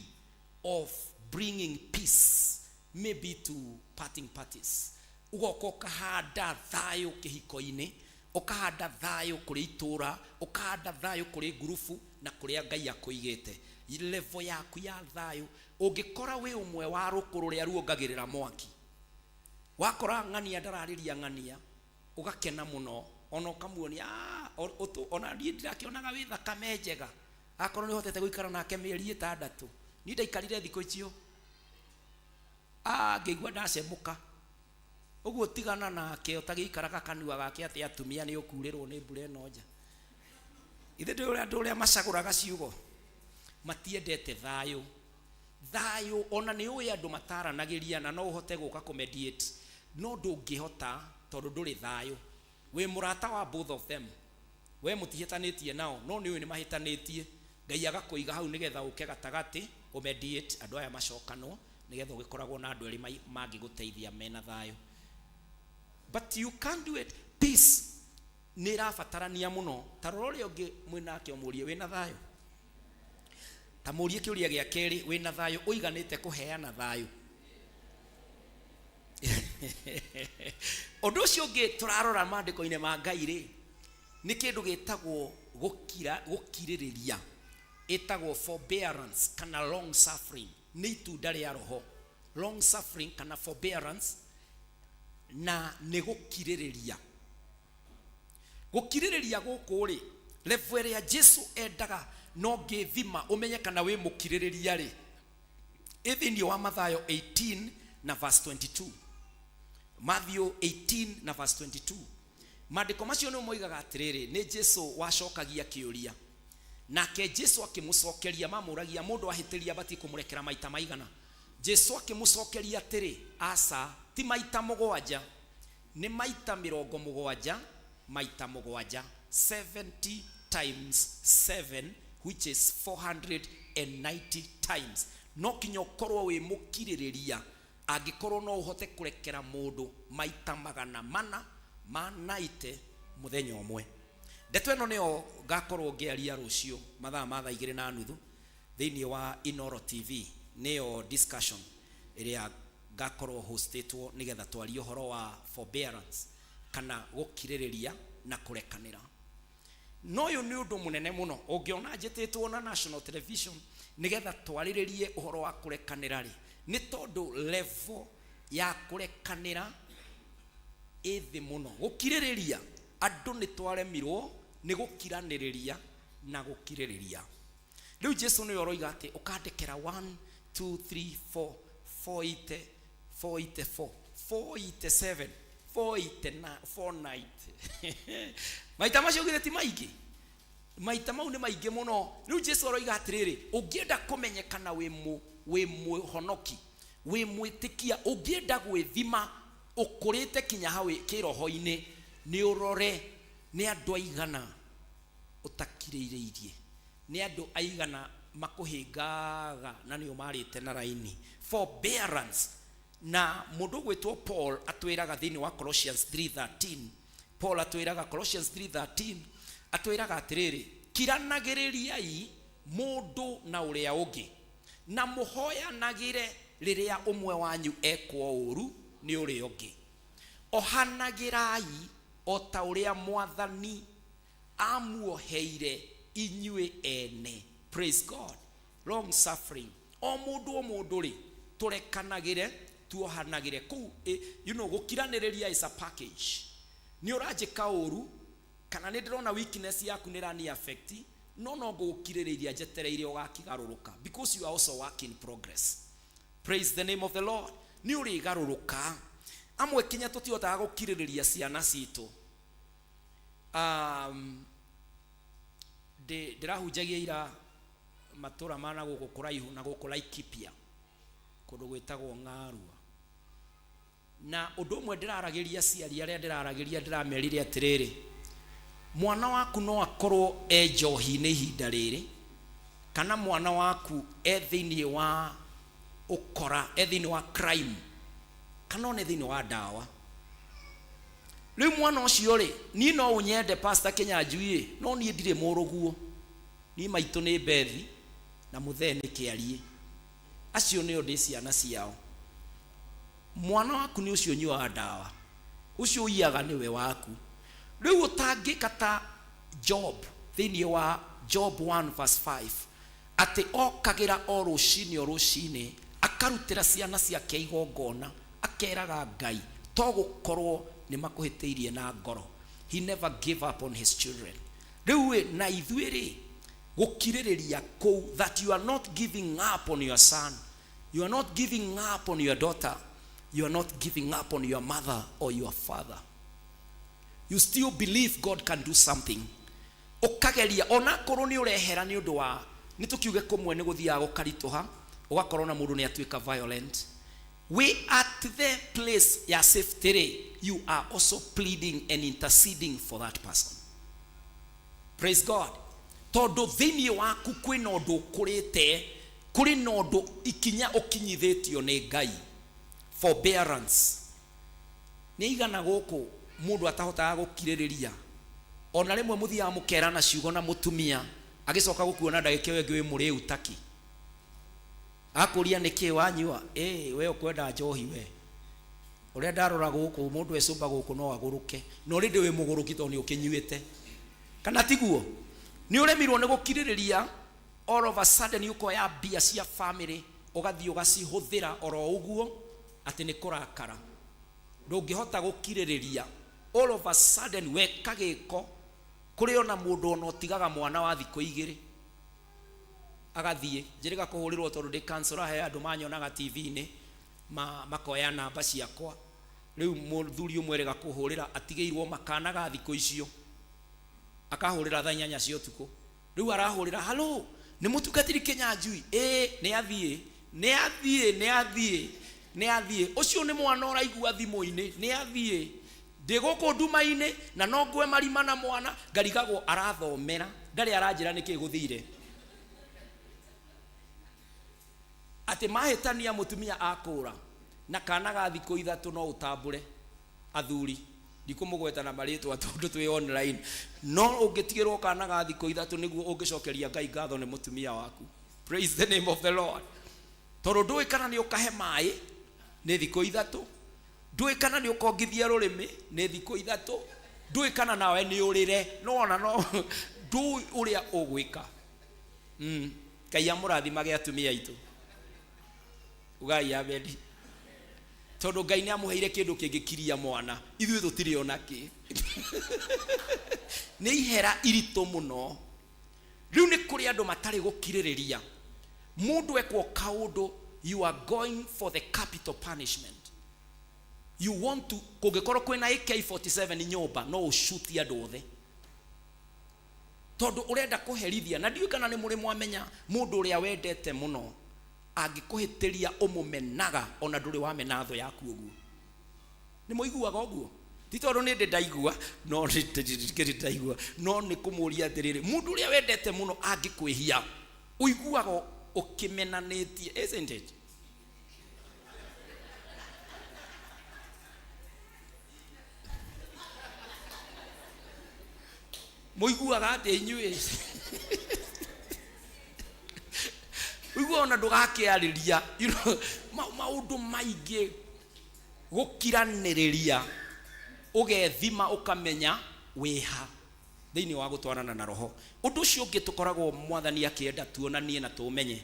of bringing peace maybe to parting parties. Ugoka ũkahanda thayũ kĩhiko-inĩ, ũkahanda thayũ kũrĩ itũra, ũkahanda thayũ kũrĩ ngurubu na kũrĩa Ngai akũigĩte. Level yaku ya thayũ, ũngĩkora wĩ ũmwe wa rũkũ rũrĩa ruongagĩrĩra mwaki, wakora ng'ania ndararĩria ng'ania, ũgakena mũno, ona ũkamuonia, ona niĩ ndirakĩonaga wĩ thakame njega. Akorwo nĩ ũhotete gũikara nake mĩeri 6, niĩ ndaikarire thikũ icio, ngĩigua ndacemũka. Ũguo tigana nake ũtagĩikaraga kanua gake atĩ atumia nĩ ũkurĩrwo nĩ mbura ĩno nja. Ithe ndũĩ ũrĩa andũ ũrĩa macagũraga ciugo, matiendete thayũ. Thayũ ona nĩ ũĩ andũ mataranagĩria na no ũhote gũka kũmediate, no ndũngĩhota tondũ ndũrĩ thayũ. Wĩ mũrata wa both of them, we mũtihĩtanĩtie nao, no nĩ ũĩ nĩ mahĩtanĩtie. Ngai agakũiga hau nĩgetha ũke gatagatĩ ũmediate andũ aya macokanwo, nĩgetha ũgĩkoragwo na andũ erĩ mangĩgũteithia mena thayũ. But you can't do it. Peace nĩ ĩrabatarania mũno. Ta rora ũrĩa ũngĩ mwĩnake ũmũrie wĩna thayũ. Ta mũrie kĩũria gĩa kerĩ, wĩna thayũ ũiganĩte kũheana thayũ? Ũndũ ũcio ũngĩ tũrarora maandĩko-inĩ ma Ngai rĩ, nĩ kĩndũ gĩtagwo gũkirĩrĩria, ĩtagwo forbearance kana long suffering. Nĩ itunda rĩa roho, long suffering kana forbearance, na nĩ gũkirĩrĩria. Gũkirĩrĩria gũkũ rĩ, level ĩrĩa Jesu endaga no ngĩthima ũmenye kana wĩ mũkirĩrĩria rĩ, ĩ thĩinĩ wa Mathayo 18 na verse 22. Matthew 18 na verse 22. Maandĩko macio nĩmo moigaga atĩrĩrĩ, nĩ Jesu wacokagia kĩũria. Nake Jesu akĩmũcokeria, mamũragia mũndũ ahĩtĩria abatiĩ kũmũrekera maita maigana. Jesu akĩmũcokeria atĩrĩ, aca, ti maita 7, nĩ maita 70 maita 7, 70 times 7, which is 490 times. No kinya ũkorwo wĩ mũkirĩrĩria, angĩkorwo no ũhote kũrekera mũndũ maita 490 mũthenya ũmwe. Ndeto ĩno nĩyo ngakorwo ngĩaria rũciũ mathaa ma thaa 2:30 thĩinĩ wa Inoro TV. Nĩyo discussion ĩrĩa ngakorwo hostĩtwo nĩgetha twarie ũhoro wa forbearance kana gũkirĩrĩria na kũrekanĩra. No ũyũ nĩ ũndũ mũnene mũno ũngĩona njĩtĩtwo na national television nĩgetha twarĩrĩrie ũhoro wa kũrekanĩra rĩ, nĩ tondũ level ya kũrekanĩra ĩ thĩ mũno. Gũkirĩrĩria, andũ nĩ twaremirwo nĩ gũkiranĩrĩria na gũkirĩrĩria. Rĩu Jesu nĩwe ũroiga atĩ ũkandekera 1 2 3 4 4 8 4 8 4 4 8 7 4 8 9 4 9. Maita macio githĩ ti maingĩ? Maita mau nĩ maingĩ mũno. Rĩu Jesu aroiga atĩrĩrĩ, ũngĩenda kũmenyekana wĩ mũhonoki, wĩ mwĩtĩkia, ũngĩenda gwĩthima ũkũrĩte kinya hau kĩroho-inĩ, nĩ ũrore nĩ andũ aigana ũtakirĩrĩirie, nĩ andũ aigana makũhĩngaga na nĩo marĩte na raini. Forbearance. Na mũndũ ũgwĩtwo Paul atwĩraga thĩinĩ wa Colossians 3:13, Paul atwĩraga Colossians 3:13, atwĩraga atĩrĩrĩ, kiranagĩrĩriai mũndũ na ũrĩa ũngĩ na mũhoyanagĩre rĩrĩa ũmwe wanyu ekwo ũru nĩ ũrĩa ũngĩ, ohanagĩrai o ta ũrĩa Mwathani amuoheire inyuĩ ene. Praise God. Long suffering, o mũndũ o mũndũ rĩ, tũrekanagĩre, tuohanagĩre kũu. Gũkiranĩrĩria is a package. Nĩ ũranjĩka ũru kana nĩ ndĩrona weakness yaku nĩ ĩrani affect, no ngũgũkirĩrĩria njetereire ũgakigarũrũka, because you are also work in progress. Praise the name of the Lord. Nĩ ũrĩgarũrũka. Amwe kinya tũtihotaga gũkirĩrĩria ciana citũ. Ndĩrahunjagia ira matũra ma na gũkũ kũraihu na gũkũ Laikipia, kũndũ gwĩtagwo Ng'arua, na ũndũ ũmwe ndĩraragĩria aciari arĩa ndĩraragĩria, ndĩramerire atĩrĩrĩ, mwana waku no akorwo e njohi-inĩ ihinda rĩrĩ, kana mwana waku e thĩinĩ wa ũkora, e thĩinĩ wa crime, kana one thĩinĩ wa ndawa. Rĩu mwana ũcio rĩ, niĩ no ũnyende Pastor Kĩnyanjui ĩ, no niĩ ndirĩ mũrũguo. Niĩ maitũ nĩ Bethi na mũthee nĩ Kĩariĩ, acio nĩo ndĩ ciana ciao. Mwana waku nĩ ũcio ũnyuaga ndawa, ũcio ũiyaga, nĩwe waku. Rĩu ũtangĩka ta Job thĩinĩ wa Job 1 verse 5, atĩ okagĩra o rũcinĩ o rũcinĩ akarutĩra ciana ciake igongona, akeraga Ngai to gũkorwo nĩ makũhĩtĩirie na ngoro. He never gave up on his children. Rĩu ĩ, na ithuĩ rĩ, gũkirĩrĩria kũu, that you are not giving up on your son, you are not giving up on your daughter, you are not giving up on your mother or your father, you still believe God can do something. Ũkageria onakorwo nĩ ũrehera nĩ ũndũ wa nĩ tũkiuge kũmwe nĩ gũthiaga gũkaritũha, ũgakorwo na mũndũ nĩ atuĩka violent. We at the place ya safety rĩ, you are also pleading and interceding for that person. Praise God. Tondũ thĩinĩ waku kwĩna ũndũ ũkũrĩte, kũrĩ na ũndũ ikinya ũkinyithĩtio nĩ Ngai. Forbearance nĩ igana gũkũ mũndũ atahotaga gũkirĩrĩria. Ona rĩmwe mũthiaga mũkerana ciugo na mũtumia, agĩcoka gũkuona ndagĩka ĩyo ĩngĩ wĩ mũrĩu taki, akũria nĩkĩ wanyua. Ĩ we ũkwenda njohi, we ũrĩa ndarora gũkũ mũndũ ecũmba gũkũ no agũrũke, na already wĩ mũgũrũki tondũ nĩ ũkĩnyuĩte, kana tiguo? Nĩ ũremirwo nĩ gũkirĩrĩria. All of a sudden ũkoya mbia cia family, ũgathiĩ ũgacihũthĩra oro ũguo atĩ nĩ kũrakara, ndũngĩhota gũkirĩrĩria. All of a sudden weka gĩko. Kũrĩ ona mũndũ ona ũtigaga mwana wa thikũ 2 agathiĩ. Njĩrĩga kũhũrĩrwo tondũ ndĩ counselor, he andũ manyonaga TV-inĩ makoya namba ciakwa. Rĩu mũthuri ũmwe erĩga kũhũrĩra atigĩirwo makana ga thikũ icio, akahũrĩra thaa 8 cia ũtukũ. Rĩu arahũrĩra, "Halo, nĩ mũtungatĩri Kĩnyanjui?" "Ĩĩ." Nĩ athiĩ, nĩ athiĩ, nĩ athiĩ, nĩ athiĩ. Ũcio nĩ mwana ũraigua thimũ-inĩ. Nĩ athiĩ, ndĩ gũkũ nduma-inĩ na no ngwe marima na mwana ngarigagwo arathomera, ndarĩ aranjĩra nĩkĩ gũthire atĩ mahĩtania mũtumia akũra na kana ga thikũ 3. No ũtambũre athuri, ndikũmũgweta na marĩtwa tondũ twĩ online, no ũngĩtigĩrwo kana ga thikũ 3 nĩguo ũngĩcokeria Ngai ngatho nĩ mũtumia waku. Praise the name of the Lord. Tondũ ndũĩ kana nĩ ũkahe maĩ nĩ thikũ 3, ndũĩ kana nĩ ũkongithia rũrĩmĩ nĩ thikũ 3, ndũĩ kana nawe nĩ ũrĩre, no ona no ndũĩ ũrĩa ũgwĩka. Ngai amũrathimage atumia aitũ. Ugai amen. Tondũ Ngai nĩ amũheire kĩndũ kĩngĩkiria mwana, ithuĩ tũtirĩ ona kĩ. Nĩ ihera iritũ mũno. Rĩu nĩ kũrĩ andũ matarĩ gũkirĩrĩria. Mũndũ ekwo kaũndũ, you are going for the capital punishment. You want to, kũngĩkorwo kwĩna AK47 nyũmba, no ũcutie andũ othe tondũ ũrenda kũherithia. Na ndiũĩ kana nĩ mũrĩ mwamenya mũndũ ũrĩa wendete mũno angĩkũhĩtĩria ũmũmenaga ona ndũrĩ wamena thũ yaku ũguo. Nĩ mũiguaga ũguo? Ti tondũ nĩ ndĩ ndaigua, no nĩ ndaigua, no nĩ kũmũria atĩrĩrĩ, mũndũ ũrĩa wendete mũno angĩkwĩhia ũiguaga ũkĩmenanĩtie, isn't it? Mũiguaga atĩa inyuĩ? Ũiguaga ona ndũgakĩarĩria, maũndũ maingĩ gũkiranĩrĩria, ũgethima ũkamenya wĩha thĩinĩ wa gũtwarana na roho. Ũndũ ũcio ũngĩ tũkoragwo mwathani akĩenda tuonanie na tũmenye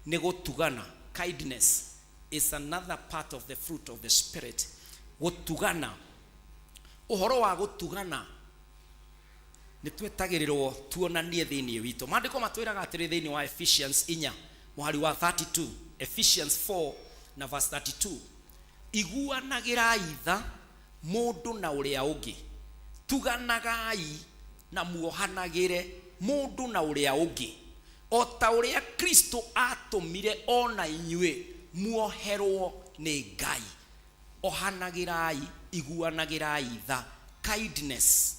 nĩ gũtugana. Kindness is another part of the fruit of the spirit. Gũtugana, ũhoro wa gũtugana nĩ twetagĩrĩrwo tuonanie thĩinĩ witũ. Maandĩko matwĩraga atĩrĩ thĩinĩ wa Ephesians 4 mũhari wa 32, Ephesians 4 na verse 32, iguanagĩrai tha mũndũ na ũrĩa ũngĩ, tuganagai na muohanagĩre mũndũ na ũrĩa ũngĩ, o ta ũrĩa Kristo atũmire ona inyuĩ muoherwo nĩ Ngai. Ohanagĩrai, iguanagĩrai tha, kindness,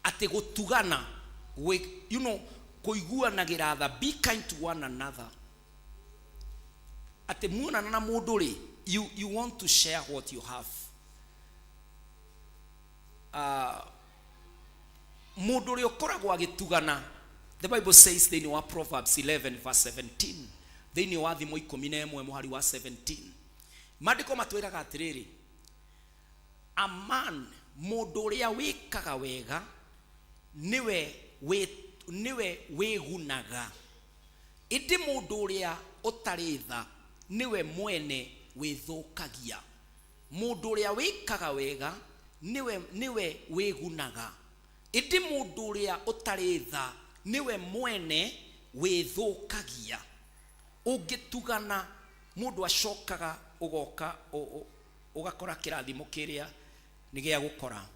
atĩ gũtugana, kũiguanagĩra tha, be kind to one another. Atĩ muonana na mũndũ rĩ, you want to share what you have. Mũndũ ũrĩa ũkoragwo agĩtugana, the Bible says thĩinĩ wa Proverbs 11 verse 17, thĩinĩ wa Thimo 11 mũhari wa 17, maandĩko matwĩraga atĩrĩrĩ, a man, mũndũ ũrĩa wĩkaga wega nĩwe wĩgunaga, ĩndĩ mũndũ ũrĩa ũtarĩ tha nĩwe mwene wĩthũkagia. Mũndũ ũrĩa wĩkaga wega nĩwe wĩgunaga, ĩndĩ mũndũ ũrĩa ũtarĩ tha nĩwe mwene wĩthũkagia. Ũngĩtugana mũndũ acokaga ũgoka ũgakora kĩrathimo kĩrĩa nĩ gĩa gũkora.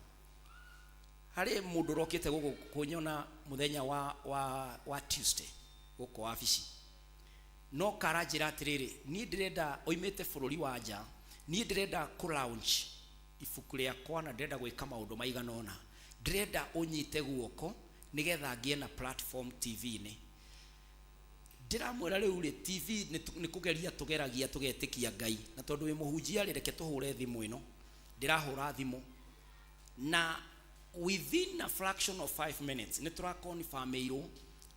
Harĩ mũndũ ũrokĩte gũkũ kũnyona mũthenya wa Tuesday gũkũ wabici, no karanjĩra atĩrĩrĩ, niĩ ndĩrenda, oimĩte bũrũri wa nja, niĩ ndĩrenda kũ launch ibuku rĩakwa na ndĩrenda gwĩka maũndũ maigana ũna, ndĩrenda ũnyite guoko nĩgetha ngĩe na platform TV-inĩ. Ndĩramwĩra rĩu rĩ, TV nĩ kũgeria tũgeragia tũgetĩkia Ngai, na tondũ wĩ mũhunjia rĩ, reke tũhũre thimũ ĩno. Ndĩrahũra thimũ na within a fraction of 5 minutes nĩ tũrakonfirmĩirwo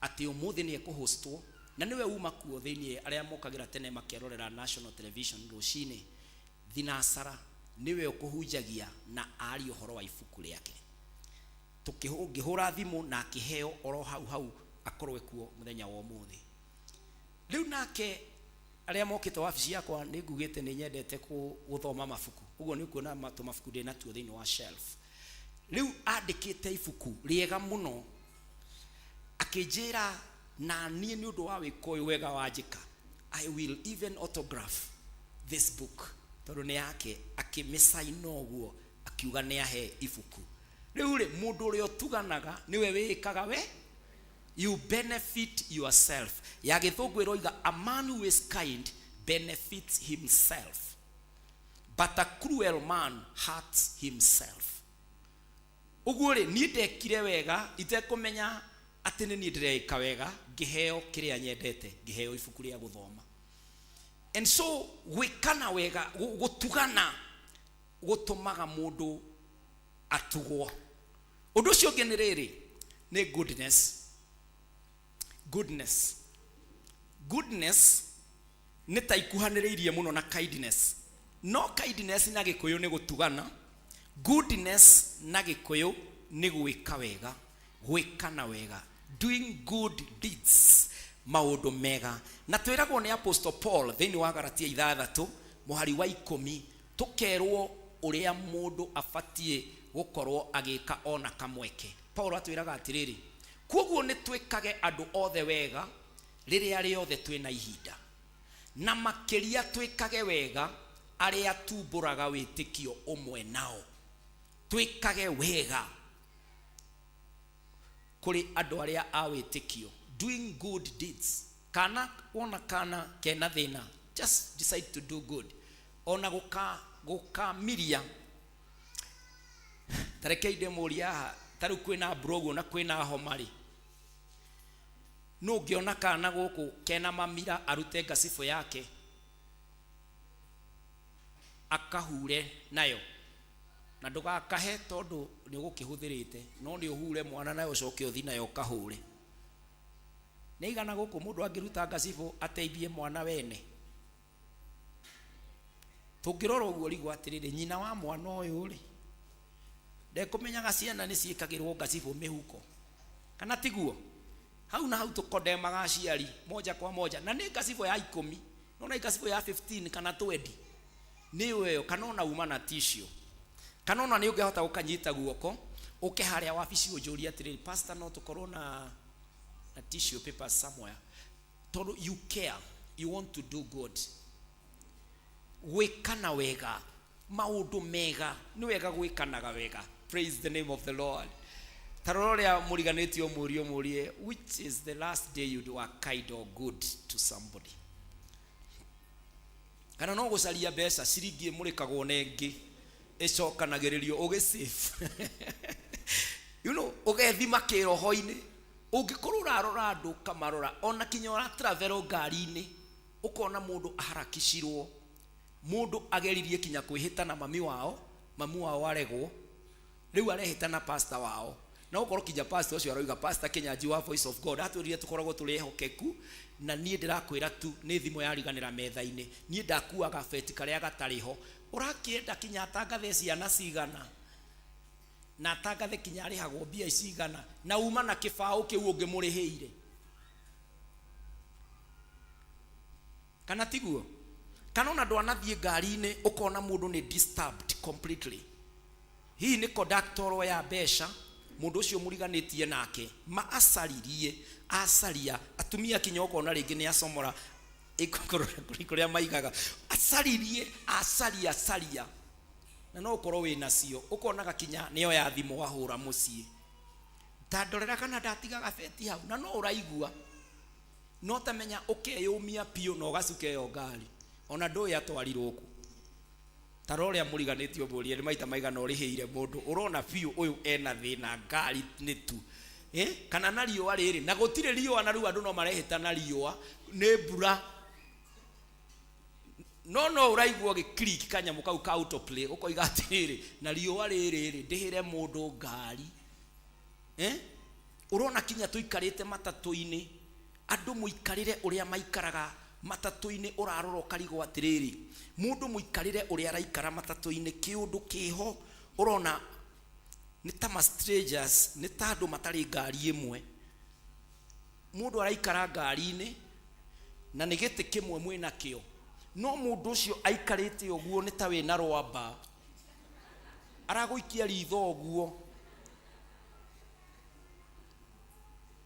atĩ ũmũthĩ nĩ ekũhostwo, na nĩwe uma kuo thĩinĩ arĩa mokagĩra tene makerorera national television rũcinĩ thinacara, nĩwe ũkũhunjagia na arie ũhoro wa ibuku rĩake. Ngĩhũra thimũ na akĩheo oro hau hau akorwo kuo mũthenya wa ũmũthĩ. Rĩu nake arĩa mokĩte wabici yakwa nĩ ngugĩte nĩ nyendete gũthoma mabuku, ũguo nĩ ũkuona tũmabuku ndĩ natuo thĩinĩ wa shelf. Rĩu andĩkĩte ibuku rĩega mũno, akĩnjĩra na niĩ nĩ ũndũ wa wĩko ũyũ wega wanjĩka, I will even autograph this book, tondũ nĩ yake. Akĩmĩcaina ũguo akiuga nĩ ahe ibuku rĩu rĩ, mũndũ ũrĩa ũtuganaga nĩwe wĩĩkaga we, you benefit yourself. Ya gĩthũngũ ĩroiga, a man who is kind benefits himself, but a cruel man hurts himself. Ũguo rĩ, niĩ ndekire wega itekũmenya atĩ nĩ niĩ ndĩreĩka wega, ngĩheo kĩrĩa nyendete, ngĩheo ibuku rĩa gũthoma. And so gwĩkana wega, gũtugana gũtũmaga mũndũ atugwo. Ũndũ ũcio ũngĩ nĩ rĩrĩ, nĩ goodness. Goodness, goodness nĩ ta ikuhanĩrĩirie mũno na kindness, no kindness na gĩkũyũ nĩ gũtugana, goodness na gĩkũyũ nĩ gwĩka wega, gwĩkana wega, doing good deeds, maũndũ mega. Na twĩragwo nĩ Apostle Paul thĩinĩ wa Galatia 6 mũhari wa 10, tũkerwo ũrĩa mũndũ abatiĩ gũkorwo agĩka ona kamweke. Paul atwĩraga atĩrĩrĩ, koguo nĩ twĩkage andũ othe wega rĩrĩa rĩothe twĩna ihinda, na makĩria twĩkage wega arĩa tumbũraga wĩtĩkio ũmwe nao. Twĩkage wega kũrĩ andũ arĩa a wĩtĩkio, doing good deeds. Kana wona kana kena thĩna, just decide to do good. Ona gũkamiria, tareke ndĩmũrie haha, ta rĩu kwĩna mbura ũguo na kwĩna homa rĩ, nũ ũngĩona kana gũkũ kena mamira arute ngacibũ yake akahure nayo? Na ndũgakahe tondũ nĩ ũgũkĩhũthĩrĩte, no nĩ ũhure mwana nayo ũcoke ũthi nayo ũkahũre. Nĩ igana gũkũ mũndũ angĩruta ngacibũ ateithie mwana wene? Tũngĩrora ũguo rigwo atĩrĩrĩ, nyina wa mwana ũyũ rĩ, ndekũmenyaga ciana nĩ ciĩkagĩrwo ngacibũ mĩhuko, kana tiguo? Hau na hau tũkondemaga aciari moja kwa moja, na nĩ ngacibũ ya 10, nona ngacibũ ya 15 kana 20 nĩyo ĩyo, kana ona uma na tissue, kana ona nĩ ũngĩhota gũkanyita guoko ũke harĩa wabici ũnjũrie atĩrĩrĩ, pastor, no tũkorwo na tissue paper somewhere, tondũ you care, you want to do good. Gwĩkana wega, maũndũ mega, nĩ wega gwĩkanaga wega. Praise the name of the Lord. Ta rora ũrĩa mũriganĩtie, ũmũrie ũmũrie, which is the last day you were kind or good to somebody? Kana no gũcaria mbeca, ciringi ĩmũrĩkagwo na ĩngĩ ĩcokanagĩrĩrio ũgĩsave, ũgethima kĩroho-inĩ. Ũngĩkorwo ũrarora andũ, ũkamarora, ona kinya ũratravel ngari-inĩ, ũkona mũndũ aharakicirwo, mũndũ ageririe kinya kwĩhĩta na mami wao, mamu wao aregwo, rĩu arehĩta na pastor wao, na ũkorwo kinya pastor ũcio aroiga, Pastor Kĩnyanji wa Voice of God atwĩrire tũkoragwo tũrĩ ehokeku, na niĩ ndĩrakwĩra tu nĩ thimũ yariganĩra metha-inĩ, niĩ ndakuaga beti karĩa gatarĩ ho. Ũrakĩenda kinya atangathe ciana cigana, na atangathe kinya arĩhagwo mbia cigana, na uma na kĩbaũ kĩu ũngĩmũrĩhĩire, kana tiguo? Kana ona ndwanathiĩ ngari-inĩ, ũkona mũndũ nĩ disturbed completely, hihi nĩ conductor ya mbeca, mũndũ ũcio mũriganĩtie nake ma acaririe acaria atumia, kinya ũkona rĩngĩ nĩ acomora kũrĩa maigaga, acaririe acaria acaria, na no ũkorwo wĩ nacio, ũkonaga kinya nĩyo ya thimũ ahũra mũciĩ, ta ndorera kana ndatigaga beti hau, na no ũraigua no tamenya ũkeyũmia biũ na ũgacuka ĩyo ngari, ona ndũĩ atwarirwo kũ. Ta rora ũrĩa mũriganĩtie, ũmũrie nĩ maita maigana ũrĩhĩire mũndũ ũrona biũ ũyũ ena thĩna ngari nĩ tu, eh? Kana na riũa rĩrĩ, na gũtirĩ riũa, na rĩu andũ no marehĩta na riũa nĩ mbura, no no ũraigua ũgĩclick kanyamũ kau ka autoplay, ũkoiga atĩrĩrĩ, na riũa rĩrĩ rĩ, ndĩhĩre mũndũ ngari, eh? Ũrona kinya tũikarĩte matatũ-inĩ, andũ mũikarĩre ũrĩa maikaraga matatũ-inĩ, ũrarora ũkarigwo atĩrĩrĩ, mũndũ mũikarĩre ũrĩa araikara matatũ-inĩ, kĩũndũ kĩho ũrona nĩ ta ma strangers, nĩ ta andũ matarĩ ngari ĩmwe. Mũndũ araikara ngari-inĩ na nĩ gĩtĩ kĩmwe mwĩna kĩo, no mũndũ ũcio aikarĩte ũguo nĩ ta wĩna rwamba aragũikia ritho ũguo,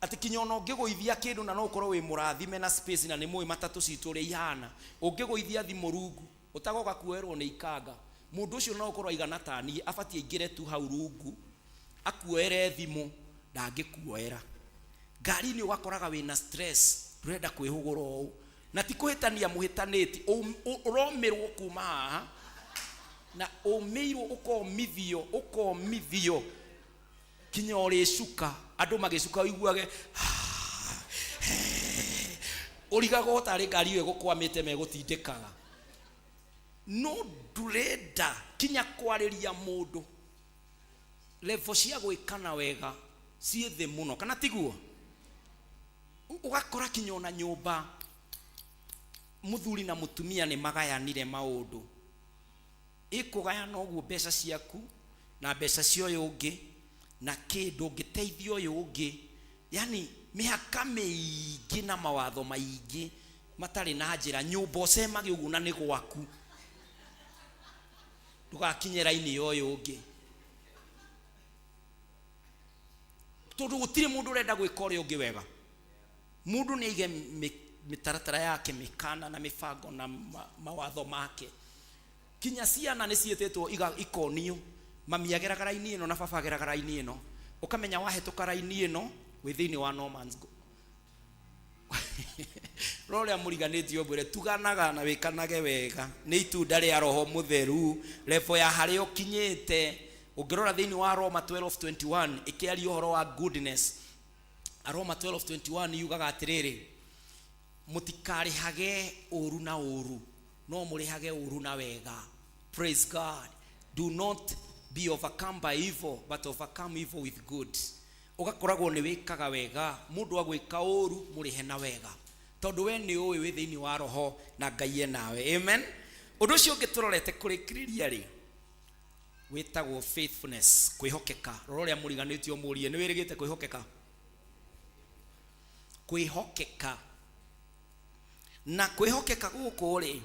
atĩ kinya ona ũngĩgũithia kĩndũ, na no ũkorwo wĩ mũrathime na space, na nĩ mũĩ matatũ citũ ũrĩa ihana, ũngĩgũithia thimũ rungu ũtagoka kuoerwo nĩ ikanga, mũndũ ũcio no ũkorwo aigana ta niĩ, abatiĩ aingĩre tu hau rungu akuoere thimũ, ndangĩkuoera. Ngari-inĩ ũgakoraga wĩna stress, ndũrenda kwĩhũgũra ũũ, na ti kũhĩtania mũhĩtanĩti, ũromĩrwo kuma haha na ũmĩirwo, ũkomithio ũkomithio kinya ũrĩcuka, andũ magĩcuka ũiguage ũrigagwo tarĩ ngari ĩyo ĩgũkwamĩte megũtindĩkaga, no ndũrenda kinya kwarĩria mũndũ. Level cia gwĩkana wega ciĩ thĩ mũno, kana tiguo? Ũgakora kinya ona nyũmba mũthuri na mũtumia nĩ magayanire maũndũ, ĩkũgayana ũguo mbeca ciaku na mbeca cia ũyũ ũngĩ, na kĩndũ ũngĩteithia ũyũ ũngĩ, yani mĩhaka mĩingĩ na mawatho maingĩ matarĩ na njĩra. Nyũmba ũcemage ũguo na nĩ gwaku, ndũgakinye raini ya ũyũ ũngĩ, tondũ gũtirĩ mũndũ ũrenda gwĩka ũrĩa ũngĩ wega. Mũndũ nĩ aige mĩtaratara yake, mĩkana na mĩbango na mawatho make. Kinya ciana nĩ ciĩtĩtwo ikonio, mami ageraga raini ĩno na baba ageraga raini ĩno, ũkamenya wahĩtũka raini ĩno wĩ thĩinĩ wa no man's go. Rora ũrĩa mũriganĩtie, ũmwĩre tuganaga na wĩkanage wega, nĩ itunda rĩa Roho Mũtheru. Level ya harĩa ũkinyĩte, ũngĩrora thĩinĩ wa Roma 12:21 ĩkĩaria ũhoro wa goodness, Roma 12:21 yugaga atĩrĩrĩ, mũtikarĩhage ũru na ũru, no mũrĩhage ũru na wega. Praise God. Do not Be overcome by evil, but overcome evil with good. Ũgakoragwo nĩ wĩkaga wega, mũndũ agwĩka ũru mũrĩhe na wega, tondũ we nĩ ũĩ wĩ thĩinĩ wa roho na Ngai e nawe. Amen. Ũndũ ũcio ũngĩ tũrorete kũrĩkĩrĩria rĩ, wĩtagwo faithfulness, kwĩhokeka. Rora ũrĩa mũriganĩtie ũmũrie, nĩ wĩrĩgĩte kwĩhokeka? Kwĩhokeka na kwĩhokeka gũkũ rĩ,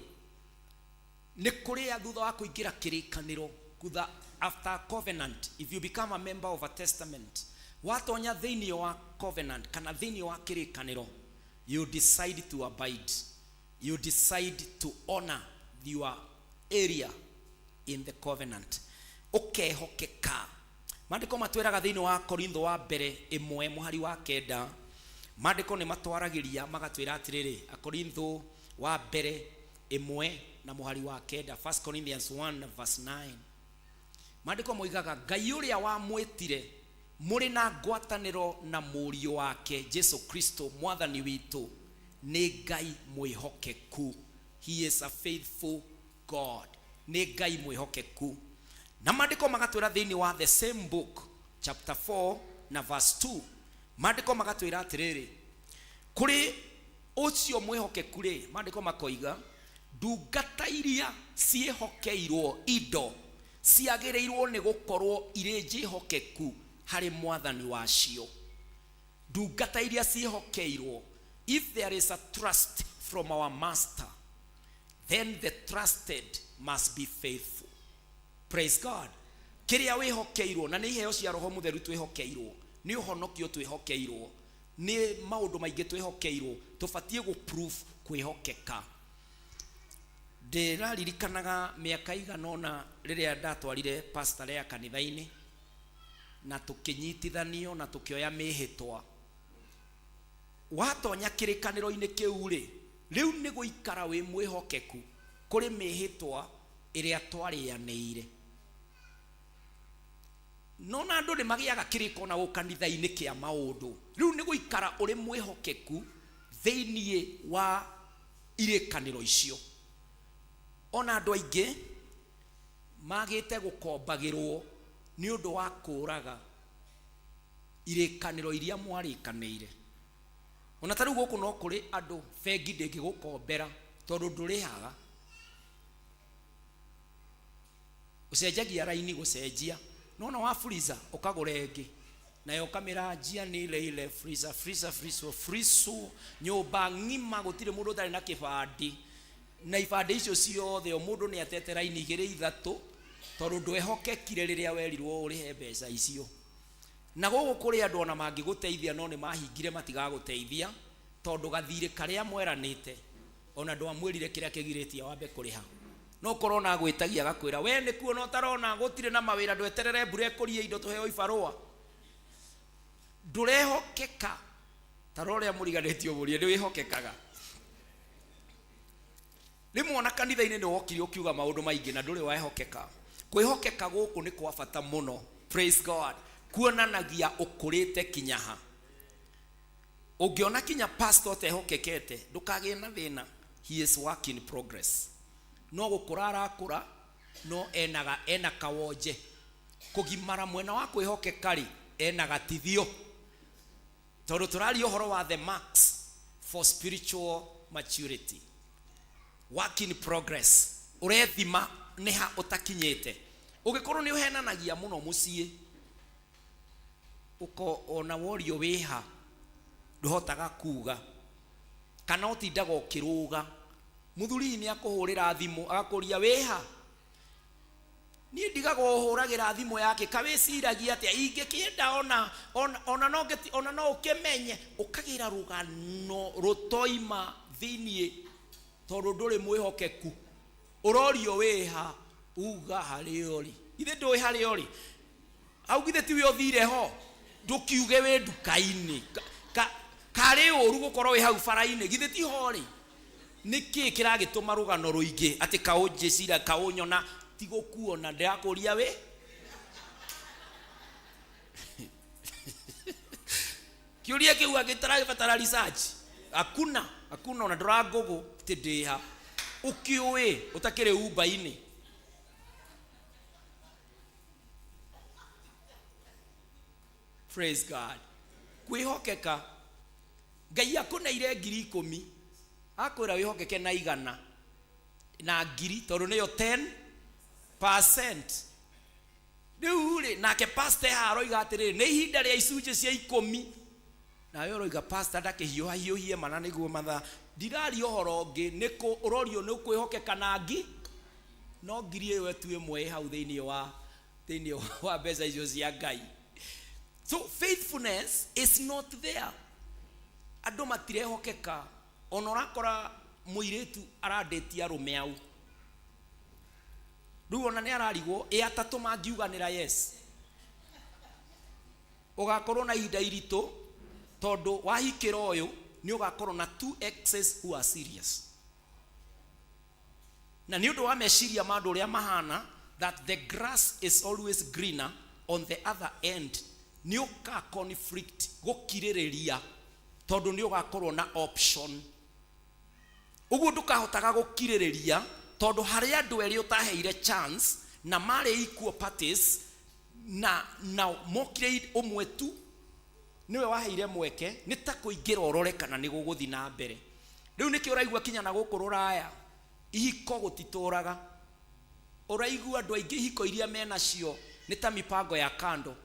nĩ kũrĩa thutha wa kũingĩra kĩrĩkanĩro, thutha, after covenant, if you become a member of a testament, watonya thĩinĩ wa covenant kana thĩinĩ wa kĩrĩkanĩro, you decide to abide, you decide to honor your area in the covenant, ũkehokeka. Maandĩko matwĩraga thĩinĩ wa Korintho wa mbere 1 mũhari wa 9, maandĩko nĩ matwaragĩria magatwĩra atĩrĩrĩ, Akorintho wa mbere 1 na mũhari wa 9, 1 Corinthians 1 verse 9, maandĩko moigaga Ngai ũrĩa wamwĩtire mũrĩ na ngwatanĩro na mũriũ wake Jesu Kristo mwathani witũ nĩ Ngai mwĩhokeku. He is a faithful God, nĩ Ngai mwĩhokeku. Na maandĩko magatwĩra thĩinĩ wa the same book, chapter 4 na verse 2, maandĩko magatwĩra atĩrĩrĩ, kũrĩ ũcio mwĩhokeku rĩ, maandĩko makoiga ndungata iria ciĩhokeirwo indo ciagĩrĩirwo nĩ gũkorwo irĩ njĩhokeku harĩ mwathani wacio. Ndungata iria ciĩhokeirwo, if there is a trust from our master, then the trusted must be faithful. Praise God. Kĩrĩa wĩhokeirwo, na nĩ iheo cia roho mũtheru twĩhokeirwo, nĩ ũhonokio twĩhokeirwo, nĩ maũndũ maingĩ twĩhokeirwo, tũbatiĩ gũ proof kwĩhokeka. Ndĩraririkanaga mĩaka igana ũna rĩrĩa ndatwarire pastor Lea kanitha-inĩ, na tũkĩnyitithanio na tũkĩoya mĩhĩtwa. Watonya kĩrĩkanĩro-inĩ kĩu rĩ, rĩu nĩ gũikara wĩ mwĩhokeku kũrĩ mĩhĩtwa ĩrĩa twarĩanĩire. No na andũ nĩ magĩaga kĩrĩko na kanitha-inĩ kĩa maũndũ. Rĩu nĩ gũikara ũrĩ mwĩhokeku thĩinĩ wa irĩkanĩro icio. Ona andũ aingĩ magĩte gũkombagĩrwo nĩ ũndũ wa kũraga irĩkanĩro iria mwarĩkanĩire. Ona ta rĩu gũkũ no kũrĩ andũ bengi ndĩngĩgũkombera tondũ ndũrĩhaga. Ũcenjagia raini gũcenjia, nona wa freezer ũkagũra ĩngĩ nayo ũkamĩranjia nĩ ile ile, freezer freezer freezer freezer, nyũmba ng'ima gũtirĩ mũndũ ũtarĩ na kĩbandĩ, na ibandĩ icio ciothe o mũndũ nĩ atete raini igĩrĩ ithatũ tondũ ndwehokekire rĩrĩa werirwo ũrĩhe mbeca icio. Na gũkũ kũrĩ andũ ona mangĩgũteithia no nĩ mahingire matigagũteithia tondũ gathirĩ karĩa mweranĩte ona ndwamwĩrire kĩrĩa kĩgirĩtie wambe kũrĩha. No korwo na agwĩtagia agakwĩra we nĩ kuona ũtarona gũtirĩ na mawĩra, ndweterere mbura ĩkũrie indo tũheo ibarũa. Ndũrehokeka. Ta rora ũrĩa mũriganĩtie ũmũrie, nĩ wĩhokekaga? Rĩmwe ona kanitha-inĩ nĩ wokire ũkiuga maũndũ maingĩ na ndũrĩ wehokeka. Kwĩhokeka gũkũ nĩ kwa bata mũno. Praise God. Kuonanagia ũkũrĩte kinya ha. Ũngĩona kinya pastor ũtehokekete, ndũkagĩe na thĩna. He is work in progress. No gũkũra arakũra, no ena kawonje. Kũgimara mwena wa kwĩhokeka rĩ, ena gatithio. Tondũ tũraria ũhoro wa the marks for spiritual maturity. Work in progress. Ũrethima nĩ ha ũtakinyĩte. Ũngĩkorwo nĩ ũhenanagia mũno mũciĩ, ũko ona worio wĩha ndũhotaga kuga, kana ũtindaga ũkĩrũga. Mũthuri nĩ akũhũrĩra thimũ agakũria wĩha, niĩ ndigaga ũhũragĩra thimũ yake kawĩciragia atĩa, ingĩkĩenda ona no ũkĩmenye, ũkagĩra rũgano rũtoima thĩiniĩ tondũ ndũrĩ mwĩhokeku. Ũrorio wĩha, uga harĩa ũrĩ. Ithe ndũĩ harĩa ũrĩ, au githĩ tiwe ũthire ho, ndũkiuge wĩ nduka-inĩ. Karĩ ũru gũkorwo wĩ hau bara-inĩ, githĩ ti ho rĩ? Nĩkĩ kĩragĩtũma rũgano rũingĩ atĩ kaũnjĩcira kaũnyona ti gũkuona, ndĩrakũria wĩ kĩũria kĩu agĩtaragĩbatara research. Hakuna, hakuna, ona ndũrangũgũ ti ndĩha ũkĩũĩ ũtakĩrĩ umba-inĩ. Praise God. Kwĩhokeka, Ngai akũneire 10,000, akwĩra wĩhokeke na 100 na 1,000, tondũ nĩyo 10%. Rĩu rĩ, nake pastor haha aroiga atĩrĩrĩ, nĩ ihinda rĩa icunjĩ cia 10, nawe ũroiga pastor ndakĩhiũha hiũhie mana nĩguo mathaa. Ndiraria ũhoro ũngĩ, nĩ kũ ũrorio nĩ ũkwĩhokeka na ngi, no 1,000 ĩyo tu ĩmwe ĩ hau thĩinĩ wa mbeca icio cia Ngai. So faithfulness is not there. Andũ matirehokeka. Ona ũrakora mũirĩtu arandĩtie arũme au, rĩu ona nĩ ararigwo ĩ atatũ mangiuganĩra yes. Ũgakorwo na ihinda iritũ, tondũ wahikĩra ũyũ nĩ ũgakorwo na two exes who are serious, na nĩ ũndũ wa meciria ma andũ ũrĩa mahana, that the grass is always greener on the other end, nĩ ũka conflict gũkirĩrĩria, tondũ nĩ ũgakorwo na option. Ũguo ndũkahotaga gũkirĩrĩria, tondũ harĩ andũ erĩ ũtaheire chance na marĩ equal parties, na mokire, ũmwe tu nĩwe waheire mweke, nĩ ta kũingĩra ũrore kana nĩ gũgũthiĩ na mbere. Rĩu nĩkĩo ũraigua kinya na gũkũ rũraya ihiko gũtitũraga. Ũraigua andũ aingĩ ihiko iria menacio nĩ ta mipango ya kando.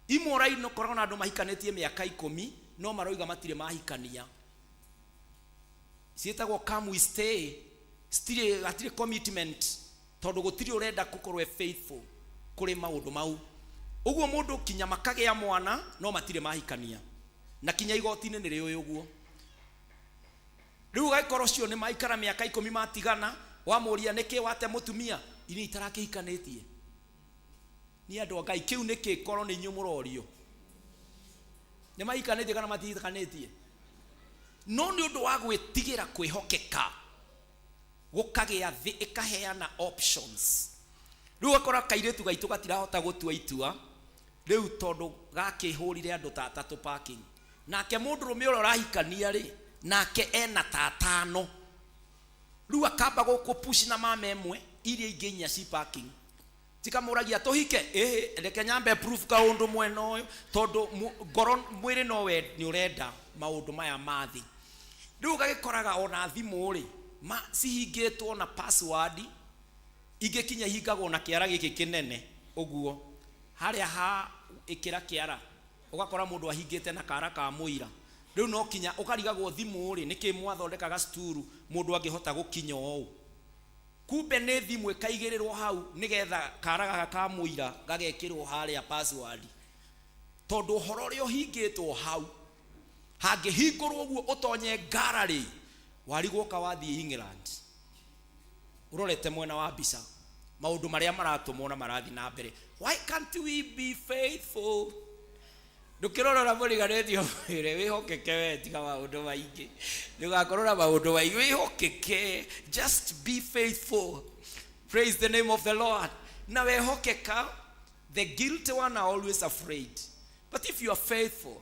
Imwe ũraigua ũkoragwo na andũ mahikanĩtie mĩaka 10, no maroiga matirĩ mahikania. Ciĩtagwo come we stay, citirĩ, hatirĩ commitment, tondũ gũtirĩ ũrenda gũkorwo e faithful kũrĩ maũndũ mau. Ũguo mũndũ kinya makagĩa mwana no matirĩ mahikania, na kinya igoti-inĩ nĩ rĩũĩ ũguo. Rĩu ũgagĩkorwo ũcio nĩ maikara mĩaka 10 matigana, wamũria nĩkĩ wate mũtumia, ini itarakĩhikanĩtie. Nĩ andũ a Ngai, kĩu nĩ kĩ? Korwo nĩ inyuĩ mũrorio, nĩ mahikanĩtie kana matihikanĩtie? No nĩ ũndũ wa gwĩtigĩra kwĩhokeka, gũkagĩa thĩ ĩkaheana options. Rĩu ũgakora kairĩtu gaitũ gatirahota gũtua itua rĩu, tondũ gakĩhũrire andũ ta atatũ parking. Nake mũndũrũme ũrĩa ũrahikania rĩ, nake ena ta atano. Rĩu akamba gũkũ push na mama ĩmwe, iria ingĩ inya ci parking, cikamũragia tũhike. Ĩhĩ, reke nyambe proof kaũndũ mwena ũyũ, tondũ ngoro mwĩrĩ no we nĩ ũrenda maũndũ maya ma thĩ. Rĩu ũgagĩkoraga ona thimũ rĩ, ma cihingĩtwo na password, ingĩ kinya ihingagwo na kĩara gĩkĩ kĩnene ũguo, harĩa ha ĩkĩra kĩara, ũgakora mũndũ ahingĩte na kara ka mũira. Rĩu no kinya ũkarigagwo thimũ rĩ, nĩkĩ mwathondekaga sturu mũndũ angĩhota gũkinya ũũ? Kumbe nĩ thimũ ĩkaigĩrĩrwo hau, nĩgetha kara gaka ka mũira gagekĩrwo harĩa password, tondũ ũhoro ũrĩa ũhingĩtwo hau hangĩhingũrwo ũguo ũtonye ngararĩ, warigwo ka wathiĩ England ũrorete mwena wa mbica maũndũ marĩa maratũmwo na marathiĩ na mbere. Why can't we be faithful? Ndũkĩrorora mũriganĩtio, mwĩre wĩhokeke we, tiga maũndũ maingĩ, ndũgakorwo na maũndũ maingĩ, wĩhokeke. Just be faithful. Praise the name of the Lord. Na wehokeka, the guilty one are always afraid, but if you are faithful,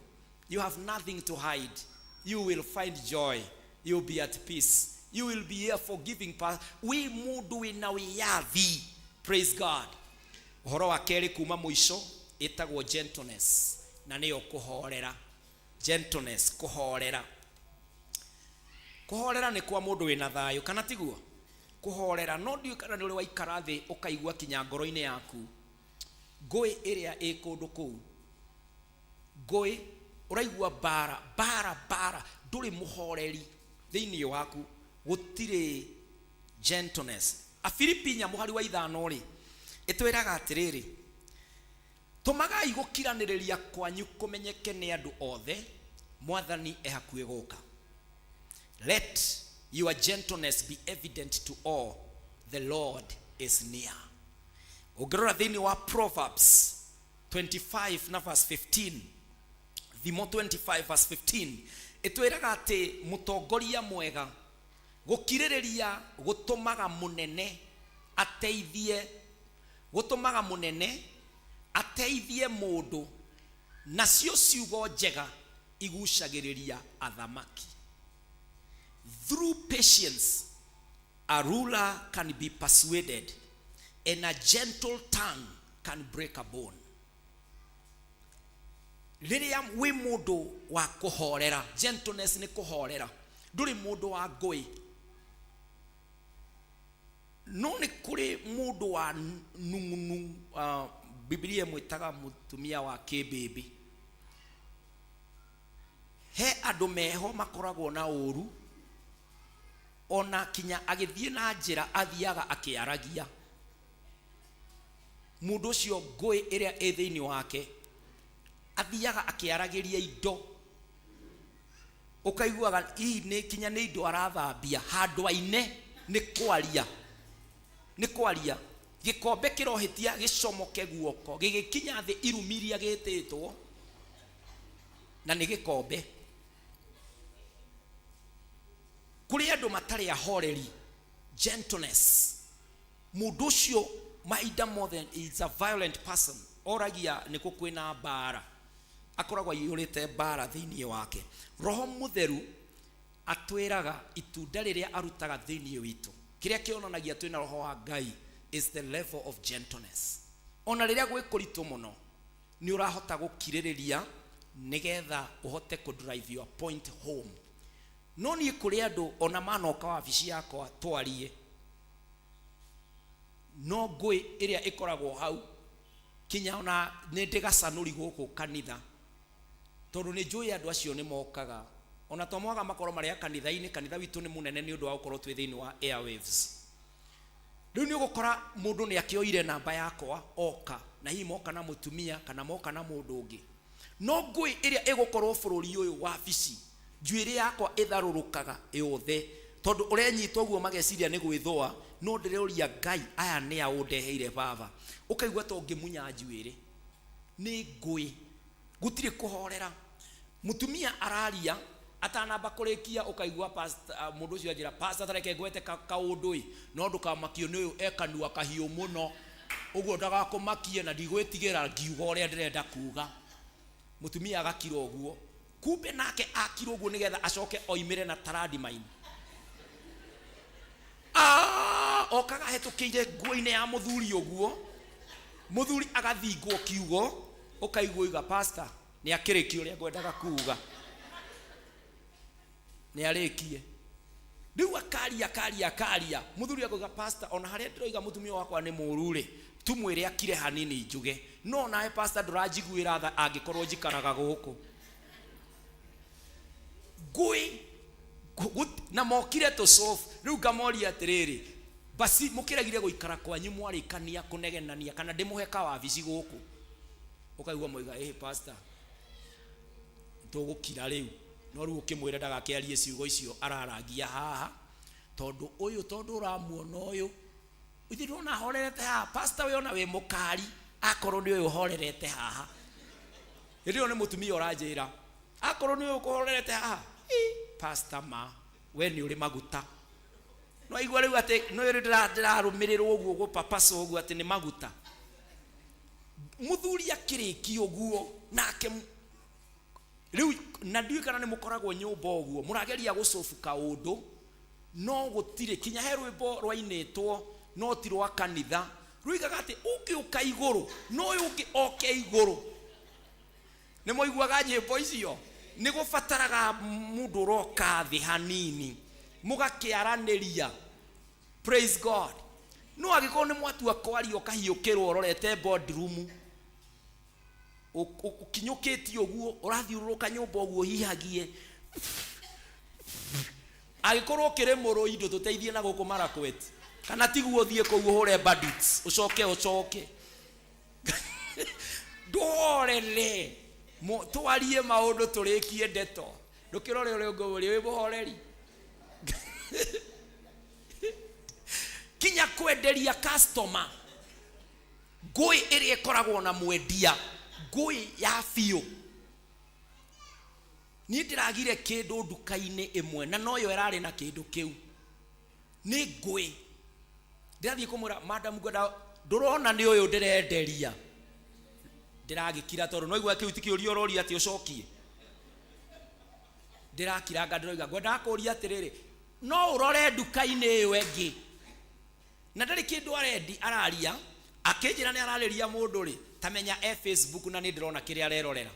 you have nothing to hide. You will find joy, you will be at peace, you will be here forgiving wi mũndũ wĩna wĩyathi. Praise God. Ũhoro wa kerĩ kuma mũico ĩtagwo gentleness, na nĩyo kũhorera. Gentleness, kũhorera. Kũhorera nĩ kwa mũndũ wĩna thayũ, kana tiguo? Kũhorera, no ndiũĩ kana nĩ ũrĩ waikara thĩ ũkaigua kinya ngoro-inĩ yaku ngũĩ ĩrĩa ĩ kũndũ kũu, ngũĩ ũraigua mbara mbara mbara, ndũrĩ mũhoreri thĩinĩ waku, gũtirĩ gentleness. Afilipi 4 mũhari wa 5 rĩ, ĩtwĩraga atĩrĩrĩ, tũmagai gũkiranĩrĩria kwanyu kũmenyeke nĩ andũ othe, Mwathani e hakuhĩ gũka. Let your gentleness be evident to all, the Lord is near. Ũngĩrora thĩinĩ wa Proverbs 25 na verse 15, Thimo 25 verse 15 ĩtwĩraga atĩ mũtongoria mwega, gũkirĩrĩria gũtũmaga mũnene ateithie, gũtũmaga mũnene ateithie mũndũ, nacio ciugo njega igucagĩrĩria athamaki. Through patience a ruler can be persuaded, and a gentle tongue can break a bone. Rĩrĩa wĩ mũndũ wa kũhorera, gentleness nĩ kũhorera, ndũrĩ mũndũ wa ngũĩ. No nĩ kũrĩ mũndũ wa nung'unu, Bibilia ĩmwĩtaga mũtumia wa kĩmbĩmbĩ. He andũ meho makoragwo na ũru, ona kinya agĩthiĩ na njĩra athiaga akĩaragia. Mũndũ ũcio ngũĩ ĩrĩa ĩ thĩinĩ wake athiaga akĩaragĩria indo, ũkaiguaga hihi nĩ kinya nĩ indo arathambia, handũ aine nĩ kwaria, nĩ kwaria. Gĩkombe kĩrohĩtia gĩcomoke guoko gĩgĩkinya thĩ irumi iria gĩtĩtwo na nĩ gĩkombe. Kũrĩ andũ matarĩ ahoreri, gentleness. Mũndũ ũcio mahinda mothe is a violent person, oragia nĩkũ kwĩna mbara, akoragwo aiyũrĩte mbara thĩinĩ wake. Roho Mũtheru atwĩraga itunda rĩrĩa arutaga thĩinĩ witũ, kĩrĩa kĩonanagia twĩna roho wa Ngai is the level of gentleness. Ona rĩrĩa gwĩ kũritũ mũno, nĩ ũrahota gũkirĩrĩria nĩgetha ũhote kũ drive your point home. No niĩ kũrĩ andũ ona manoka wabici yakwa twarie, no ngũĩ ĩrĩa ĩkoragwo hau kinya ona nĩ ndĩgacanũri gũkũ kanitha, tondũ nĩ njũĩ andũ acio nĩ mokaga. Ona to mwaga makorwo marĩ a kanitha-inĩ, kanitha witũ nĩ mũnene nĩ ũndũ wa gũkorwo twĩ thĩinĩ wa airwaves. Rĩu nĩ ũgũkora mũndũ nĩ akĩoire namba yakwa oka, na hihi moka na mũtumia kana moka na mũndũ ũngĩ. No ngũĩ ĩrĩa ĩgũkorwo bũrũri ũyũ wabici, njuĩrĩ yakwa ĩtharũrũkaga yothe, tondũ ũrenyita ũguo mageciria nĩ gwĩthũa, no ndĩroria Ngai aya nĩ a ũndeheire baba. Ũkaigua ta ũngĩmunya njuĩrĩ. Nĩ ngũĩ, gũtirĩ kũhorera. Mũtumia araria atanamba kũrĩkia, ũkaigua pastor, mũndũ ũcio anjĩra, pastor tareke ngwete kaũndũ ĩ, no ndũkamakio nĩ ũyũ e kanua kahiũ mũno, ũguo ndagakũmakie na ndigwĩtigĩra ngiuga ũrĩa ndĩrenda kuga. Mũtumia agakira ũguo, kumbe nake akira ũguo nĩgetha acoke oimĩre na taradimaini. Okaga ahetũkĩire nguo-inĩ ya mũthuri ũguo, mũthuri agathingwo kiugo, ũkaigua oiga pastor nĩ akĩrĩkie ũrĩa ngwendaga kuga, nĩ arĩkie. Rĩu akaria akaria akaria, mũthuri akoiga pastor ona harĩa ndĩroiga mũtumia wakwa nĩ mũru rĩ, tumwĩre akire hanini njuge, no nawe pastor ndũranjiguĩra tha angĩkorwo njikaraga gũkũ. Ngũĩ na mokire tũcobu. Rĩu ngamoria atĩrĩrĩ, basi mũkĩregire gũikara kwanyu mwarĩkania kũnegenania kana ndĩmũhe kawabici gũkũ? Ũkaigua moiga ĩhĩ pastor tũgũkira rĩu, no rĩu ũkĩmwĩra ndagakĩarie ciugo icio araragia haha, tondũ ũyũ tondũ ũramuona ũyũ ithuĩ ndĩrona ahorerete haha, pastor we ona wĩ mũkari akorwo nĩ ũyũ ũhorerete haha. Hĩndĩ ĩyo nĩ mũtumia ũranjĩra akorwo nĩ ũyũ ũkũhorerete haha, pastor ma we nĩ ũrĩ maguta. No aigua rĩu atĩ nĩ ũrĩ ndĩrarũmĩrĩrwo ũguo gũpapasa ũguo atĩ nĩ maguta. Mũthuri akĩrĩkia ũguo nake rĩu na ndiũĩ kana nĩ mũkoragwo nyũmba ũguo mũrageria gũcobu kaũndũ, no gũtirĩ kinya he rwĩmbo rwainĩtwo no ti rwa kanitha, ruigaga atĩ ũngĩũka igũrũ no ũyũ ũngĩ oke igũrũ. Nĩ mũiguaga nyĩmbo icio? Nĩ gũbataraga mũndũ ũroka thĩ hanini mũgakĩaranĩria. Praise God. No angĩkorwo nĩ mwatua kwaria ũkahiũkĩrwo ũrorete boardroom, ũkinyũkĩtie ũguo ũrathiũrũrũka nyũmba ũguo hihagie, angĩkorwo ũkĩrĩ mũrũi ndũtũteithie na gũkũ Marakwet, kana tiguo ũthiĩ kũu ũhũre bandits ũcoke ũcoke ndũhorere, twarie maũndũ tũrĩkie ndeto, ndũkĩrore ũrĩa ũngĩ ũrĩ wĩ mũhoreri. Kinya kwenderia customer ngũĩ ĩrĩa ĩkoragwo na mwendia, ngũĩ ya biũ. Niĩ ndĩragire kĩndũ nduka-inĩ ĩmwe na noyo ĩrarĩ na kĩndũ kĩu, nĩ ngũĩ. Ndĩrathiĩ kũmwĩra madam ngwenda, ndũrona nĩ ũyũ ndĩrenderia, ndĩragĩkira tondũ no igua kĩu ti kĩũria ũroria atĩ ũcokie. Ndĩrakiranga ndĩroiga ngwendaga kũria atĩrĩrĩ, no ũrore nduka-inĩ ĩyo ĩngĩ na ndarĩ kĩndũ arendi araria, akĩnjĩra nĩ ararĩria mũndũ rĩ, ta menya e Facebook na nĩ ndĩrona kĩrĩa arerorera.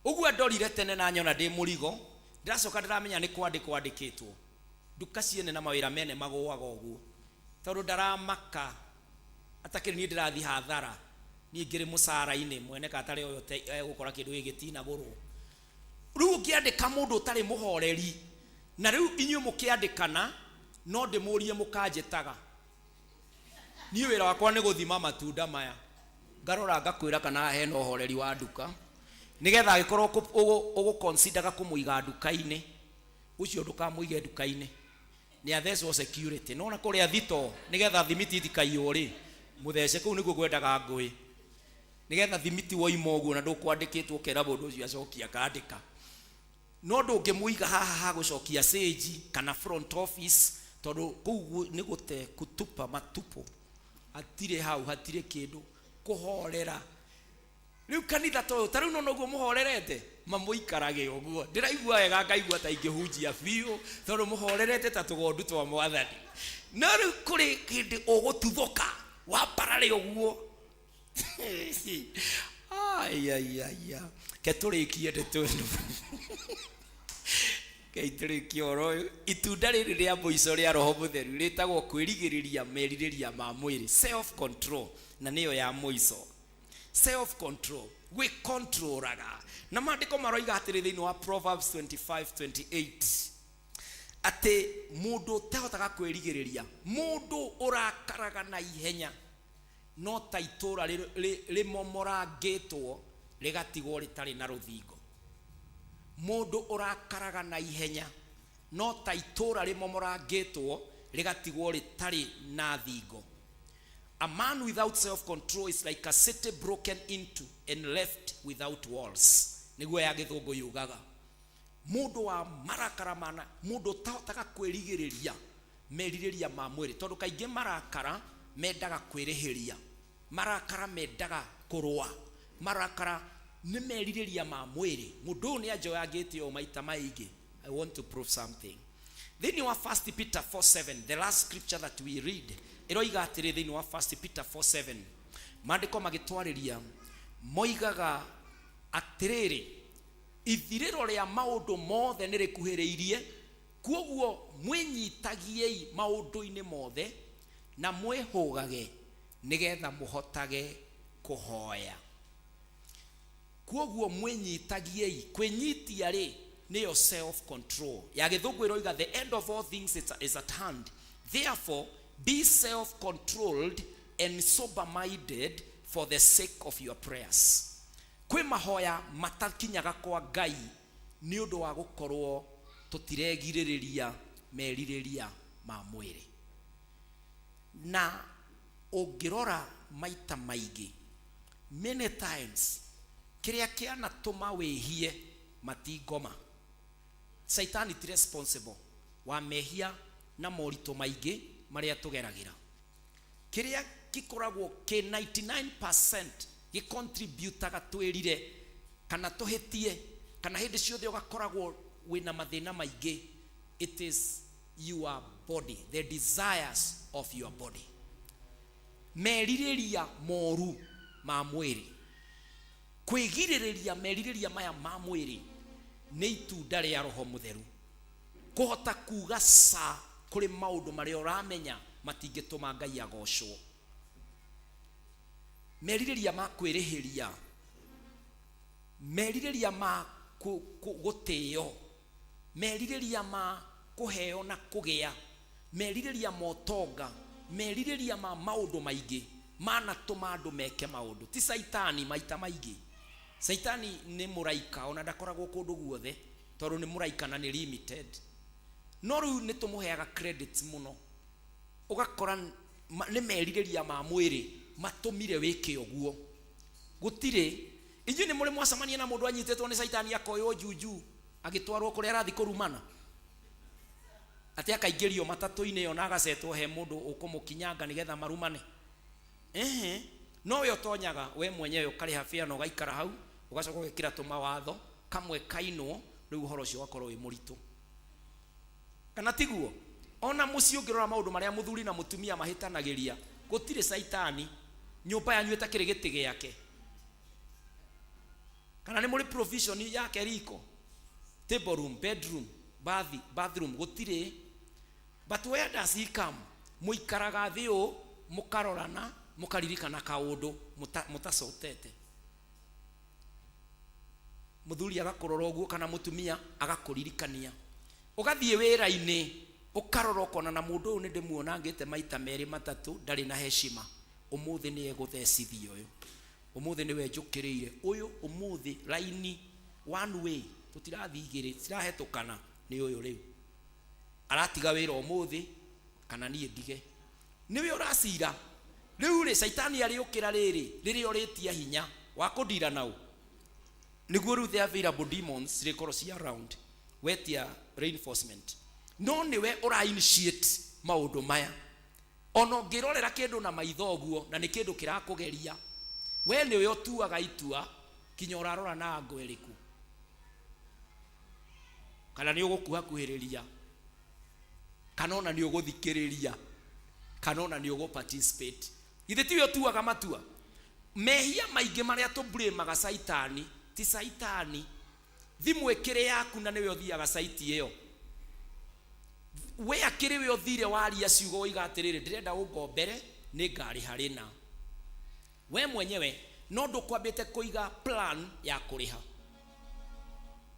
Ũguo andorire tene na nyona ndĩ mũrigo, ndĩracoka ndĩramenya nĩ kwandĩkwo andĩkĩtwo. Nduka ciene na mawĩra mene magũaga ũguo, tondũ ndaramaka atakĩrĩ niĩ ndĩrathiĩ hathara, niĩ ngĩrĩ mũcara-inĩ mwene katarĩ ũyũ egũkora kĩndũ gĩkĩ gĩtinagũrwo. Rĩu ũngĩandĩka mũndũ ũtarĩ mũhoreri, na rĩu inyuĩ mũkĩandĩkana no ndĩmũrie mũkanjĩtaga. Niĩ wĩra wakwa nĩ gũthima matunda maya, ngarora ngakwĩra kana hena ũhoreri wa nduka, nĩgetha angĩkorwo ũgũconsideraga kũmũiga nduka-inĩ, ũcio ndũkamũige nduka-inĩ, nĩ athecwo security. Nĩwona kũrĩa thito, nĩgetha thimiti itikaiywo rĩ, mũthece kũu nĩkuo kwendaga ngũĩ, nĩgetha thimiti woima ũguo na ndũkwandĩkĩtwo ũkera mũndũ ũcio acokie akandĩka. No ndũngĩmũiga haha ha gũcokia sage kana front office, tondũ kũu nĩ gũte kutupa matupo, hatirĩ hau, hatirĩ kĩndũ kũhorera. Rĩu kanitha ta ũyũ, ta rĩu nona ũguo mũhorerete, mamũikarage ũguo. Ndĩraigua wega, ngaigua ta ingĩhunjia biũ, tondũ mũhorerete ta tũgondu twa mwathani. No rĩu kũrĩ hĩndĩ ũgũtuthũka, wambarare ũguo. Ai, ai, ai, ai. Ke tũrĩkie ndeto ĩno. Ke tũrĩkie ũhoro ũyũ. Itunda rĩrĩ rĩa mũico rĩa Roho Mũtheru rĩtagwo kwĩrigĩrĩria merirĩria ma mwĩrĩ, self control, na nĩyo ya mũico. Self control, gwĩkontroraga. Na maandĩko maroiga atĩrĩ thĩinĩ wa Proverbs 25:28 atĩ mũndũ ũtahotaga kwĩrigĩrĩria, mũndũ ũrakaraga na ihenya, no ta itũũra rĩmomorangĩtwo rĩgatigwo rĩtarĩ na rũthingo. Mũndũ ũrakaraga na ihenya no ta itũũra rĩmomorangĩtwo rĩgatigwo rĩtarĩ na thingo. A man without self-control is like a city broken into and left without walls. Nĩguo ya gĩthũngũ yugaga. Mũndũ wa marakara mana, mũndũ ũtahotaga kwĩrigĩrĩria merirĩria ma mwĩrĩ, tondũ kaingĩ marakara mendaga kwĩrĩhĩria, marakara mendaga kũrũa, marakara nĩ merirĩria ma mwĩrĩ. Mũndũ ũyũ nĩ anjoyangĩte ũũ maita maingĩ. I want to prove something. Thĩinĩ wa 1 Peter 4:7, the last scripture that we read, ĩroiga atĩrĩ thĩinĩ wa 1 Peter 4:7, maandĩko magĩtwarĩria moigaga atĩrĩrĩ, ithirĩro rĩa maũndũ mothe nĩ rĩkuhĩrĩirie, kuoguo mwĩnyitagiei maũndũ-inĩ mothe na mwĩhũgage nĩgetha mũhotage kũhoya. Kuoguo mwĩnyitagiei, kwĩnyitia rĩ nĩyo self control. Ya gĩthũngũ ĩroiga the end of all things is at hand, therefore be self controlled and sober minded for the sake of your prayers. Kwĩ mahoya matakinyaga kwa Ngai nĩ ũndũ wa gũkorwo tũtiregirĩrĩria merirĩria ma mwĩrĩ. Na ũngĩrora maita maingĩ, many times, kĩrĩa kĩanatũma wĩhie matingoma. Saitani ti responsible wa mehia na moritũ maingĩ marĩa tũgeragĩra. Kĩrĩa gĩkoragwo kĩ 99% gĩcontributaga twĩrire kana tũhĩtie kana hĩndĩ ciothe ũgakoragwo wĩna mathĩna maingĩ, it is your body, the desires of your body, merirĩria moru ma mwĩrĩ. Kwĩgirĩrĩria merirĩria maya ma mwĩrĩ nĩ itunda rĩa Roho Mũtheru. Kũhota kuga ca kũrĩ maũndũ marĩa ũramenya matingĩtũma Ngai agocwo. Merirĩria ma kwĩrĩhĩria, merirĩria ma gũtĩo, merirĩria ma kũheo na kũgĩa, merirĩria ma ũtonga, merirĩria ma maũndũ maingĩ manatũma andũ meke maũndũ. Ti Saitani maita maingĩ. Saitani nĩ mũraika, ona ndakoragwo kũndũ guothe, tondũ nĩ mũraika na nĩ limited. No rĩu nĩ tũmũheaga credits mũno, ũgakora nĩ merirĩria ma mwĩrĩ matũmire wĩke ũguo. Gũtirĩ inyuĩ nĩ mũrĩ mwacemania na mũndũ anyitĩtwo nĩ Saitani akoywo juju agĩtwarwo kũrĩa arathiĩ kũrumana, atĩ akaingĩrio matatũ-inĩ ĩyo na agacetwo he mũndũ ũkũmũkinyanga nĩgetha marumane? Ehe, no we ũtonyaga we mwenyewe ũkarĩha fare na ũgaikara hau, ũgacoka ũgekĩra tũmawatho kamwe kainwo, rĩu ũhoro ũcio ũgakorwo wĩ mũritũ, kana tiguo? Ona mũciĩ ũngĩrora maũndũ marĩa mũthuri na mũtumia mahĩtanagĩria, gũtirĩ Saitani nyũmba yanyu ĩtakĩrĩ gĩtĩ gĩake. Kana nĩ mũrĩ provision yake riko, table room, bedroom, bathroom? Gũtirĩ. But where does he come? Mũikaraga thĩ ũũ, mũkarorana, mũkaririkana kaũndũ mũtacotete. Mũthuri agakũrora ũguo kana mũtumia agakũririkania. Ũgathiĩ wĩra-inĩ, ũkarora ũkona na mũndũ ũyũ nĩ ndĩmuona ngĩte maita merĩ matatũ, ndarĩ na heshima. Ũmũthĩ nĩ egũthecithia ũyũ, ũmũthĩ nĩwe njũkĩrĩire ũyũ, ũmũthĩ raini one way, tũtirathiĩ igĩrĩ, tirahetũkana, nĩ ũyũ rĩu aratiga wĩra ũmũthĩ kana niĩ ndige. Nĩwe ũracira rĩu rĩ. Caitani arĩũkĩra rĩrĩ rĩrĩa ũrĩtia hinya wa kũndira nau, nĩguo rĩu the available demons cirĩkorwo ci around, wetia reinforcement. No nĩwe ũra initiate maũndũ maya. Ona ũngĩrorera kĩndũ na maitho ũguo na nĩ kĩndũ kĩrakũgeria, we nĩwe ũtuaga itua kinya ũrarora na ango ĩrĩkũ, kana nĩ ũgũkuhakuhĩrĩria, kana ona nĩ ũgũthikĩrĩria, kana ona nĩ ũgũ participate. Githĩ tiwe ũtuaga matua? Mehia maingĩ marĩa tũblamaga caitani, ti caitani. Thimũ ĩkĩrĩ yaku na nĩwe ũthiaga site ĩyo. We akĩrĩ we ũthire waria ciugo, woiga atĩrĩrĩ, "Ndĩrenda ũngombere, nĩ ngarĩha rĩna." We mwenyewe no ndũkwambĩte kũiga plan ya kũrĩha.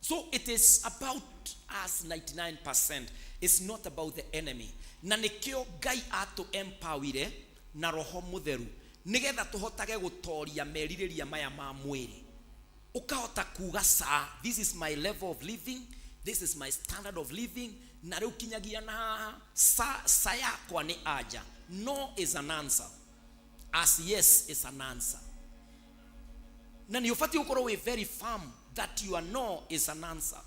So it is about us 99%. It's not about the enemy. Na nĩkĩo Ngai atũ empowire na Roho Mũtheru, nĩgetha tũhotage gũtoria merirĩria maya ma mwĩrĩ. Ũkahota kuga saa, "This is my level of living, this is my standard of living, na rĩu kinyagia na haha." Sa, sa yakwa nĩ anja. No is an answer as yes is an answer. Na nĩ ũbatiĩ gũkorwo wĩ very firm that your no is an answer,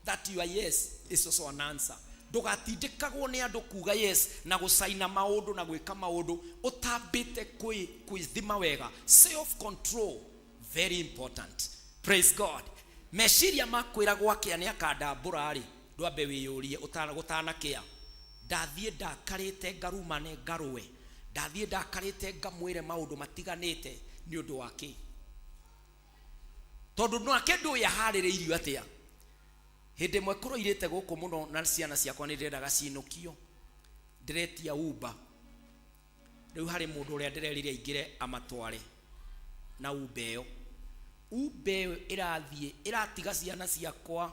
that your yes is also an answer. Ndũgatindĩkagwo nĩ andũ kuga yes na gũcaina maũndũ na gwĩka maũndũ ũtambĩte kwĩthima wega. Self control, very important. Praise God. Meciria makwĩra gwakĩa nĩ akandambũra rĩ, ndwambe wĩyũrie gũtanakĩa, ndathiĩ ndakarĩte ngarumane, ngarũe, ndathiĩ ndakarĩte ngamwĩre maũndũ matiganĩte, nĩ ũndũ wa kĩ? Tondũ nake ndũĩ aharĩrĩirio atĩa. Hĩndĩ ĩmwe kũroirĩte gũkũ mũno na ciana ciakwa nĩ ndĩrendaga cinũkio, ndĩretia Uber. Rĩu harĩ mũndũ ũrĩa ndĩrerire aingĩre amatware na Uber ĩyo. Uber ĩyo ĩrathiĩ ĩratiga ciana ciakwa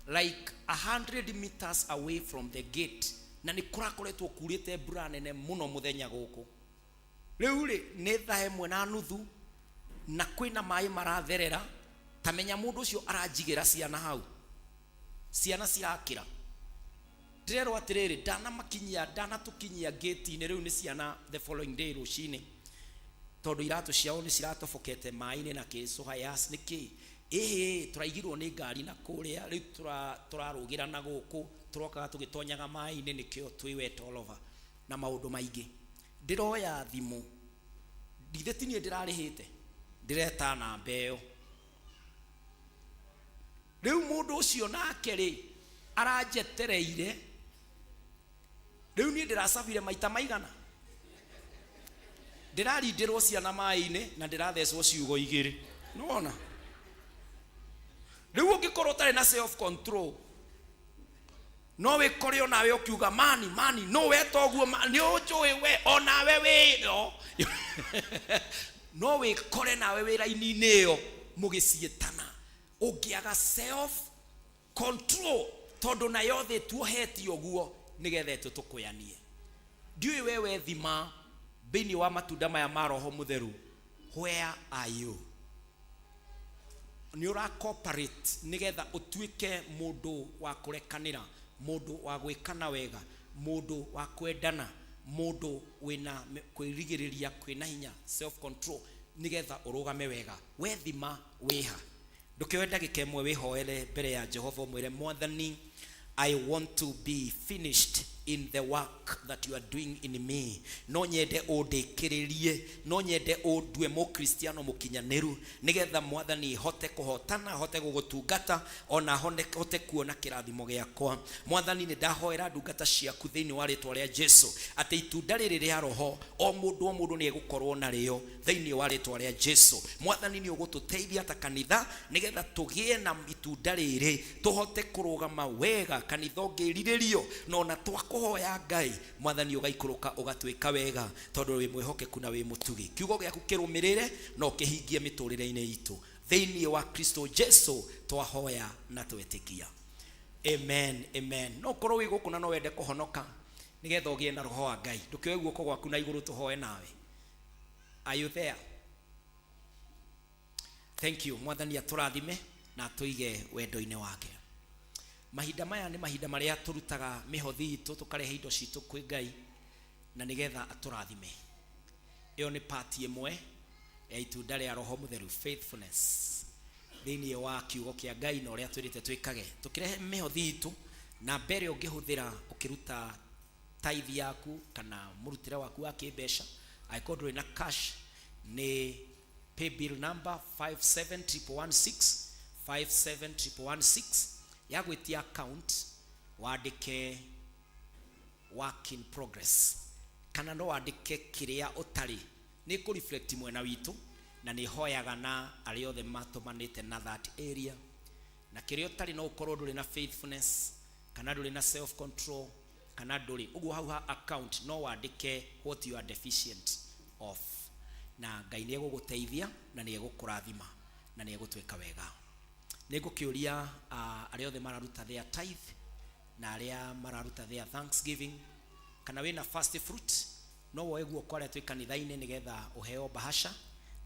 like 100 meters away from the gate, na nĩ kũrakoretwo kurĩte mbura nene mũno mũthenya gũkũ. Rĩu rĩ, nĩ thaa 1:30 na kwĩna maĩ maratherera. Ta menya mũndũ ũcio aranjigĩra ciana hau, ciana cirakĩra. Ndĩrerwo atĩrĩrĩ, ndanamakinyia, ndanatũkinyia gate-inĩ. Rĩu nĩ ciana the following day rũcinĩ, tondũ iratũ ciao nĩ ciratobokete maĩ-inĩ na kĩ. So hayas nĩ kĩ? Ĩhĩ, tũraigirwo nĩ ngari na kũrĩa, rĩu tũrarũgĩra na gũkũ, tũrokaga tũgĩtonyaga maĩ-inĩ, nĩkĩo twĩ wet all over na maũndũ maingĩ. Ndĩroya thimũ, githĩ ti niĩ ndĩrarĩhĩte? Ndĩreta namba ĩyo. Rĩu mũndũ ũcio nake rĩ, aranjetereire. Rĩu niĩ ndĩracabire maita maigana, ndĩrarindĩrwo ciana maĩ-inĩ na ndĩrathecwo ciugo igĩrĩ. Nĩwona rĩu ũngĩkorwo ũtarĩ na self control, no wĩkore onawe ũkiuga mani mani, no weta ũguo nĩ ũnjũĩ we onawe wĩyo, no wĩkore nawe wĩ raini-inĩ ĩyo mũgĩciĩtana, ũngĩaga self control, tondũ nayo thĩ tuohetie ũguo nĩgetha ĩtũtũkũyanie. Ndiũĩ we wethima thĩinĩ wa matunda maya ma Roho Mũtheru, where are you? Nĩ ũra cooperate nĩgetha ũtuĩke mũndũ wa kũrekanĩra, mũndũ wa gwĩkana wega, mũndũ wa kwendana, mũndũ wĩna kwĩrigĩrĩria kwĩna hinya, self control, nĩgetha ũrũgame wega? Wethima wĩha? Ndũkĩoe ndagĩka ĩmwe wĩhoere mbere ya Jehova, ũmwĩre, "Mwathani, I want to be finished." in the work that you are doing in me. No nyende ũndĩkĩrĩrie, no nyende ũndue mũkristiano mũkinyanĩru, nĩgetha Mwathani hote kũhotana, hote gũgũtungata, ona hote kuona kĩrathimo gĩakwa. Mwathani, nĩ ndahoera ndungata ciaku thĩinĩ wa rĩtwa rĩa Jesu atĩ itunda rĩrĩ rĩa Roho o mũndũ o mũndũ nĩ egũkorwo narĩo thĩinĩ wa rĩtwa rĩa Jesu. Mwathani, nĩ ũgũtũteithia ta kanitha nĩgetha tũgĩe na itunda rĩrĩ, tũhote kũrũgama wega kanitha ũngĩrirĩrio, na ona twakũhoya Ngai, Mwathani, ũgaikũrũka ũgatwĩka wega, tondũ wĩ mwĩhokeku na wĩ mũtugi. Kiugo gĩaku kĩrũmĩrĩre na ũkĩhingie mĩtũrĩre-inĩ itũ. Thĩinĩ wa Kristo Jesu twahoya na twetĩkia, amen, amen. No ũkorwo wĩ gũkũ na no wende kũhonoka nĩgetha ũgĩe na Roho wa Ngai, ndũkĩoe guoko gwaku na igũrũ tũhoe nawe. Are you there? Thank you. Mwathani atũrathime na atũige wendo-inĩ wake. Mahinda maya nĩ mahinda marĩa tũrutaga mĩhothi itũ, tũkarehe indo citũ kwĩ Ngai na nĩgetha atũrathime. Ĩyo nĩ part ĩmwe ya itunda rĩa Roho Mũtheru, faithfulness, thĩinĩ wa kiugo kĩa Ngai na ũrĩa twĩrĩte twĩkage. Tũkĩrehe mĩhothi itũ na mbere, ũngĩhũthĩra ũkĩruta tithe yaku kana mũrutĩre waku wa kĩmbeca, angĩkorwo ndũrĩ na cash, nĩ paybill number 57116, 57116, ya gwĩtia account wandĩke "work in progress", kana no wandĩke kĩrĩa ũtarĩ, nĩ kũ reflect mwena witũ, na nĩ hoyaga na arĩa othe matũmanĩte na that area. Na kĩrĩa ũtarĩ, no ũkorwo ndũrĩ na faithfulness, kana ndũrĩ na self control, kana ndũrĩ ũguo. Hau ha account no wandĩke what you are deficient of, na Ngai nĩ egũgũteithia na nĩ egũkũrathima na nĩ egũtwĩka wega. Nĩ ngũkĩũria arĩa othe mararuta their tithe na arĩa mararuta their thanksgiving, kana wĩna first fruit, no woe guoko arĩa twĩ kanitha-inĩ nĩgetha ũheo bahasha,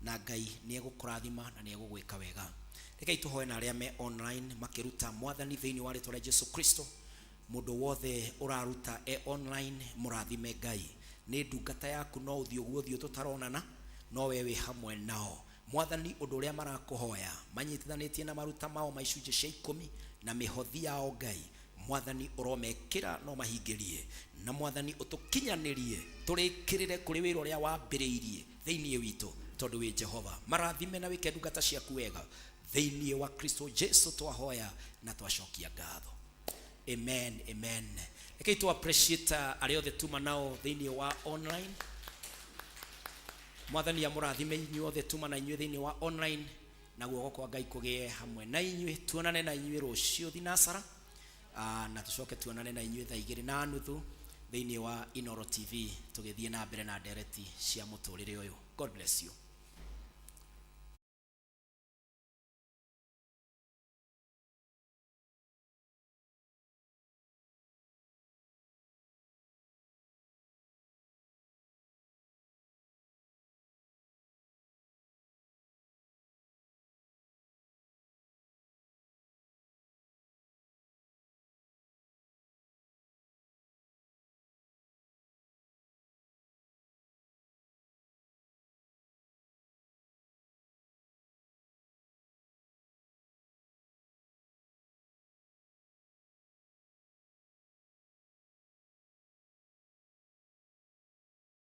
na Ngai nĩ egũkũrathima na nĩ egũgwĩka wega. Rekei tũhoe na arĩa me online makĩruta. Mwathani, thĩinĩ wa rĩtwa rĩa Jesu Kristo, mũndũ wothe ũraruta e online, mũrathime Ngai. Nĩ ndungata yaku, no ũthiũ guo ũthiũ tũtaronana, no we wĩ hamwe nao. Mwathani, ũndũ ũrĩa marakũhoya manyitithanĩtie na maruta mao ma icunjĩ cia ikũmi na mĩhothi yao, Ngai Mwathani, ũromekĩra no mahingĩrie, na Mwathani, ũtũkinyanĩrie tũrĩkĩrĩre kũrĩ wĩra ũrĩa wambĩrĩirie thĩinĩ witũ, tondũ wĩ Jehova. Marathime na wĩke ndungata ciaku wega. Thĩinĩ wa Kristo Jesu twahoya na twacokia ngatho, amen, amen. Rekei tu appreciate arĩa othe tuma nao thĩinĩ wa online. Mwathani amũrathime inyuothe tuma na inyuĩ thĩinĩ wa online, na guoko kwa Ngai kũgĩe hamwe na inyuĩ. Tuonane na inyuĩ rũciũ thinasara, na tũcoke tuonane na inyuĩ thaa 2:30 thĩinĩ wa Inoro TV, tũgĩthiĩ na mbere na ndereti cia mũtũrĩre ũyũ. God bless you.